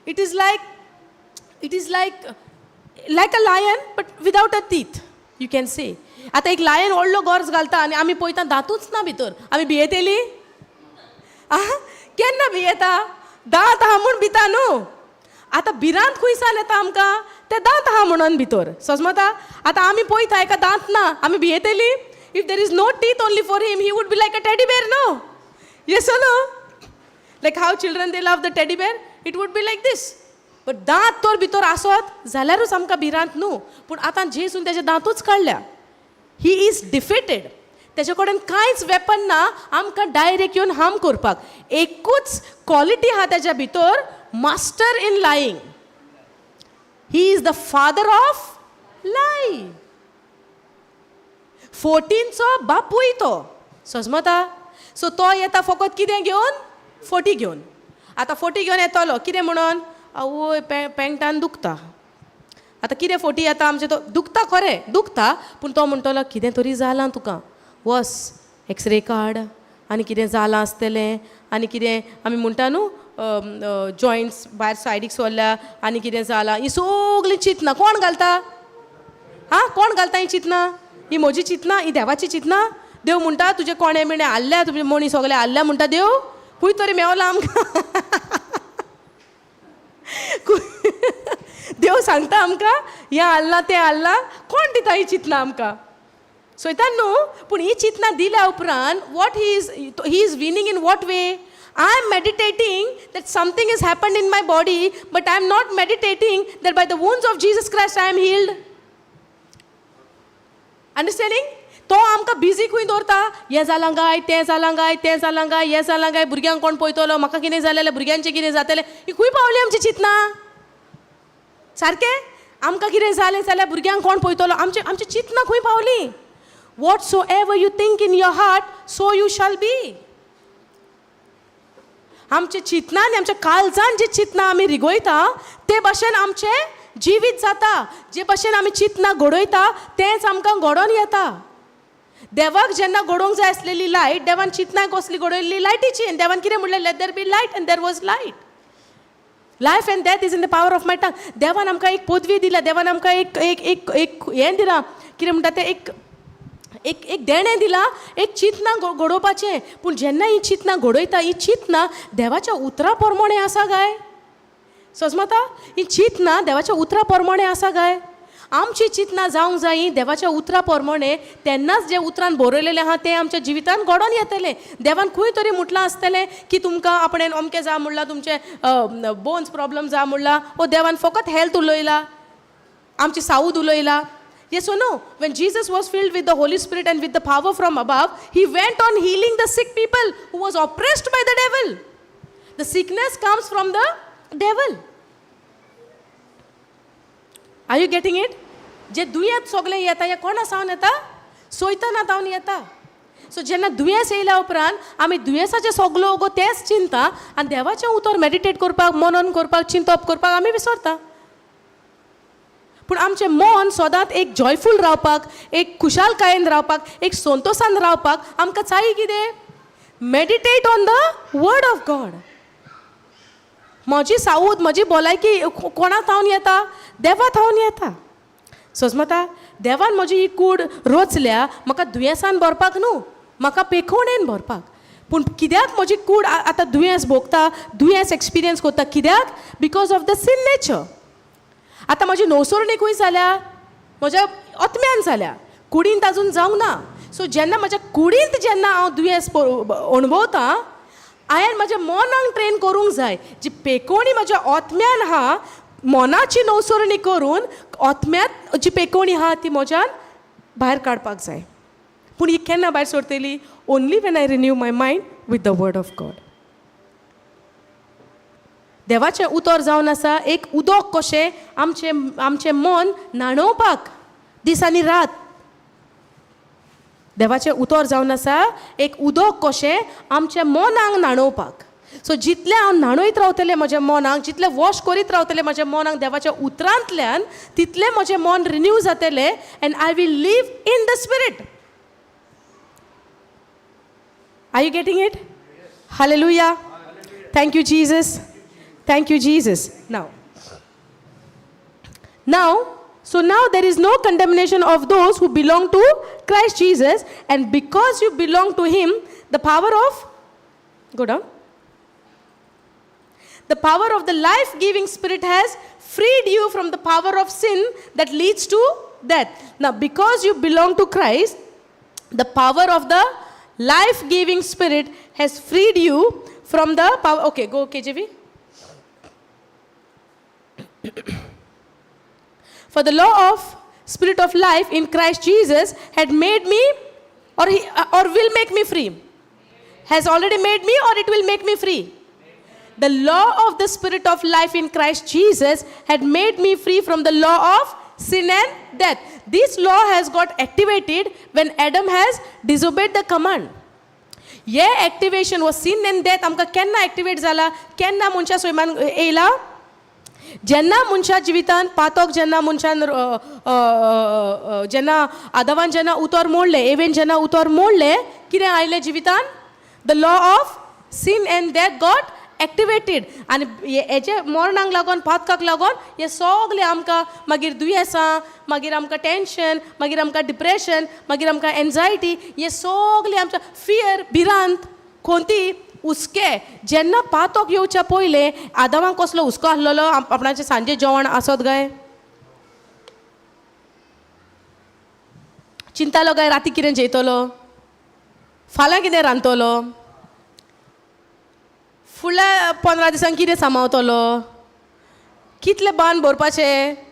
It is like a lion but without a teeth, you can say. आतां एक लायन व्हडलो गरज घालता आनी आमी पळयता दांतूच ना भितर, आमी भियेतली? आं, केन्ना भियेता? दांत आहा म्हूण भिता न्हू. आतां भिरांत खंयसान येता आमकां? ते दांत आहा म्हणून भितर. सजमता? आतां आमी पळयता एका दांत ना, आमी भियेतली? If there is no teeth only for him, he would be like a teddy bear, no? Yes no? Like how children they love the teddy bear, it would be like this. But दांत तर भितर आसत जाल्यारूच आमकां भिरांत न्हू. पूण आतां जेजून तेजे दांतूच काडल्या. He is defeated. तेजे कडेन कांयच वेपन ना आमकां डायरेक्ट येवन हार्म करपाक. एकूच क्वॉलिटी आहा तेज्या भितर, master in lying. He is the father of lie. फोटींचो बापूय तो, सजमता. सो तो येता फकत कितें घेवन? फोटी घेवन. आतां फोटी घेवन येतलो कितें म्हणून? आवय, पेंटान दुखता. आतां कितें फोटी येता आमचें? तो दुखता खरें दुखता, पूण तो म्हणटलो कितें तरी जालां तुका, वस एक्सरे काड आनी कितें जालां आसतलें आनी कितें आमी म्हणटा न्हू, जॉयंट्स भायर सायडीक सरल्या आनी कितें जालां. ही सगळीं चिंतना कोण घालता? आं, कोण घालता ही चिंतना? ही म्हजी चिंतना, ही देवाची चिंतना. देव म्हणटा तुजे कोणे बिणे हाडल्या, तुजे मणी सगळे हाडल्या म्हणटा देव. खंय तरी मेवला आमकां. देव सांगता आमकां हें हाडलां तें हाडलां. कोण दिता ही चिंतना आमकां? सोयता न्हू. पूण ही चिंतना दिल्या उपरांत what he is winning in what way? I am meditating that something is happened in my body, but I am not meditating that by the wounds of Jesus Christ I am healed. Understanding? तो आमकां busy खंय दवरता? हें जालां काय तें जालां काय तें जालां काय हें जालां काय, भुरग्यांक कोण पळयतलो, म्हाका कितें जालें, भुरग्यांचें कितें जातलें. ही खंय पावली आमची चिंतना? सारकें आमकां कितें जालें जाल्यार भुरग्यांक कोण पळयतलो, आमची चिंतना खंय पावली? Whatsoever you think in your heart, so you shall be. आमच्या चिंतना आनी आमच्या काळजान जी चिंतना आमी रिगयता ते भाशेन आमचें जिवीत जाता. जे भाशेन आमी चिंतना घडयता तेंच आमकां घडोवन येता. देवाक जेन्ना घडोवंक जाय आसलेली लायट, देवान चिंतना कसली घडयल्ली? लायटीची. आनी देवान कितें म्हणलें? Let there be light, and there was light. Life and death is in the power of my tongue. देवान आमकां एक पदवी दिल्या, देवान आमकां एक एक एक एक हें दिलां, कितें म्हणटा तें, एक एक एक देणें दिलां, एक चिंतना घडोवपाचें. पूण जेन्ना ही चिंतना घडयता, ही चिंतना देवाच्या उतरा प्रमाणें आसा काय? सजमता? ही चिंतना देवाच्या उतरा प्रमाणें आसा काय? आमची चिंतना जावंक जाय देवाच्या उतरा प्रमाणें, तेन्नाच जें उतरान बरयलेलें आहा तें आमच्या जिवितान घडोवन येतलें. देवान खंय तरी म्हटलां आसतलें की तुमकां आपणें अमकें जा म्हणलां, तुमचें बोन्स प्रॉब्लम जा म्हणलां, ओ देवान फकत हेल्थ उलयला, आमची Saud उलयला? Yes or no? When Jesus was filled with the Holy Spirit and with the power from above, he went on healing the sick people who was oppressed by the devil. The sickness comes from the devil. Are you getting it? जे दुयेंत सगळें येता हें कोणा सावन येता? सोयतना जावन येता. So जेन्ना दुयेंस येयल्या उपरांत आमी दुयेंसाचें सगलो गो तेंच चिंता आनी देवाचें उतर मेडिटेट करपाक, मनन करपाक, चिंतप करपाक आमी विसरता. पूण आमचें मन सदांच एक जॉयफूल रावपाक, एक खुशालकायेन रावपाक, एक संतोशान रावपाक आमकां जाय कितें? Meditate on the word of God. म्हजी साऊद, म्हजी भलायकी कोणा थावन येता? देवा थावन येता. सजमता? देवान म्हजी ही कूड रचल्या म्हाका दुयेंसान भरपाक न्हू, म्हाका पेखोवणेन भरपाक. पूण कित्याक म्हजी कूड आतां दुयेंस भोगता, दुयेंस एक्सपिरियन्स करता? कित्याक? Because of the sin nature. आतां म्हजी नवसरणी खंय जाल्या? म्हज्या आत्म्यान जाल्या, कुडींत आजून जावंक ना. सो जेन्ना म्हज्या कुडींत जेन्ना हांव दुयेंस अणभवता, हांवें म्हज्या मनाक ट्रेन करूंक जाय. जी पेकोवणी म्हज्या आत्म्यान आहा, मनाची नवसरणी करून आत्म्यांत जी पेकोवणी आहा ती म्हज्यान भायर काडपाक जाय. पूण ही केन्ना भायर सरतली? Only when I renew my mind with the word of God. देवाचें उतर जावन आसा एक उदक कशें आमचें मन न्हाणोवपाक दीस आनी रात. देवाचें उतर जावन आसा एक उदक कशें आमच्या मनाक न्हाणोवपाक. सो जितलें हांव न्हाणयत रावतलें म्हज्या मनाक, जितलें वॉश करीत रावतलें म्हज्या मनाक देवाच्या उतरांतल्यान, तितलें म्हजें मन रिन्यू जातलें and I will live in the spirit. Are you getting it? Hallelujah. Thank you, Jesus. Thank you, Jesus. Now, so now there is no condemnation of those who belong to Christ Jesus, and because you belong to Him, the power of, go down. The power of the life giving Spirit has freed you from the power of sin that leads to death. Now, because you belong to Christ, the power of the Life giving spirit has freed you from the power. Okay, go KJV. For the law of spirit of life in Christ Jesus had made me, or he, or will make me free. Has already made me, or it will make me free. The law of the spirit of life in Christ Jesus had made me free from the law of sin and death. This law has got activated when Adam has disobeyed the command. हे activation वो sin and death आमकां केन्ना activate जाला, केन्ना मनशा सैमान येयला? जेन्ना मनशा जिवितान पातक, जेन्ना मनशान जेन्ना आदवान जेन्ना उतर मोडलें, एवेन जेन्ना उतर मोडलें, कितें आयलें जिवितान? The law of sin and death got activated. आनी हेजे मरणाक लागून, पातकाक लागून हे सगळे आमकां मागीर दुयेंसां, मागीर आमकां टेंशन, मागीर आमकां डिप्रेशन, मागीर आमकां एन्जायटी, हे सगळे आमच्या फियर, भिरांत, खोंती, हुस्के. जेन्ना पातक येवच्या पयलें आदामाक कसलो हुस्को आसलेलो? आपणाचें सांजे जेवण आसत काय? चिंतालो काय राती कितें जेयतलो, फाल्यां कितें रांदतलो, फुडल्या 15 दिसांक कितें सांबाळतलो, कितले बांद भरपाचे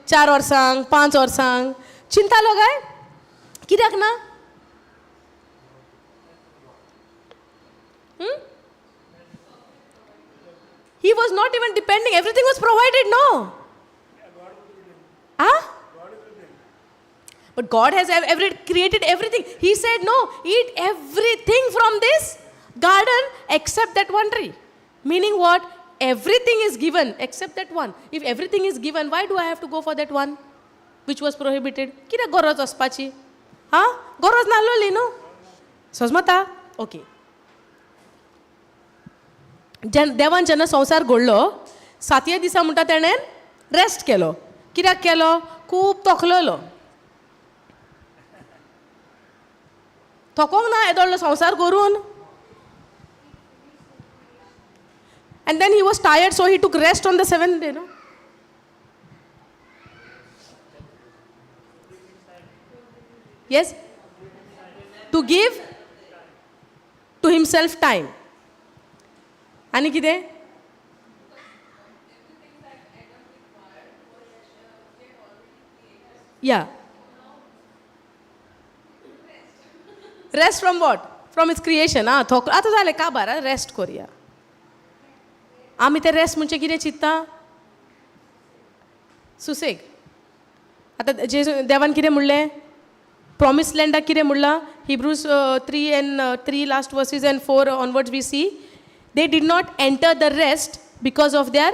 4 वर्सांक, 5 वर्सांक, चिंतालो काय? कित्याक ना? He was not even depending. Everything was provided, no? Huh? But God has created everything. He said, no, eat everything from this garden except that one tree. Meaning what? Everything is given except that one. If everything is given, why do I have to go for that one which was prohibited? कित्याक गरज वचपाची? हां, गरज नासलोली न्हू? सजमता? Okay. देवान जेन्ना संवसार घडलो, सातव्या दिसा म्हणटा तेणें रेस्ट केलो. कित्याक केलो? खूब थकलोलो. थकोंक ना येदो व्हडलो संवसार करून. And then he was tired, so he took rest on the 7th day, no? Yes? To give to himself time. आनी कितें? Yeah. Rest from what? From his creation. आं, थोक आतां जालें काबार, रेस्ट करुया. आमी ते रेस्ट म्हणजे कितें चिंत्ता? सुसेग. आतां जेजू देवान कितें म्हणलें? प्रॉमिस लँडाक कितें म्हणलां? Hebrews 3 and 3 last verses and 4 onwards we see they did not enter the rest because of their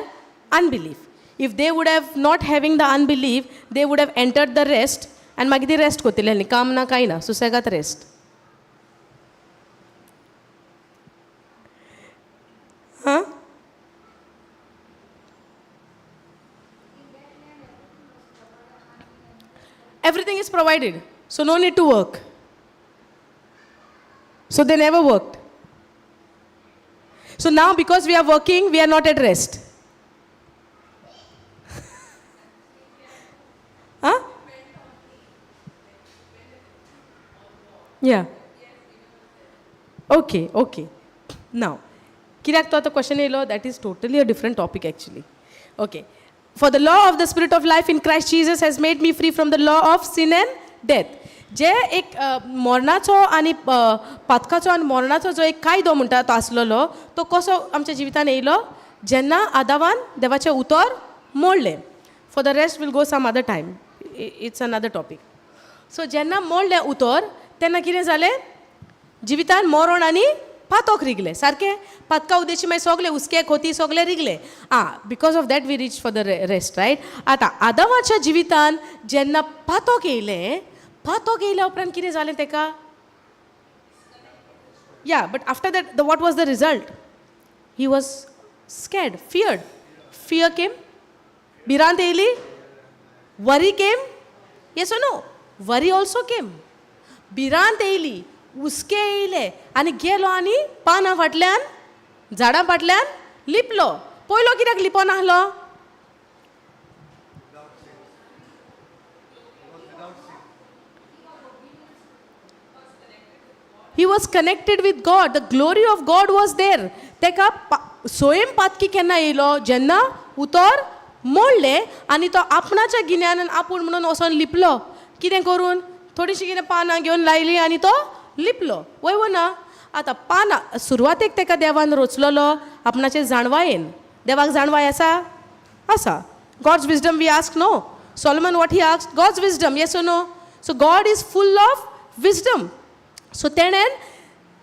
unbelief. If they would have not having the unbelief, they would have entered the rest and मागीर ती rest करतली आनी काम ना कांय ना, सुसेगात rest. हां, everything is provided, so no need to work. So they never worked. So now because we are working, we are not at rest. Huh? Yeah. Okay, okay. Now, कित्याक तो आतां क्वेश्चन येयलो, that is totally a different topic actually. Okay. For the law of the spirit of life in Christ Jesus has made me free from the law of sin and death. जे एक मरणाचो आनी पातकाचो आनी मरणाचो जो एक कायदो म्हणटा तो आसलेलो, तो कसो आमच्या जिवितान येयलो? जेन्ना आदावान देवाचें उतर मोडलें. For the rest will go some other time, it's another topic. So जेन्ना मोडलें उतर तेन्ना कितें जालें? जिवितान मरण आनी पातक रिगलें. सारकें पातका उदेशी मागीर सगळे हुस्के खोती सगळे रिगले. आं, because of that we reach for the rest, right? आतां आदावाच्या जिवितान जेन्ना पातक येयलें, पातक येयल्या उपरांत कितें जालें तेका? Yeah, but after that the what was the result? He was scared, feared. Fear came, भिरांत येयली, worry came. Yes or no? Worry also came. भिरांत येयली, हुस्के येयले आनी गेलो आनी पानां फाटल्यान, झाडां फाटल्यान लिपलो. पयलो कित्याक लिपोन आहलो? He was connected with God. The glory of God was there. तेका स्वयं पातकी केन्ना येयलो? जेन्ना उतर मोडलें आनी तो आपणाच्या गिन्यानान आपूण म्हणून वचोन लिपलो. कितें करून? थोडीशीं कितें पानां घेवन लायलीं आनी तो लिपलो. वय वो ना? आतां पानां, सुरवातेक तेका देवान रोचलेलो आपणाचे जाणवायेन. देवाक जाणवाय आसा? आसा. God's wisdom we ask, no? Solomon, what he ask? God's wisdom, yes, no? So God is full of wisdom. So तेणेन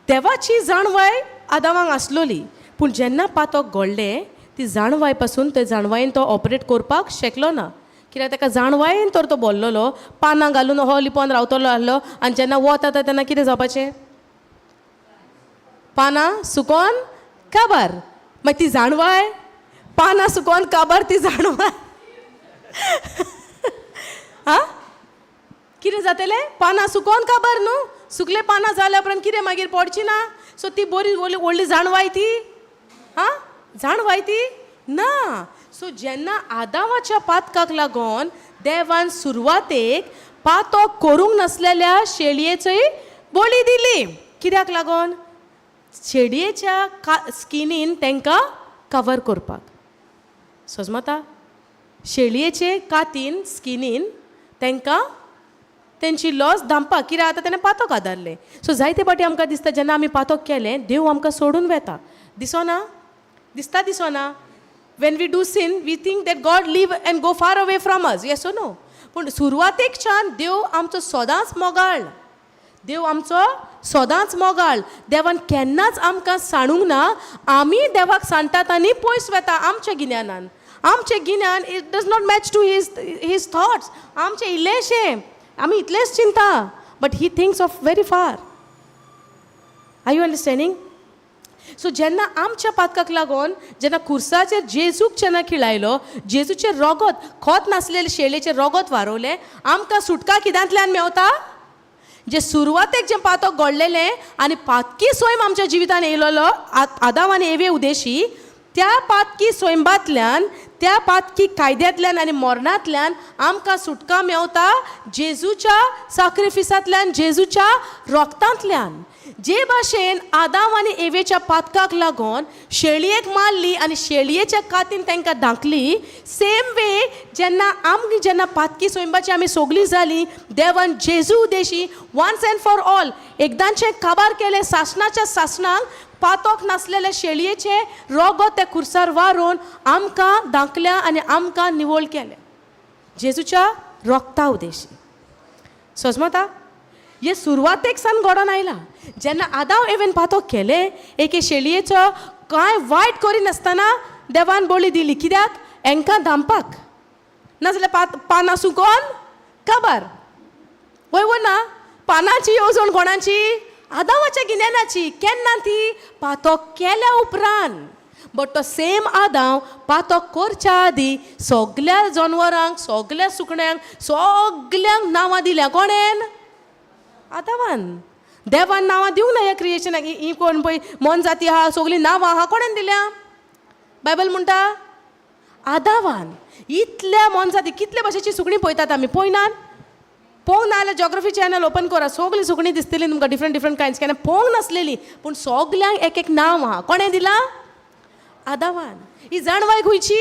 देवाची जाणवाय आदावांक आसलोली, पूण जेन्ना पातक घडलें, ती जाणवाय पासून, ते जाणवायेन तो ऑपरेट करपाक शकलो ना. कित्याक ताका जाणवायेन तर तो बोल्लोलो, पानां घालून हो लिपोन रावतलो आहलो आनी जेन्ना वत येता तेन्ना कितें जावपाचें? पानां सुकोन काबार. मागीर ती जाणवाय, पानां सुकोन काबार, ती जाणवाय आं कितें जातलें? पानां सुकोन काबार न्हू? सुकले पानां जाल्या उपरांत कितें मागीर पडची ना? सो ती बरी व्हडली व्हडली जाणवाय ती? आं, जाणवाय ती ना. सो जेन्ना आदावाच्या पातकाक लागून देवान सुरवातेक पातक करूंक नासलेल्या शेळयेचोय बळी दिली. कित्याक लागून? शेळयेच्या का स्किनीन तांकां कवर करपाक. सजमता? शेळयेचे कातीन, स्किनीन तांकां तेंची लॉस धांपपाक. कित्याक आतां तेणें पातक आदारलें. सो जायते फावटी आमकां दिसता, जेन्ना आमी पातक केलें, देव आमकां सोडून वेता. दिसोना? दिसता, दिसोना? When we do sin, we think that God leave and go far away from us, yes or no? पूण सुरवातेकच्यान देव आमचो सदांच मोगाळ. देव आमचो सदांच मोगाळ. देवान केन्नाच आमकां सांडूंक ना. आमी देवाक सांडटात आनी पयस वेता आमच्या गिन्यानान. आमचें गिन्यान, it does not match to his thoughts. आमचें इल्लेशें, आमी इतलेंच चिंता, but he thinks of very far. Are you understanding? So जेन्ना आमच्या पातकाक लागून जेन्ना खुर्साचेर जेजूक जेन्ना खिळायलो, जेजूचें रोगत, खोत नासलेलें शेळेचें रोगत वारोवलें, आमकां सुटका कित्यांतल्यान मेवता? जे सुरवातेक जें पातक घडलेलें आनी पातकी स्वयं आमच्या जिवितान येयलेलो आदाम आनी एवे उदेशी, त्या पातकी स्वयंबांतल्यान, त्या पातकी कायद्यांतल्यान आनी मरणांतल्यान आमकां सुटका मेवता जेजूच्या साक्रिफिसांतल्यान, जेजूच्या रोगतांतल्यान. जे भाशेन आदाम आनी एवेच्या पातकाक लागून शेळयेक मारली आनी शेळयेच्या कातीन तांकां धांकली, सेम वे जेन्ना आमी, जेन्ना पातकी स्वयंबाची आमी सोगली जाली, देवान जेजू Udeshi ones and for all एकदांचें काबार केलें. सासणाच्या सासणाक पातोक नासलेले शेळयेचें रोगत त्या खुर्सार वारोवन आमकां धांकल्या आनी आमकां निवळ केलें जेजूच्या रोगता उदेशी. सजमता? हे सुरवातेक सान घडोन आयला. जेन्ना आदाव एवेन पातोक केलें, एके शेळयेचो कांय वायट करिनासतना देवान बळी दिली. कित्याक? हेंकां धांपपाक. नाजाल्यार पानां सुकोन काबार. वय वो ना? पानांची येवजण कोणाची? आदावाच्या गिन्यानाची. केन्ना ती? पातक केल्या उपरांत. बट तो सेम आदाव पातक करच्या आदी सगल्या जनवरांक, सगल्या सुकण्यांक, सगल्यांक नांवां दिल्या. कोणेन? आदावान. देवान नांवां दिवंक ना ह्या क्रिएशनाक. ही कोण पळय मोनजाती आहा, सगळीं नांवां आहा, कोणेन दिल्या? बायबल म्हणटा, आदावान. इतल्या मोनजाती, कितले भाशेची सुकणीं पळयतात आमी, पळयनात? पळोवंक ना जाल्यार जॉग्रफी चॅनल ओपन करा, सगळीं सुकणीं दिसतलीं तुमकां, डिफरंट डिफरंट कायंड्स. केन्ना पळोवंक नासलेली, पूण सगल्यांक एक एक नांव आहा. कोणें दिलां? आदावान. ही जाणवाय खंयची?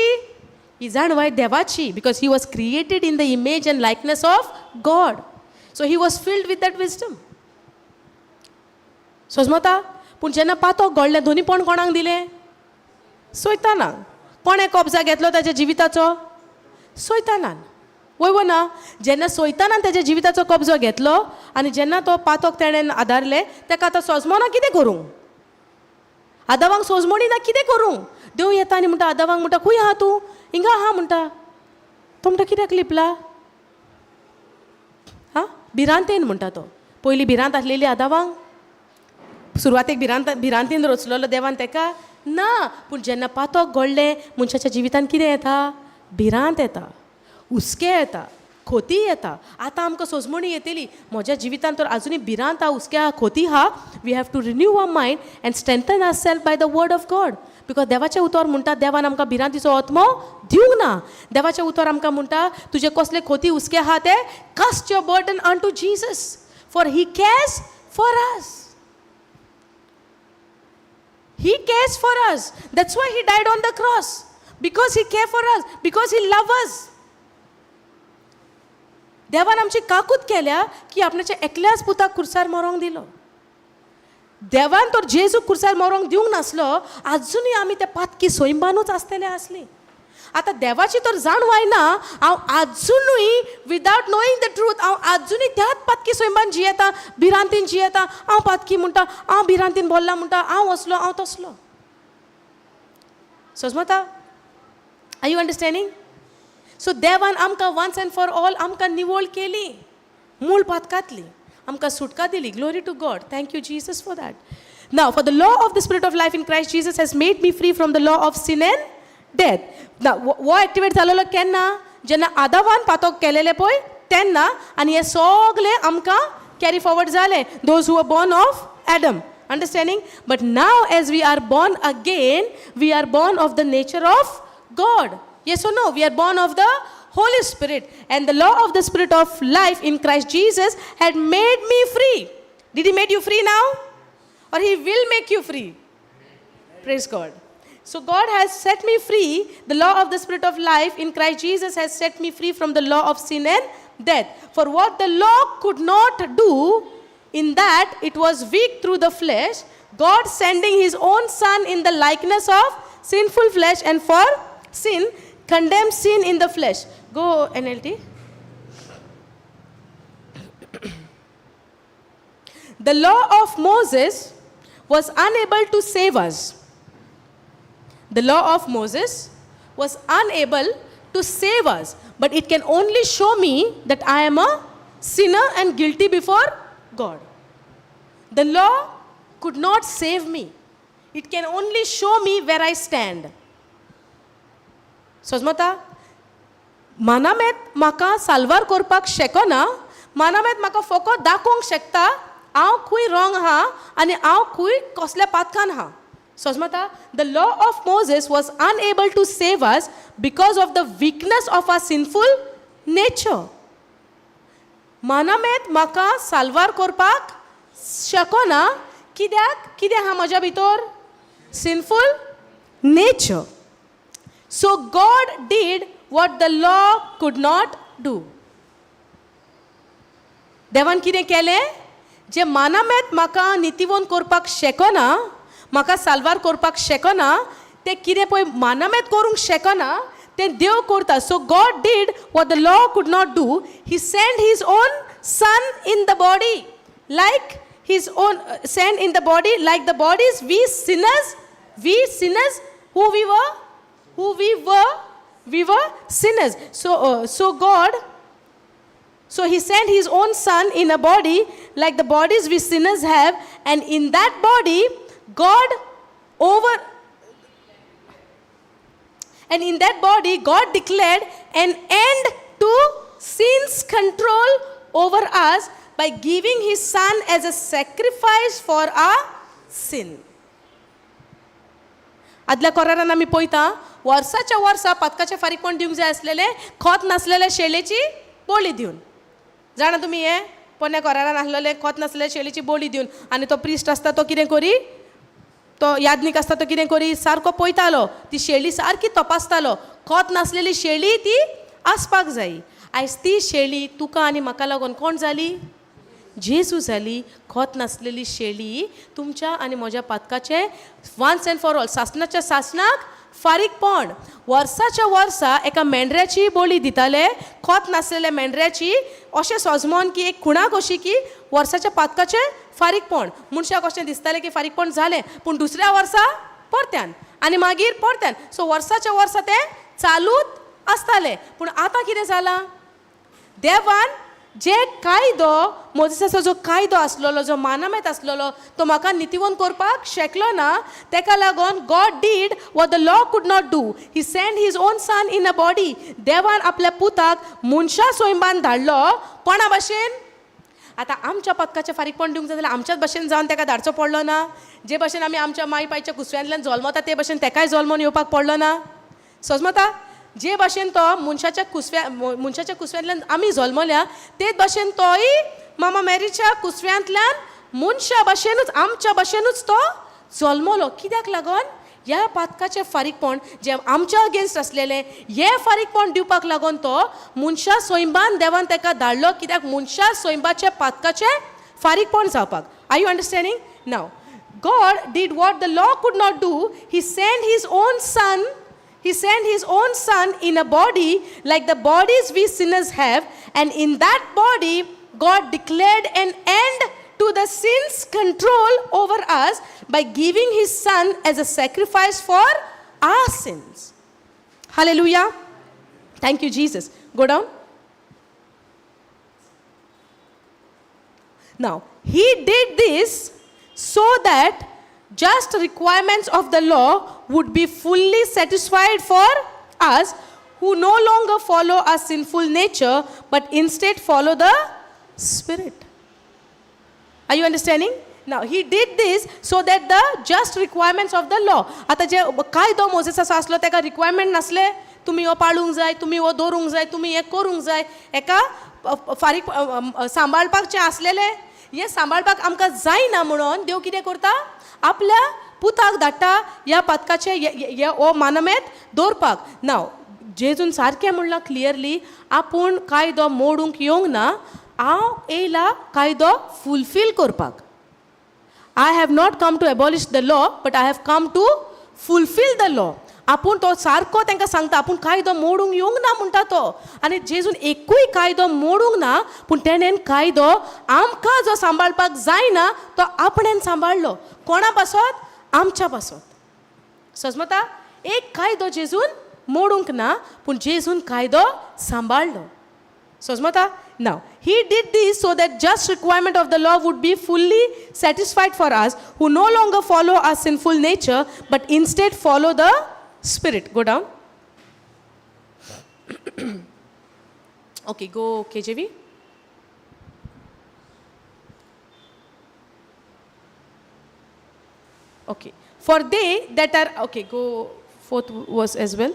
ही जाणवाय देवाची, because he was created in the image and likeness of God, so he was filled with that wisdom. सजमता? पूण जेन्ना पातक घडलें, दोनीपण कोणाक दिलें? सोयतानाक. कोणें कब्जा घेतलो ताच्या जिविताचो? सोयतानान. वय वो ना? जेन्ना सोयतानान तेज्या जिविताचो कब्जो घेतलो आनी जेन्ना तो पातक तेणेन आदारलें, ताका आतां सोजमोना कितें करूं. आदावांक सोजमोणी ना कितें करूं. देव येता आनी म्हणटा आदावांक, म्हणटा, "खंय आहा तूं?" "हिंगा आहा," म्हणटा. तो म्हणटा, "कित्याक लिपला?" हां, भिरांतेन म्हणटा तो. पयलीं भिरांत आसलेली आदावांक? सुरवातेक भिरांतीन रचलेलो देवान तेका? ना. पूण जेन्ना पातक घडलें, मनशाच्या जिवितान कितें येता? भिरांत येता, हुस्के येता, खोती येता. आतां आमकां सोजमणी येतली, म्हज्या जिवितान तर आजुनूय भिरांत आहा, हुस्के आहा, खोती आहा. We have to renew our mind and strengthen our self by the word of God, because देवाचें उतर म्हणटा, देवान आमकां भिरांतीचो आत्मो दिवंक ना. देवाचें उतर आमकां म्हणटा, तुजे कसले खोती हुस्के आहा ते, cast your burden unto Jesus, for he cares for us. He cares for us. That's why he died on the cross, because he care for us, because he love us. देवान आमची काकूत केल्या की आपणाच्या एकल्याच पुताक खुर्सार मरोंक दिलो. देवान तर जेजू खुर्सार मरोंक दिवंक नासलो, आजुनूय आमी त्या पातकी सोयंबानूच आसतले आसली. आतां देवाची तर जाणवाय ना, हांव आजुनूय विदावट नोईंग the truth हांव आजुनूय त्याच पातकी सोयंबान जियेता, भिरांतीन जियेता. हांव पातकी म्हणटा, हांव भिरांतीन बोल्ला म्हणटा, हांव असलो, हांव तसलो. सजमता? Are you understanding? So देवान आमकां वन्स एंड फॉर ऑल आमकां निवळ केली, मूळ पातकांतली आमकां सुटका दिली. Glory to God. Thank you, Jesus, for that. Now, for the law of the Spirit of life in Christ Jesus has made me free from the law of sin and death. Now, हो activate जालेलो केन्ना? जेन्ना आदावान पातक केलेलें पळय तेन्ना, आनी हें सगलें आमकां कॅरी फॉरवर्ड जालें, those who are born of Adam. Understanding? But now, as we are born again, we are born of the nature of God. Yes or no? We are born of the Holy Spirit. And the law of the Spirit of life in Christ Jesus had made me free. Did He made you free now? Or He will make you free? Praise God. So God has set me free. The law of the Spirit of life in Christ Jesus has set me free from the law of sin and death. For what the law could not do, in that it was weak through the flesh, God sending his own Son in the likeness of sinful flesh and for sin, condemned sin in the flesh. Go, NLT. The law of Moses was unable to save us. The law of Moses was unable to save us, but it can only show me that I am a sinner and guilty before God. The law could not save me. It can only show me where I stand. सजमता? मानामेत म्हाका साल्वार करपाक शकना. मानामेत म्हाका फकत दाखोवंक शकता हांव खंय wrong आहा आनी हांव खंय कसल्या पातकान आहा. सजमता? The law of Moses was unable to save us because of the weakness of our sinful nature. मानामेत म्हाका साल्वार करपाक शकना. कित्याक? कितें आहा म्हज्या भितर? Sinful nature. So God did what the law could not do. देवान कितें केलें? जें मानामेत म्हाका नितीवंत करपाक शकना, म्हाका साल्वार करपाक शकना, तें कितें पळय मानामेत करूंक शकना, तें देव करता. So God did what the law could not do. He send his own Son in the body like his own, send in the body like the bodies we sinners, we sinners who we were, who we were, we were sinners. So God, so he sent his own Son in a body like the bodies we sinners have, and in that body, God over and in that body, God declared an end to sin's control over us by giving his Son as a sacrifice for our sin. आदल्या कोरारान आमी पळयता, वर्साच्या वर्सा पातकाचें फारीकपण दिवंक जाय आसलेलें खोत नासलेल्या शेळेची बळी दिवन. जाणा तुमी, हें पोन्न्या कोरारान आसलेलें, खोत नासलेल्या शेळेची बळी दिवन. आनी तो प्रिस्ट आसता तो कितें करी, तो याज्ञीक आसता तो कितें करी, सारको पळयतालो, ती शेळी सारकी तपासतालो. खोत नासलेली शेळी ती आसपाक जाय. आयज ती शेळी तुका आनी म्हाका लागून कोण जाली? जेजू जाली खोत नासलेली शेळी. तुमच्या आनी म्हज्या पातकाचें वन्स एंड फॉर ऑल, सासणाच्या सासणाक फारीकपण. वर्साच्या वर्सा एका मेंढऱ्याची बळी दिताले, खोत नासलेल्या मेंढऱ्याची, अशें सोजमोन की एक खुणा कशी की वर्साच्या पातकाचें फारीकपण. मनशाक अशें दिसतालें की फारीकपण जालें, पूण दुसऱ्या वर्सा परत्यान आनी मागीर परत्यान. सो वर्साच्या वर्सा तें चालूच आसतालें. पूण आतां कितें जालां? देवान जे कायदो, मोजिसाचो जो कायदो आसलेलो, जो मानामेत आसलेलो, तो म्हाका नितीवंत करपाक शकलो ना. तेका लागून God did what the law could not do. He send his own Son in a body. देवान आपल्या पुताक मनशा सोयंबान धाडलो. कोणा भाशेन? आतां आमच्या पातकाचें फारीकपण दिवंक जाय जाल्यार आमच्याच भाशेन जावन ताका धाडचो पडलो ना? जे भाशेन आमी आमच्या माय पायच्या कुसव्यांतल्यान जल्मता, ते भाशेन तेकाय जल्मोन येवपाक पडलो ना? सजमता? जे भाशेन तो मनशाच्या कुसव्यांतल्यान आमी जल्मल्या, तेच भाशेन तोय मामा मॅरीच्या कुसव्यांतल्यान मनशा भाशेनूच, आमच्या भाशेनूच तो जल्मलो. कित्याक लागोन? ह्या पातकाचें फारीकपण जें आमच्या अगेन्स्ट आसलेलें, हें फारीकपण दिवपाक लागोन तो मनशा सैंबान देवान ताका धाडलो. कित्याक? मनशा सैंबाचें पातकाचें फारीकपण जावपाक. Are you understanding now? God did what the law could not do. He send his own son. He sent his own son in a body like the bodies we sinners have, and in that body, God declared an end to the sin's control over us by giving his son as a sacrifice for our sins. Hallelujah. Thank you, Jesus. Go down. Now, he did this so that just requirements of the law would be fully satisfied for us who no longer follow our sinful nature but instead follow the Spirit. Are you understanding? Now, he did this so that the just requirements of the law. आतां जे कायदो मोजेसाचो आसलो, ताका requirement नासले, तुमी हो पाळूंक जाय, तुमी हो दवरूंक जाय, तुमी हें करूंक जाय, हेका फारीक सांबाळपाचें आसलेलें. हें सांबाळपाक आमकां जायना म्हणून देव कितें करता? आपल्या पुताक धाडटा ह्या पातकाचें हो मानमेत दवरपाक. नाव जेजून सारकें म्हणलां क्लियरली, आपूण कायदो मोडूंक येवंक ना, हांव येयला कायदो फुलफील करपाक. I have not come to abolish the law, but I have come to fulfill the law. आपूण तो सारको तांकां सांगता, आपूण कायदो मोडूंक येवंक ना म्हणटा तो. आनी जेजून एकूय कायदो मोडूंक ना, पूण तेणेन कायदो आमकां जो सांबाळपाक जायना तो आपणेन सांबाळ्ळो. कोणा पासत? आमच्या पासत. सजमता? एक कायदो जेजून मोडूंक ना, पूण जेजून कायदो सांबाळ्ळो. सजमता? Now, he did this so that just requirement of the law would be fully satisfied for us who no longer follow our sinful nature but instead follow the Spirit. Go down. Okay, go KJV. Okay. For they that are, okay, go fourth verse as well.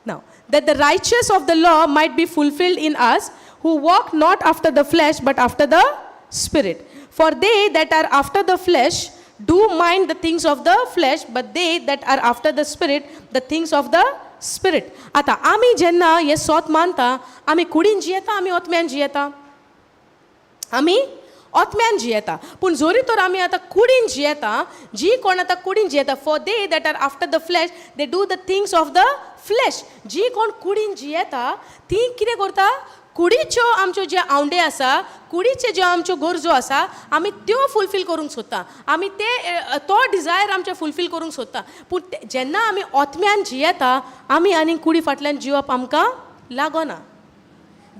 Now, that the righteous of the law might be fulfilled in us who walk not after the flesh but after the Spirit. For they that are after the flesh do mind the things of the flesh, but they that are after the Spirit, the things of the Spirit. आतां आमी जेन्ना हें सोत मानता, आमी कुडीन जियेता, आमी ओतम्यान जियेता? आमी ओतम्यान जियेता. पूण जोरी तर आमी आतां कुडीन जियेता, जी कोण आतां कुडीन जियेता, for they that are after the flesh, they do the things of the flesh. जी कोण कुडीन जियेता ती कितें करता? कुडीच्यो आमच्यो जे आवंडे आसा, कुडीचे ज्यो आमच्यो गरजो आसा, आमी त्यो फुलफील करूंक सोदता. आमी ते तो डिजायर आमचे फुलफील करूंक सोदता. पूण जेन्ना आमी ओतम्यान जियेता, आमी आनी कुडी फाटल्यान जिवप आमकां लागना.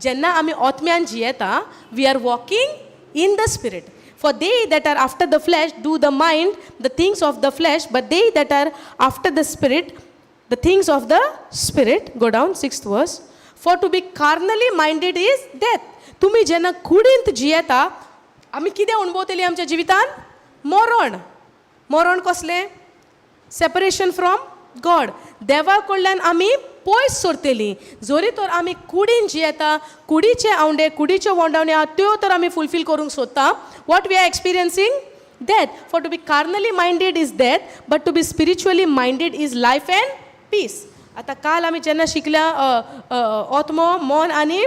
जेन्ना आमी ओतम्यान जियेता, we are walking in the Spirit. For they that are after the flesh do the mind the things of the flesh, but they that are after the Spirit, the things of the Spirit. Go down, sixth verse. For to be carnally minded is death. तुमी जेन्ना कुडींत जियेता, आमी कितें अणभवतली आमच्या जिवितान? मरण. मरण कसलें? Separation from God. देवा कडल्यान आमी पयस सरतली. जरी तर आमी कुडीन जियेता, कुडीचे आवंडे, कुडीच्यो वोंडावण्यो आहा त्यो तर आमी फुलफील करूंक सोदता, what we are experiencing? Death. For to be carnally minded is death, but to be spiritually minded is life and peace. आतां काल आमी जेन्ना शिकल्या आत्मो, मन आनी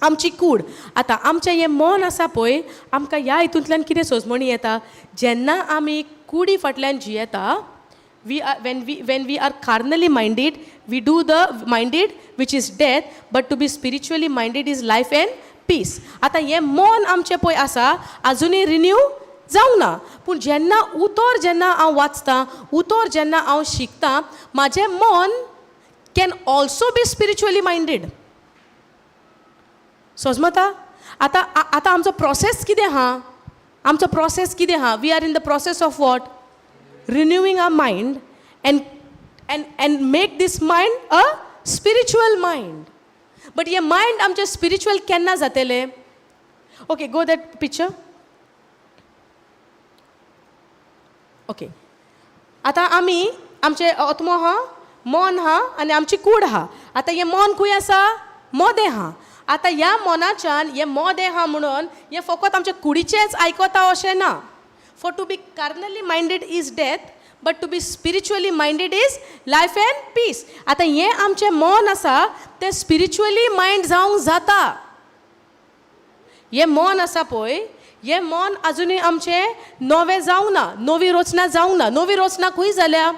आमची कूड. आतां आमचें हें मन आसा पळय, आमकां ह्या हितूंतल्यान कितें सोजमणी येता? जेन्ना आमी कुडी फाटल्यान जियेता, we are when we are carnally minded, we do the minded which is death, but to be spiritually minded is life and peace. आतां हें मन आमचें पळय आसा, आजुनूय रिन्यू जावंक ना. पूण जेन्ना उतर जेन्ना हांव वाचतां, उतर जेन्ना हांव शिकतां, म्हाजें मन can also be spiritually minded. सजमता? आतां आतां आमचो प्रोसेस कितें आहा? आमचो प्रोसेस कितें आहा? We are in the process of what? Renewing our mind and make this mind a spiritual mind. But hey mind आमचें स्पिरिच्युअल केन्ना जातलें? Okay, go that picture. Okay, आतां आमी आमचें आत्मो आहा, मन आहा आनी आमची कूड आहा. आतां हें मन खंय आसा? मोदें आहा. आतां ह्या मनाच्यान हें मोदें आहा म्हणून हें फकत आमच्या कुडीचेंच आयकता अशें ना. For to be carnally minded is death, but to be spiritually minded is life and peace. आतां हें आमचें मन आसा तें स्पिरिच्युअली मायंड जावंक जाता. हें मन आसा पळय, हें मन आजुनूय आमचें नवें जावंक ना, नवी रचना जावंक ना. नवी रचना खंय जाल्या?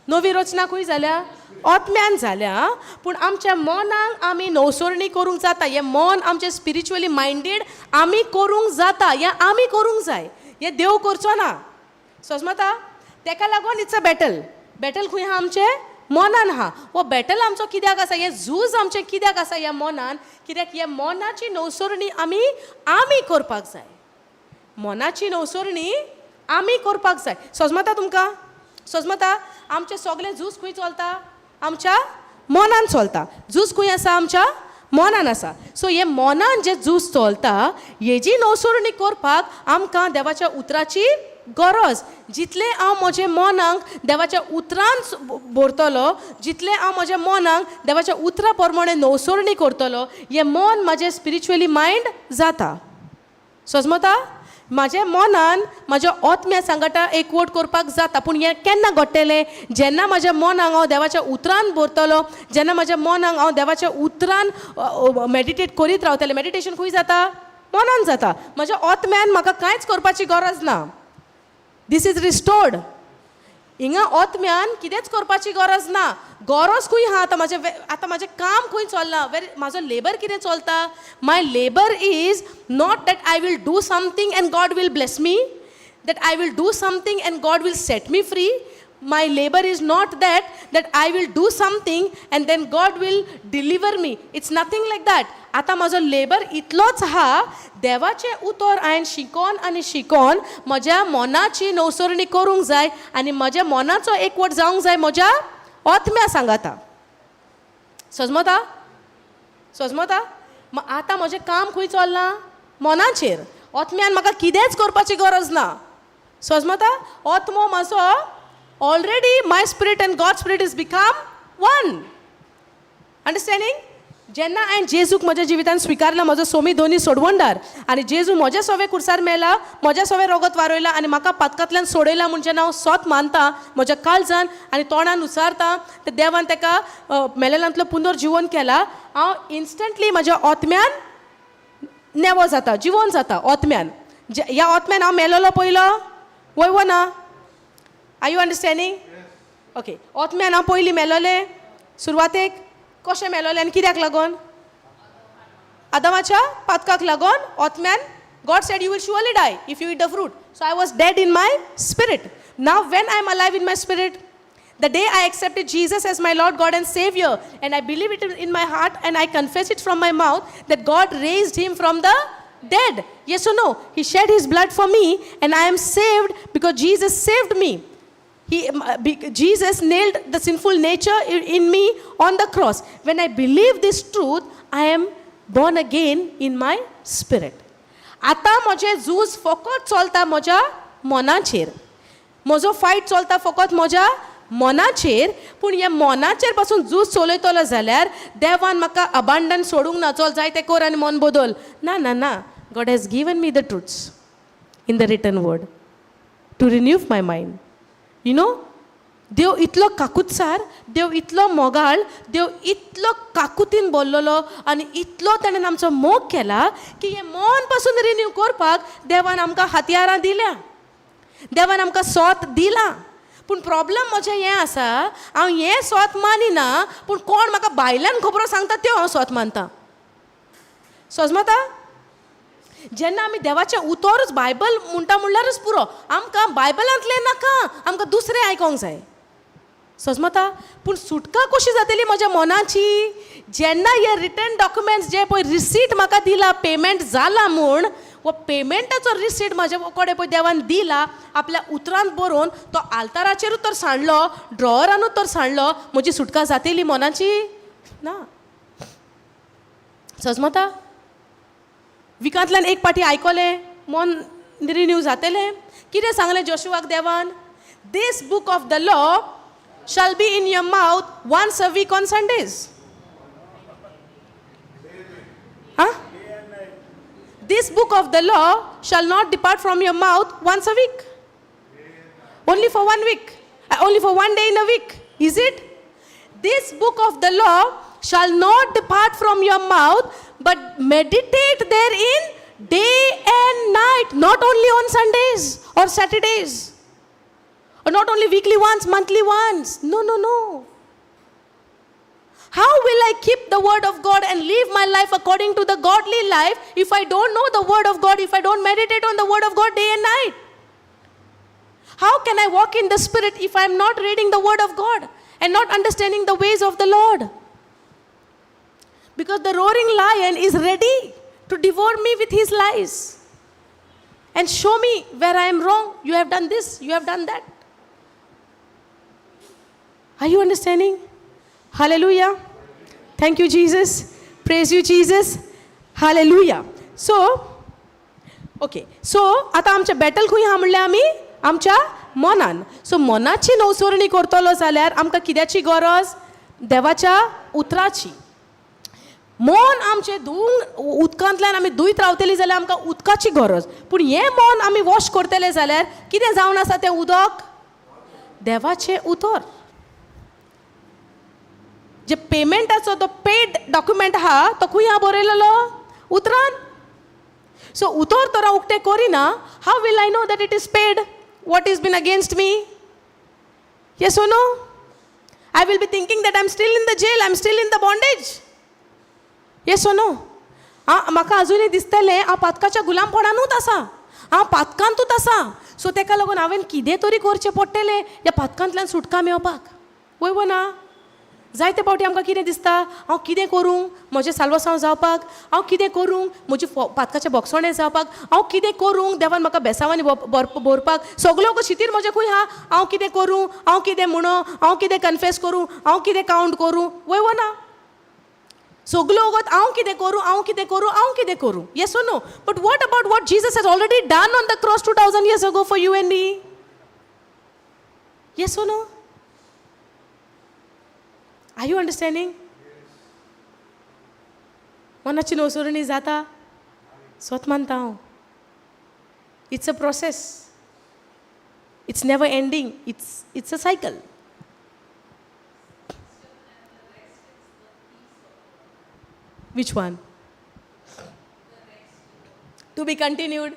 नवी रचना खंय जाल्या? आत्म्यान जाल्या. पूण आमच्या मनाक आमी नवसरणी करूंक जाता. हें मन आमचें स्पिरिच्युअली मायंडेड आमी करूंक जाता. हें आमी करूंक जाय, हें देव करचो ना. सजमता? तेका लागून it's a battle. Battle खंय आहा? आमचें मनान आहा. हो बॅटल आमचो कित्याक आसा? हें झूज आमचें कित्याक आसा ह्या मनान? कित्याक ह्या मनाची नवसरणी आमी करपाक जाय. मनाची नवसरणी आमी करपाक जाय. सजमता तुमकां? सजमता? आमचें सगळें झूज खंय चलता? आमच्या मनान चलता. झूज खंय आसा? आमच्या मनान आसा. सो हे मनान जें झूज चलता हेजी नवसरणी करपाक आमकां देवाच्या उतराची गरज. जितलें हांव म्हज्या मनाक देवाच्या उतरान भरतलो, जितलें हांव म्हज्या मनाक देवाच्या उतरा प्रमाणे नवसरणी करतलो, हें मन म्हाजें स्पिरिच्युअली मायंड जाता. सजमता? म्हाज्या मनान म्हाज्या आत्म्या सांगाता एकवट करपाक जाता. पूण हें केन्ना घडटलें? जेन्ना म्हाज्या मनाक हांव देवाच्या उतरान भरतलो, जेन्ना म्हाज्या मनाक हांव देवाच्या उतरान मेडिटेट करीत रावतलें. मेडिटेशन खंय जाता? मनान जाता. म्हज्या आत्म्यान म्हाका कांयच करपाची गरज ना. This is restored. हिंगा आत्म्यान कितेंच करपाची गरज ना. गरज खंय आहा आतां? म्हाजें आतां म्हाजें काम खंय चल्लां? वेर म्हाजो लेबर कितें चलता? My labour is not that I will do something and God will bless me, that I will do something and God will set me free. My labour is not that I will do something and then God will deliver me. It's nothing like that. आतां म्हाजो labour इतलोच आहा, देवाचें उतर हांवें शिकोन आनी शिकोन म्हज्या मनाची नवसरणी करूंक जाय आनी म्हज्या मनाचो एकवट जावंक जाय म्हज्या आत्म्या सांगाता. सजमता? सजमता? आतां म्हजें काम खंय चल्लां? मनाचेर. आत्म्यान म्हाका कितेंच करपाची गरज ना. सजमता? आत्मो म्हाजो already, my spirit and God spirit is become one. Understanding? जेन्ना हांवें जेजूक म्हज्या जिवितान स्विकारला, म्हजो सोमी धनी सोडवणदार, आनी जेजू म्हज्या सोवे कुर्सार मेला, म्हज्या सोवे रोगत वारयला आनी म्हाका पातकांतल्यान सोडयला म्हूण जेन्ना हांव सोत मानता म्हज्या काळजान आनी तोंडान उचारता, ते देवान ताका मेलेल्यांतलो पुनर्जिवन केला, हांव इन्स्टंटली म्हज्या आत्म्यान नेवो जाता, जिवन जाता आत्म्यान. ह्या आत्म्यान हांव मेलोलो पयलो, वय वो ना? Are you understanding? Okay. आत्म्यान हांव पयलीं मेलोलें सुरवातेक. कशें मेलोलें आनी कित्याक लागून? आदामाच्या पातकाक लागून आत्म्यान. God said, "You will surely die if you eat the fruit." So I was dead in my spirit. Now when I am alive in my spirit? The day I accepted Jesus as my Lord, God, and Savior, and I believe it in my heart and I confess it from my mouth that God raised him from the dead. Yes or no? He shed his blood for me, and I am saved because Jesus saved me. Jesus nailed the sinful nature in me on the cross. When I believe this truth, I am born again in my spirit. आतां म्हजें झूज फकत चलता म्हज्या मनाचेर. म्हजो fight चलता फकत म्हज्या मनाचेर. पूण ह्या मनाचेर पासून झूज चलयतलो जाल्यार देवान म्हाका अबांडन सोडूंक ना, चल जाय तें कर आनी मन बदल. ना ना ना. God has given me the truths in the written word to renew my mind. देव इतलो काकुतसार, देव इतलो मोगाळ, देव इतलो काकुतीन बोल्लोलो आनी इतलो ताणें आमचो मोग केला की हें मन पासून रिन्यू करपाक देवान आमकां हत्यारां दिल्या, देवान आमकां सोत दिलां. पूण प्रॉब्लम म्हजें हें आसा, हांव हें सोत मानिना, पूण कोण म्हाका भायल्यान खबरो सांगता त्यो हांव सोत मानता. सजमता? जेन्ना आमी देवाचें उतरूच बायबल म्हणटा म्हणल्यारूच पुरो, आमकां बायबलांतलें नाका, आमकां दुसरें आयकोंक जाय. सजमता? पूण सुटका कशी जातली म्हज्या मनाची? जेन्ना हे रिटन डॉक्युमेंट्स जे पळय रिसीट म्हाका दिला, पेमेंट जाला म्हूण, हो पेमेंटाचो रिसीट म्हज्या कडेन पळय देवान दिला आपल्या उतरान बरोवन, तो आल्ताराचेरूच तर सांडलो, ड्रॉवरानूच तर सांडलो, म्हजी सुटका जातली मनाची ना. सजमता? विकांतल्यान एक पाटी आयकलें, मन रिन्यू जातलें? कितें सांगलें जोशुआक देवान? "This book of the law shall be in your mouth once a week on Sundays." Huh? This book of the law shall not depart from your mouth once a week. Only for 1 week. Only for 1 day in a week. Is it? This book of the law shall not depart from your mouth, but meditate therein day and night, not only on Sundays or Saturdays, or not only weekly once, monthly once. No, no, no. How will I keep the word of God and live my life according to the godly life if I don't know the word of God, if I don't meditate on the word of God day and night? How can I walk in the Spirit if I am not reading the word of God and not understanding the ways of the Lord? Because the roaring lion is ready to devour me with his lies and show me where I am wrong. You have done this, you have done that. Are you understanding? Hallelujah. Thank you, Jesus. Praise you, Jesus. Hallelujah. So, okay. So, आतां आमचें battle खंय आहा म्हणल्यार आमी आमच्या मनान. So मनाची नवसरणी करतलो जाल्यार आमकां कित्याची गरज? देवाच्या उतराची. मन आमचें धुवूंक उदकांतल्यान आमी धुयत रावतली जाल्यार आमकां उदकाची गरज. पूण हें मन आमी वॉश करतले जाल्यार कितें जावन आसा तें उदक? देवाचें उतर. जे पेमेंटाचो तो पेड डॉक्युमेंट आहा तो खंय आहा बरयलेलो? उतरान. सो उतर तर हांव उक्तें करिना, how will I know that it is paid? What is been against me? Yes or no? I will be thinking that I am still in the jail, I am still in the bondage. Yes or no? म्हाका अजुनूय दिसतलें हांव पातकाच्या गुलामपणानूच आसा, हांव पातकांतूच आसा. So तेका लागून हांवें कितें तरी करचें पडटलें ह्या पातकांतल्यान सुटका मेळपाक. वय वो ना? जायते फावटी आमकां कितें दिसता, हांव कितें करूं म्हजें साल्वासांव जावपाक, हांव कितें करूं म्हजें पातकाचें बोगसणें जावपाक, हांव कितें करूं देवान म्हाका बेसांवांनी भरपाक, सगळ्यो शितीर म्हजें खंय आहा, हांव कितें करूं, हांव कितें म्हणो, हांव कितें कन्फेस करूं, हांव कितें कावंट करूं. वय वो ना? सगळ्यो वगत हांव कितें करूं, हांव कितें करूं, हांव कितें करूं. Yes or no? But what about what Jesus has already done on the cross 2000 years ago for you and me? Yes or no? Are you understanding? मनाची नवसरणी जाता स्वत मानता हांव. It's a process. It's never ending. It's a cycle. Which one? To be continued.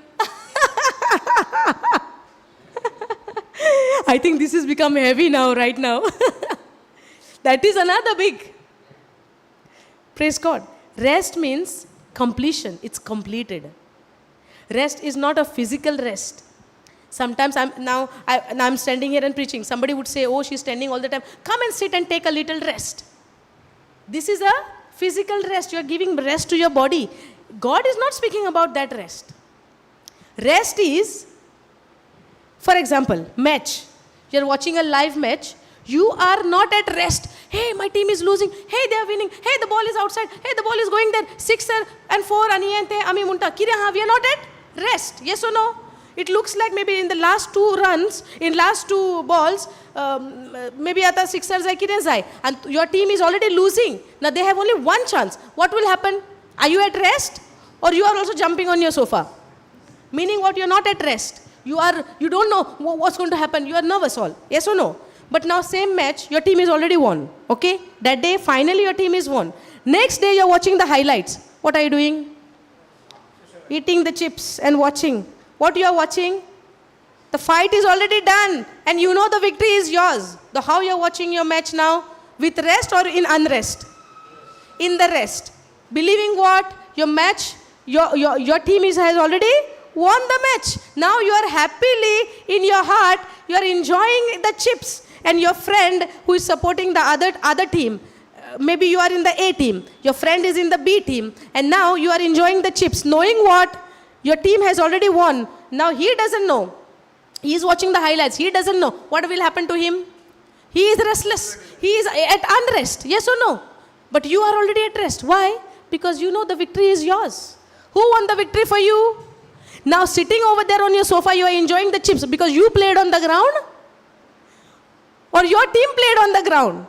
I think this has become heavy now, right now. That is another big. Praise God. Rest means completion. It's completed. Rest is not a physical rest. Sometimes I'm standing here and preaching. Somebody would say, oh, she's standing all the time. Come and sit and take a little rest. This is a physical rest. You are giving rest to your body. God is not speaking about that rest. Rest is, for example, match. You are watching a live match. You are not at rest. Hey, my team is losing. Hey, they are winning. Hey, the ball is outside. Hey, the ball is going there. 6 and 4. Ani and te ami munta. Kire ha, we are not at rest. Yes or no? It looks like maybe in the last 2 runs, in last 2 balls, maybe ata sixers ay kire zai. And your team is already losing. Now they have only 1 chance. What will happen? Are you at rest? Or you are also jumping on your sofa? Meaning what? You are not at rest. You don't know what's going to happen. You are nervous all. Yes or no? But now same match, your team is already won. Okay? That day, finally your team is won. Next day, you're watching the highlights. What are you doing? Eating the chips and watching. What you are watching? The fight is already done. And you know the victory is yours. The how you are watching your match now? With rest or in unrest? In the rest. Believing what? Your match, your team has already won the match. Now you are happily in your heart, you are enjoying the chips. And your friend who is supporting the other team, maybe you are in the A team, your friend is in the B team, and now you are enjoying the chips, knowing what? Your team has already won. Now he doesn't know. He is watching the highlights. He doesn't know what will happen to him. He is restless. He is at unrest. Yes or no? But you are already at rest. Why? Because you know the victory is yours. Who won the victory for you? Now sitting over there on your sofa, you are enjoying the chips because you played on the ground. Or your team played on the ground.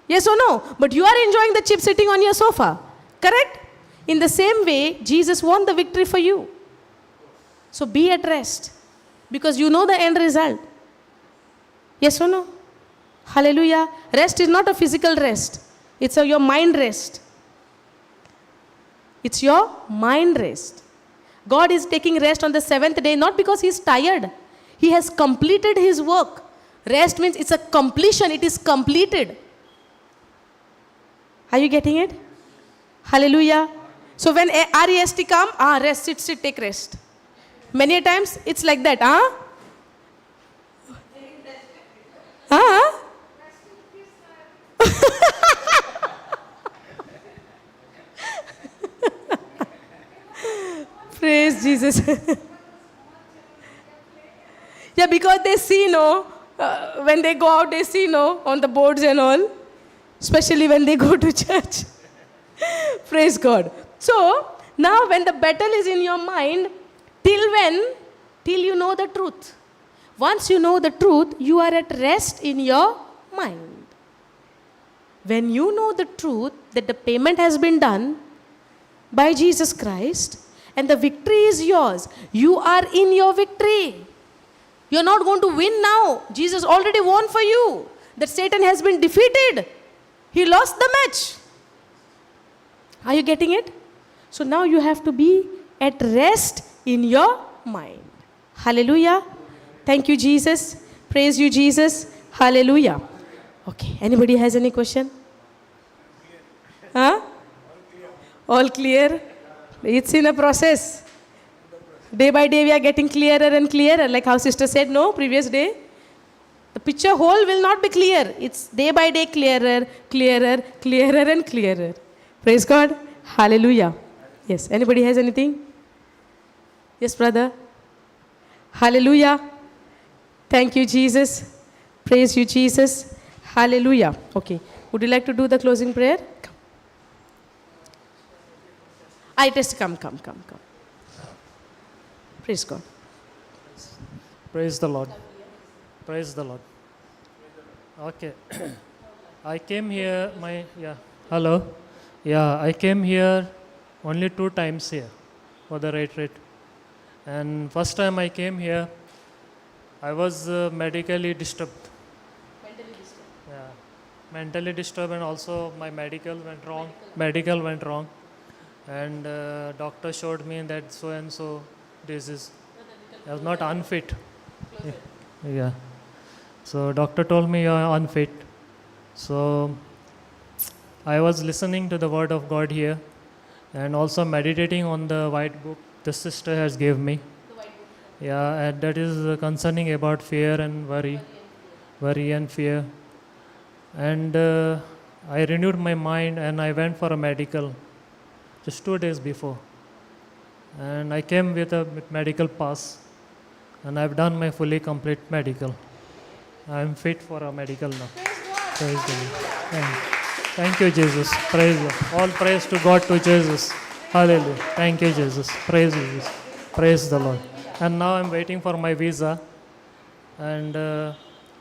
Yes or no? But you are enjoying the chips sitting on your sofa. Correct? In the same way, Jesus won the victory for you. So be at rest because you know the end result. Yes or no? Hallelujah. Rest is not a physical rest, it's your mind rest. It's your mind rest. God is taking rest on the seventh day not because He's tired, He has completed His work. Rest means it's a completion, it is completed. Are you getting it? Hallelujah. So when REST come, rest, sit, sit, take rest. Many times it's like that, huh? Huh? Praise Jesus. Yeah, because they see, no, when they go out, they see, no, on the boards and all, especially when they go to church. Praise God. So, now when the battle is in your mind, till when? Till you know the truth. Once you know the truth, you are at rest in your mind. When you know the truth that the payment has been done by Jesus Christ and the victory is yours, you are in your victory. You're not going to win now. Jesus already won for you. That Satan has been defeated. He lost the match. Are you getting it? So now you have to be at rest in your mind. Hallelujah. Thank you, Jesus. Praise you, Jesus. Hallelujah. Okay. Anybody has any question? Huh? All clear? It's in a process. Day by day we are getting clearer and clearer. Like how sister said, no, previous day. The picture whole will not be clear. It's day by day clearer, clearer, clearer and clearer. Praise God. Hallelujah. Yes. Anybody has anything? Yes, brother. Hallelujah. Thank you, Jesus. Praise you, Jesus. Hallelujah. Okay. Would you like to do the closing prayer? Come. I just come, come, come, come. Praise God. Praise the Lord. Praise the Lord. Okay. I came here, hello. Yeah, I came here only 2 times here for the retreat. And first time I came here, I was medically disturbed. Mentally disturbed. Yeah, mentally disturbed, and also my medical went wrong. Medical went wrong. And doctor showed me that so and so disease. I was not unfit. Yeah. So doctor told me you are unfit. So I was listening to the word of God here and also meditating on the white book the sister has gave me. The white book. Yeah, and that is concerning about fear and worry. Worry and fear. And I renewed my mind and I went for a medical just 2 days before. And I came with a medical pass, and I've done my fully complete medical. I'm fit for a medical now. Praise the Lord. Thank you, Jesus. Praise God. All praise to God, to Jesus. Hallelujah. Thank you, Jesus. Praise Jesus. Praise the Lord. And now I'm waiting for my visa, and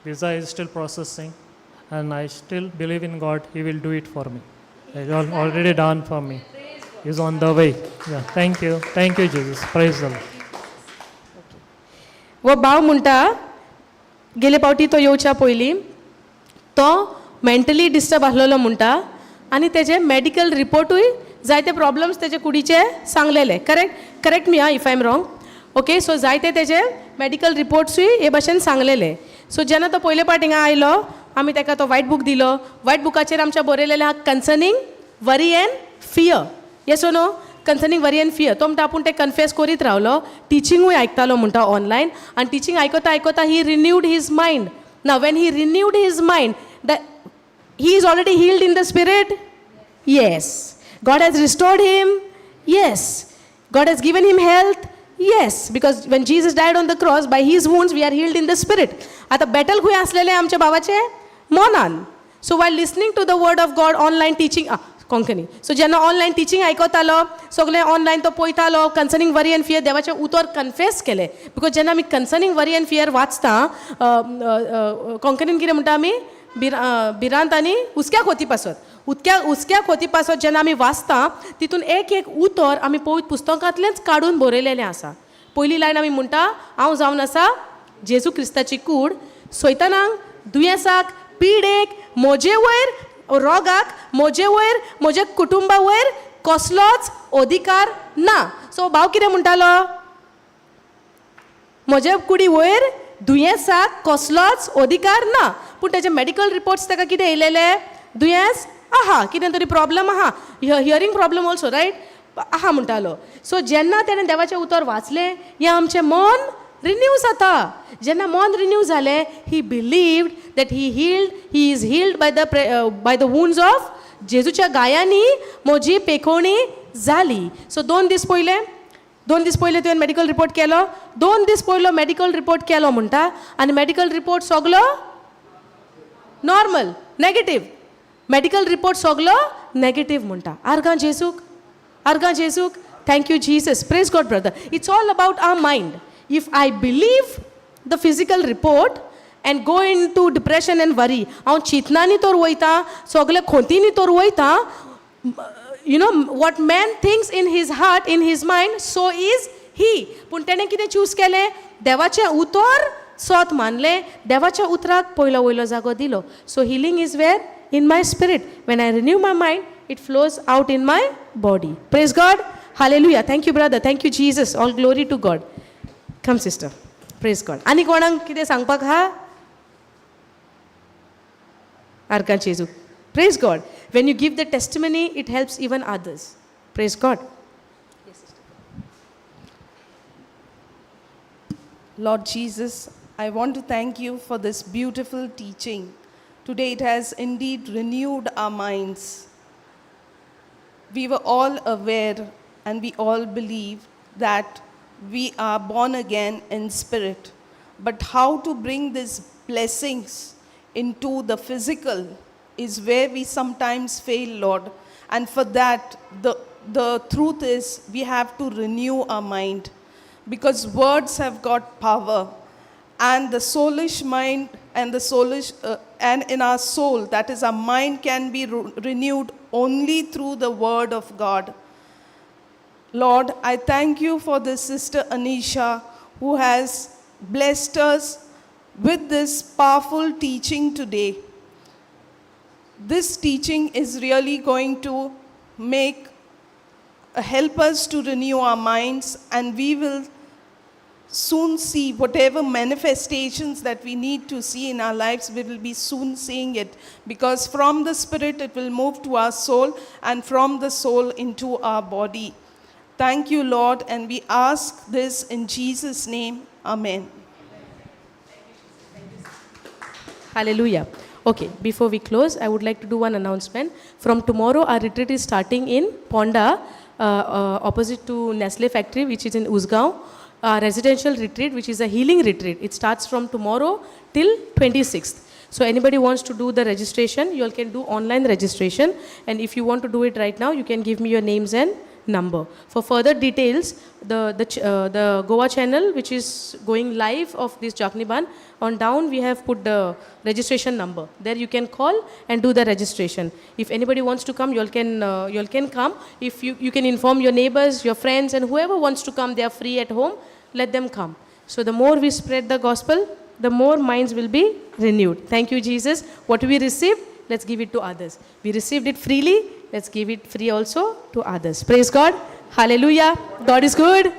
visa is still processing, and I still believe in God. He will do it for me. It's already done for me. He's on the way. Yeah, thank you. Thank you, Jesus. Praise the Lord. वो भाव म्हणटा गेले पावटी तो येवच्या पयलीं तो mentally disturb आसलेलो म्हणटा आनी तेजे मेडिकल रिपोर्टूय जायते प्रॉब्लम्स तेजे कुडीचे सांगलेले. Correct, correct me if I am wrong. Okay, so जायते तेजे मेडिकल रिपोर्ट्सूय हे भाशेन सांगलेले. सो जेन्ना तो पयले पावट हिंगा आयलो, आमी ताका तो वायट बूक दिलो. वायट बुकाचेर आमच्या बरयलेलें आहा concerning worry and fear. Yes or no? Concerning worry and fear. तो म्हणटा आपूण तें कन्फेस करीत रावलो, टिचिंगूय आयकतालो म्हणटा ऑनलायन, आनी टिचींग आयकता आयकता he renewed his mind. Now when he renewed his mind, the he is already healed in the spirit. Yes. God has restored him. Yes. God has given him health. Yes. Because when Jesus died on the cross, by his wounds we are healed in the spirit. आतां battle खंय आसलेलें आमच्या भावाचें? मनान. So while listening to the word of God online teaching, Konkani, so जेन्ना online teaching आयकतालो, सगळें online तो पळयतालो, concerning वरी एंड फियर देवाचें उतर कन्फेस केलें. Because जेन्ना आमी कन्सर्निंग वरी एंड फियर वाचता, कोंकणीन कितें म्हणटा आमी, भिरांत आनी हुस्क्या खोती पासत. उदक्या हुस्क्या खोती पासत जेन्ना आमी वाचता तितून एक एक उतर आमी पवित्र पुस्तकांतलेंच काडून बरयलेलें आसा. पयली लायन आमी म्हणटा, हांव जावन आसा जेजू क्रिस्ताची कूड, सैतानाक, दुयेंसाक, पिडेक, म्हजे वयर, रोगाक, म्हजे वयर, म्हज्या कुटुंबा वयर कसलोच अधिकार ना. सो भाव कितें म्हणटालो? म्हज्या कुडी वयर दुयेंसाक कसलोच अधिकार ना. पूण तेजे मेडिकल रिपोर्ट्स ताका कितें येयलेले? दुयेंस आहा, कितें तरी प्रॉब्लम आहा, हियरींग प्रॉब्लम ऑल्सो, रायट आहा म्हणटालो. सो जेन्ना तेणें देवाचें उतर वाचलें, हें आमचें मन रिन्यू जाता. जेन्ना मन रिन्यू जालें, he believed that he healed, he is healed by the wounds of जेजूच्या गायांनी म्हजी पेखोवणी जाली. सो 2 दीस पयले तुवें मेडिकल रिपोर्ट केलो, 2 दीस पयलो मेडिकल रिपोर्ट केलो म्हणटा आनी मेडिकल रिपोर्ट सगलो नॉर्मल, नेगेटीव. मेडिकल रिपोर्ट सगलो नेगेटीव म्हणटा. आर्गां जेजूक, आर्गां जेजूक. Thank you Jesus. Praise God, brother. It's all about our mind. If I believe the physical report and go into depression and worry, हांव चिंतनांनी तर वयता, सगळे खोंतींनी तर वयता. You know what man thinks in his heart, in his mind, so is he. पूण तेणें कितें choose केलें? देवाचें उतर सत मानलें, देवाच्या उतराक पयलो वयलो जागो दिलो. So healing is where? In my spirit. When I renew my mind, it flows out in my body. Praise God. Hallelujah. Thank you, brother. Thank you, Jesus. All glory to God. Come, sister. Praise God. आनी कोणाक कितें सांगपाक आहा? आर्गां जेजू. Praise God. When you give the testimony, it helps even others. Praise God. Lord Jesus, I want to thank you for this beautiful teaching. Today it has indeed renewed our minds. We were all aware and we all believe that we are born again in spirit. But how to bring these blessings into the physical is where we sometimes fail, Lord. And for that, the truth is we have to renew our mind, because words have got power, and the soulish mind and the soulish and in our soul, that is our mind, can be renewed only through the word of God. Lord, I thank you for this sister Anisha, who has blessed us with this powerful teaching today. This teaching is really going to help us to renew our minds, and we will soon see whatever manifestations that we need to see in our lives. We will be soon seeing it, because from the spirit it will move to our soul, and from the soul into our body. Thank you, Lord, and we ask this in Jesus' name. Amen. Hallelujah. Okay, before we close, I would like to do one announcement. From tomorrow, our retreat is starting in Ponda, opposite to Nestle factory, which is in Usgaon. Residential retreat, which is a healing retreat. It starts from tomorrow till 26th. So anybody wants to do the registration, you all can do online registration. And if you want to do it right now, you can give me your names and number. For further details, the Goa channel, which is going live of this Jakniban, on down we have put the registration number. There you can call and do the registration. If anybody wants to come, you all can come. If you can inform your neighbors, your friends, and whoever wants to come, they are free at home, let them come. So the more we spread the gospel, the more minds will be renewed. Thank you, Jesus. What we received, let's give it to others. We received it freely, let's give it free also to others. Praise God. Hallelujah. God is good.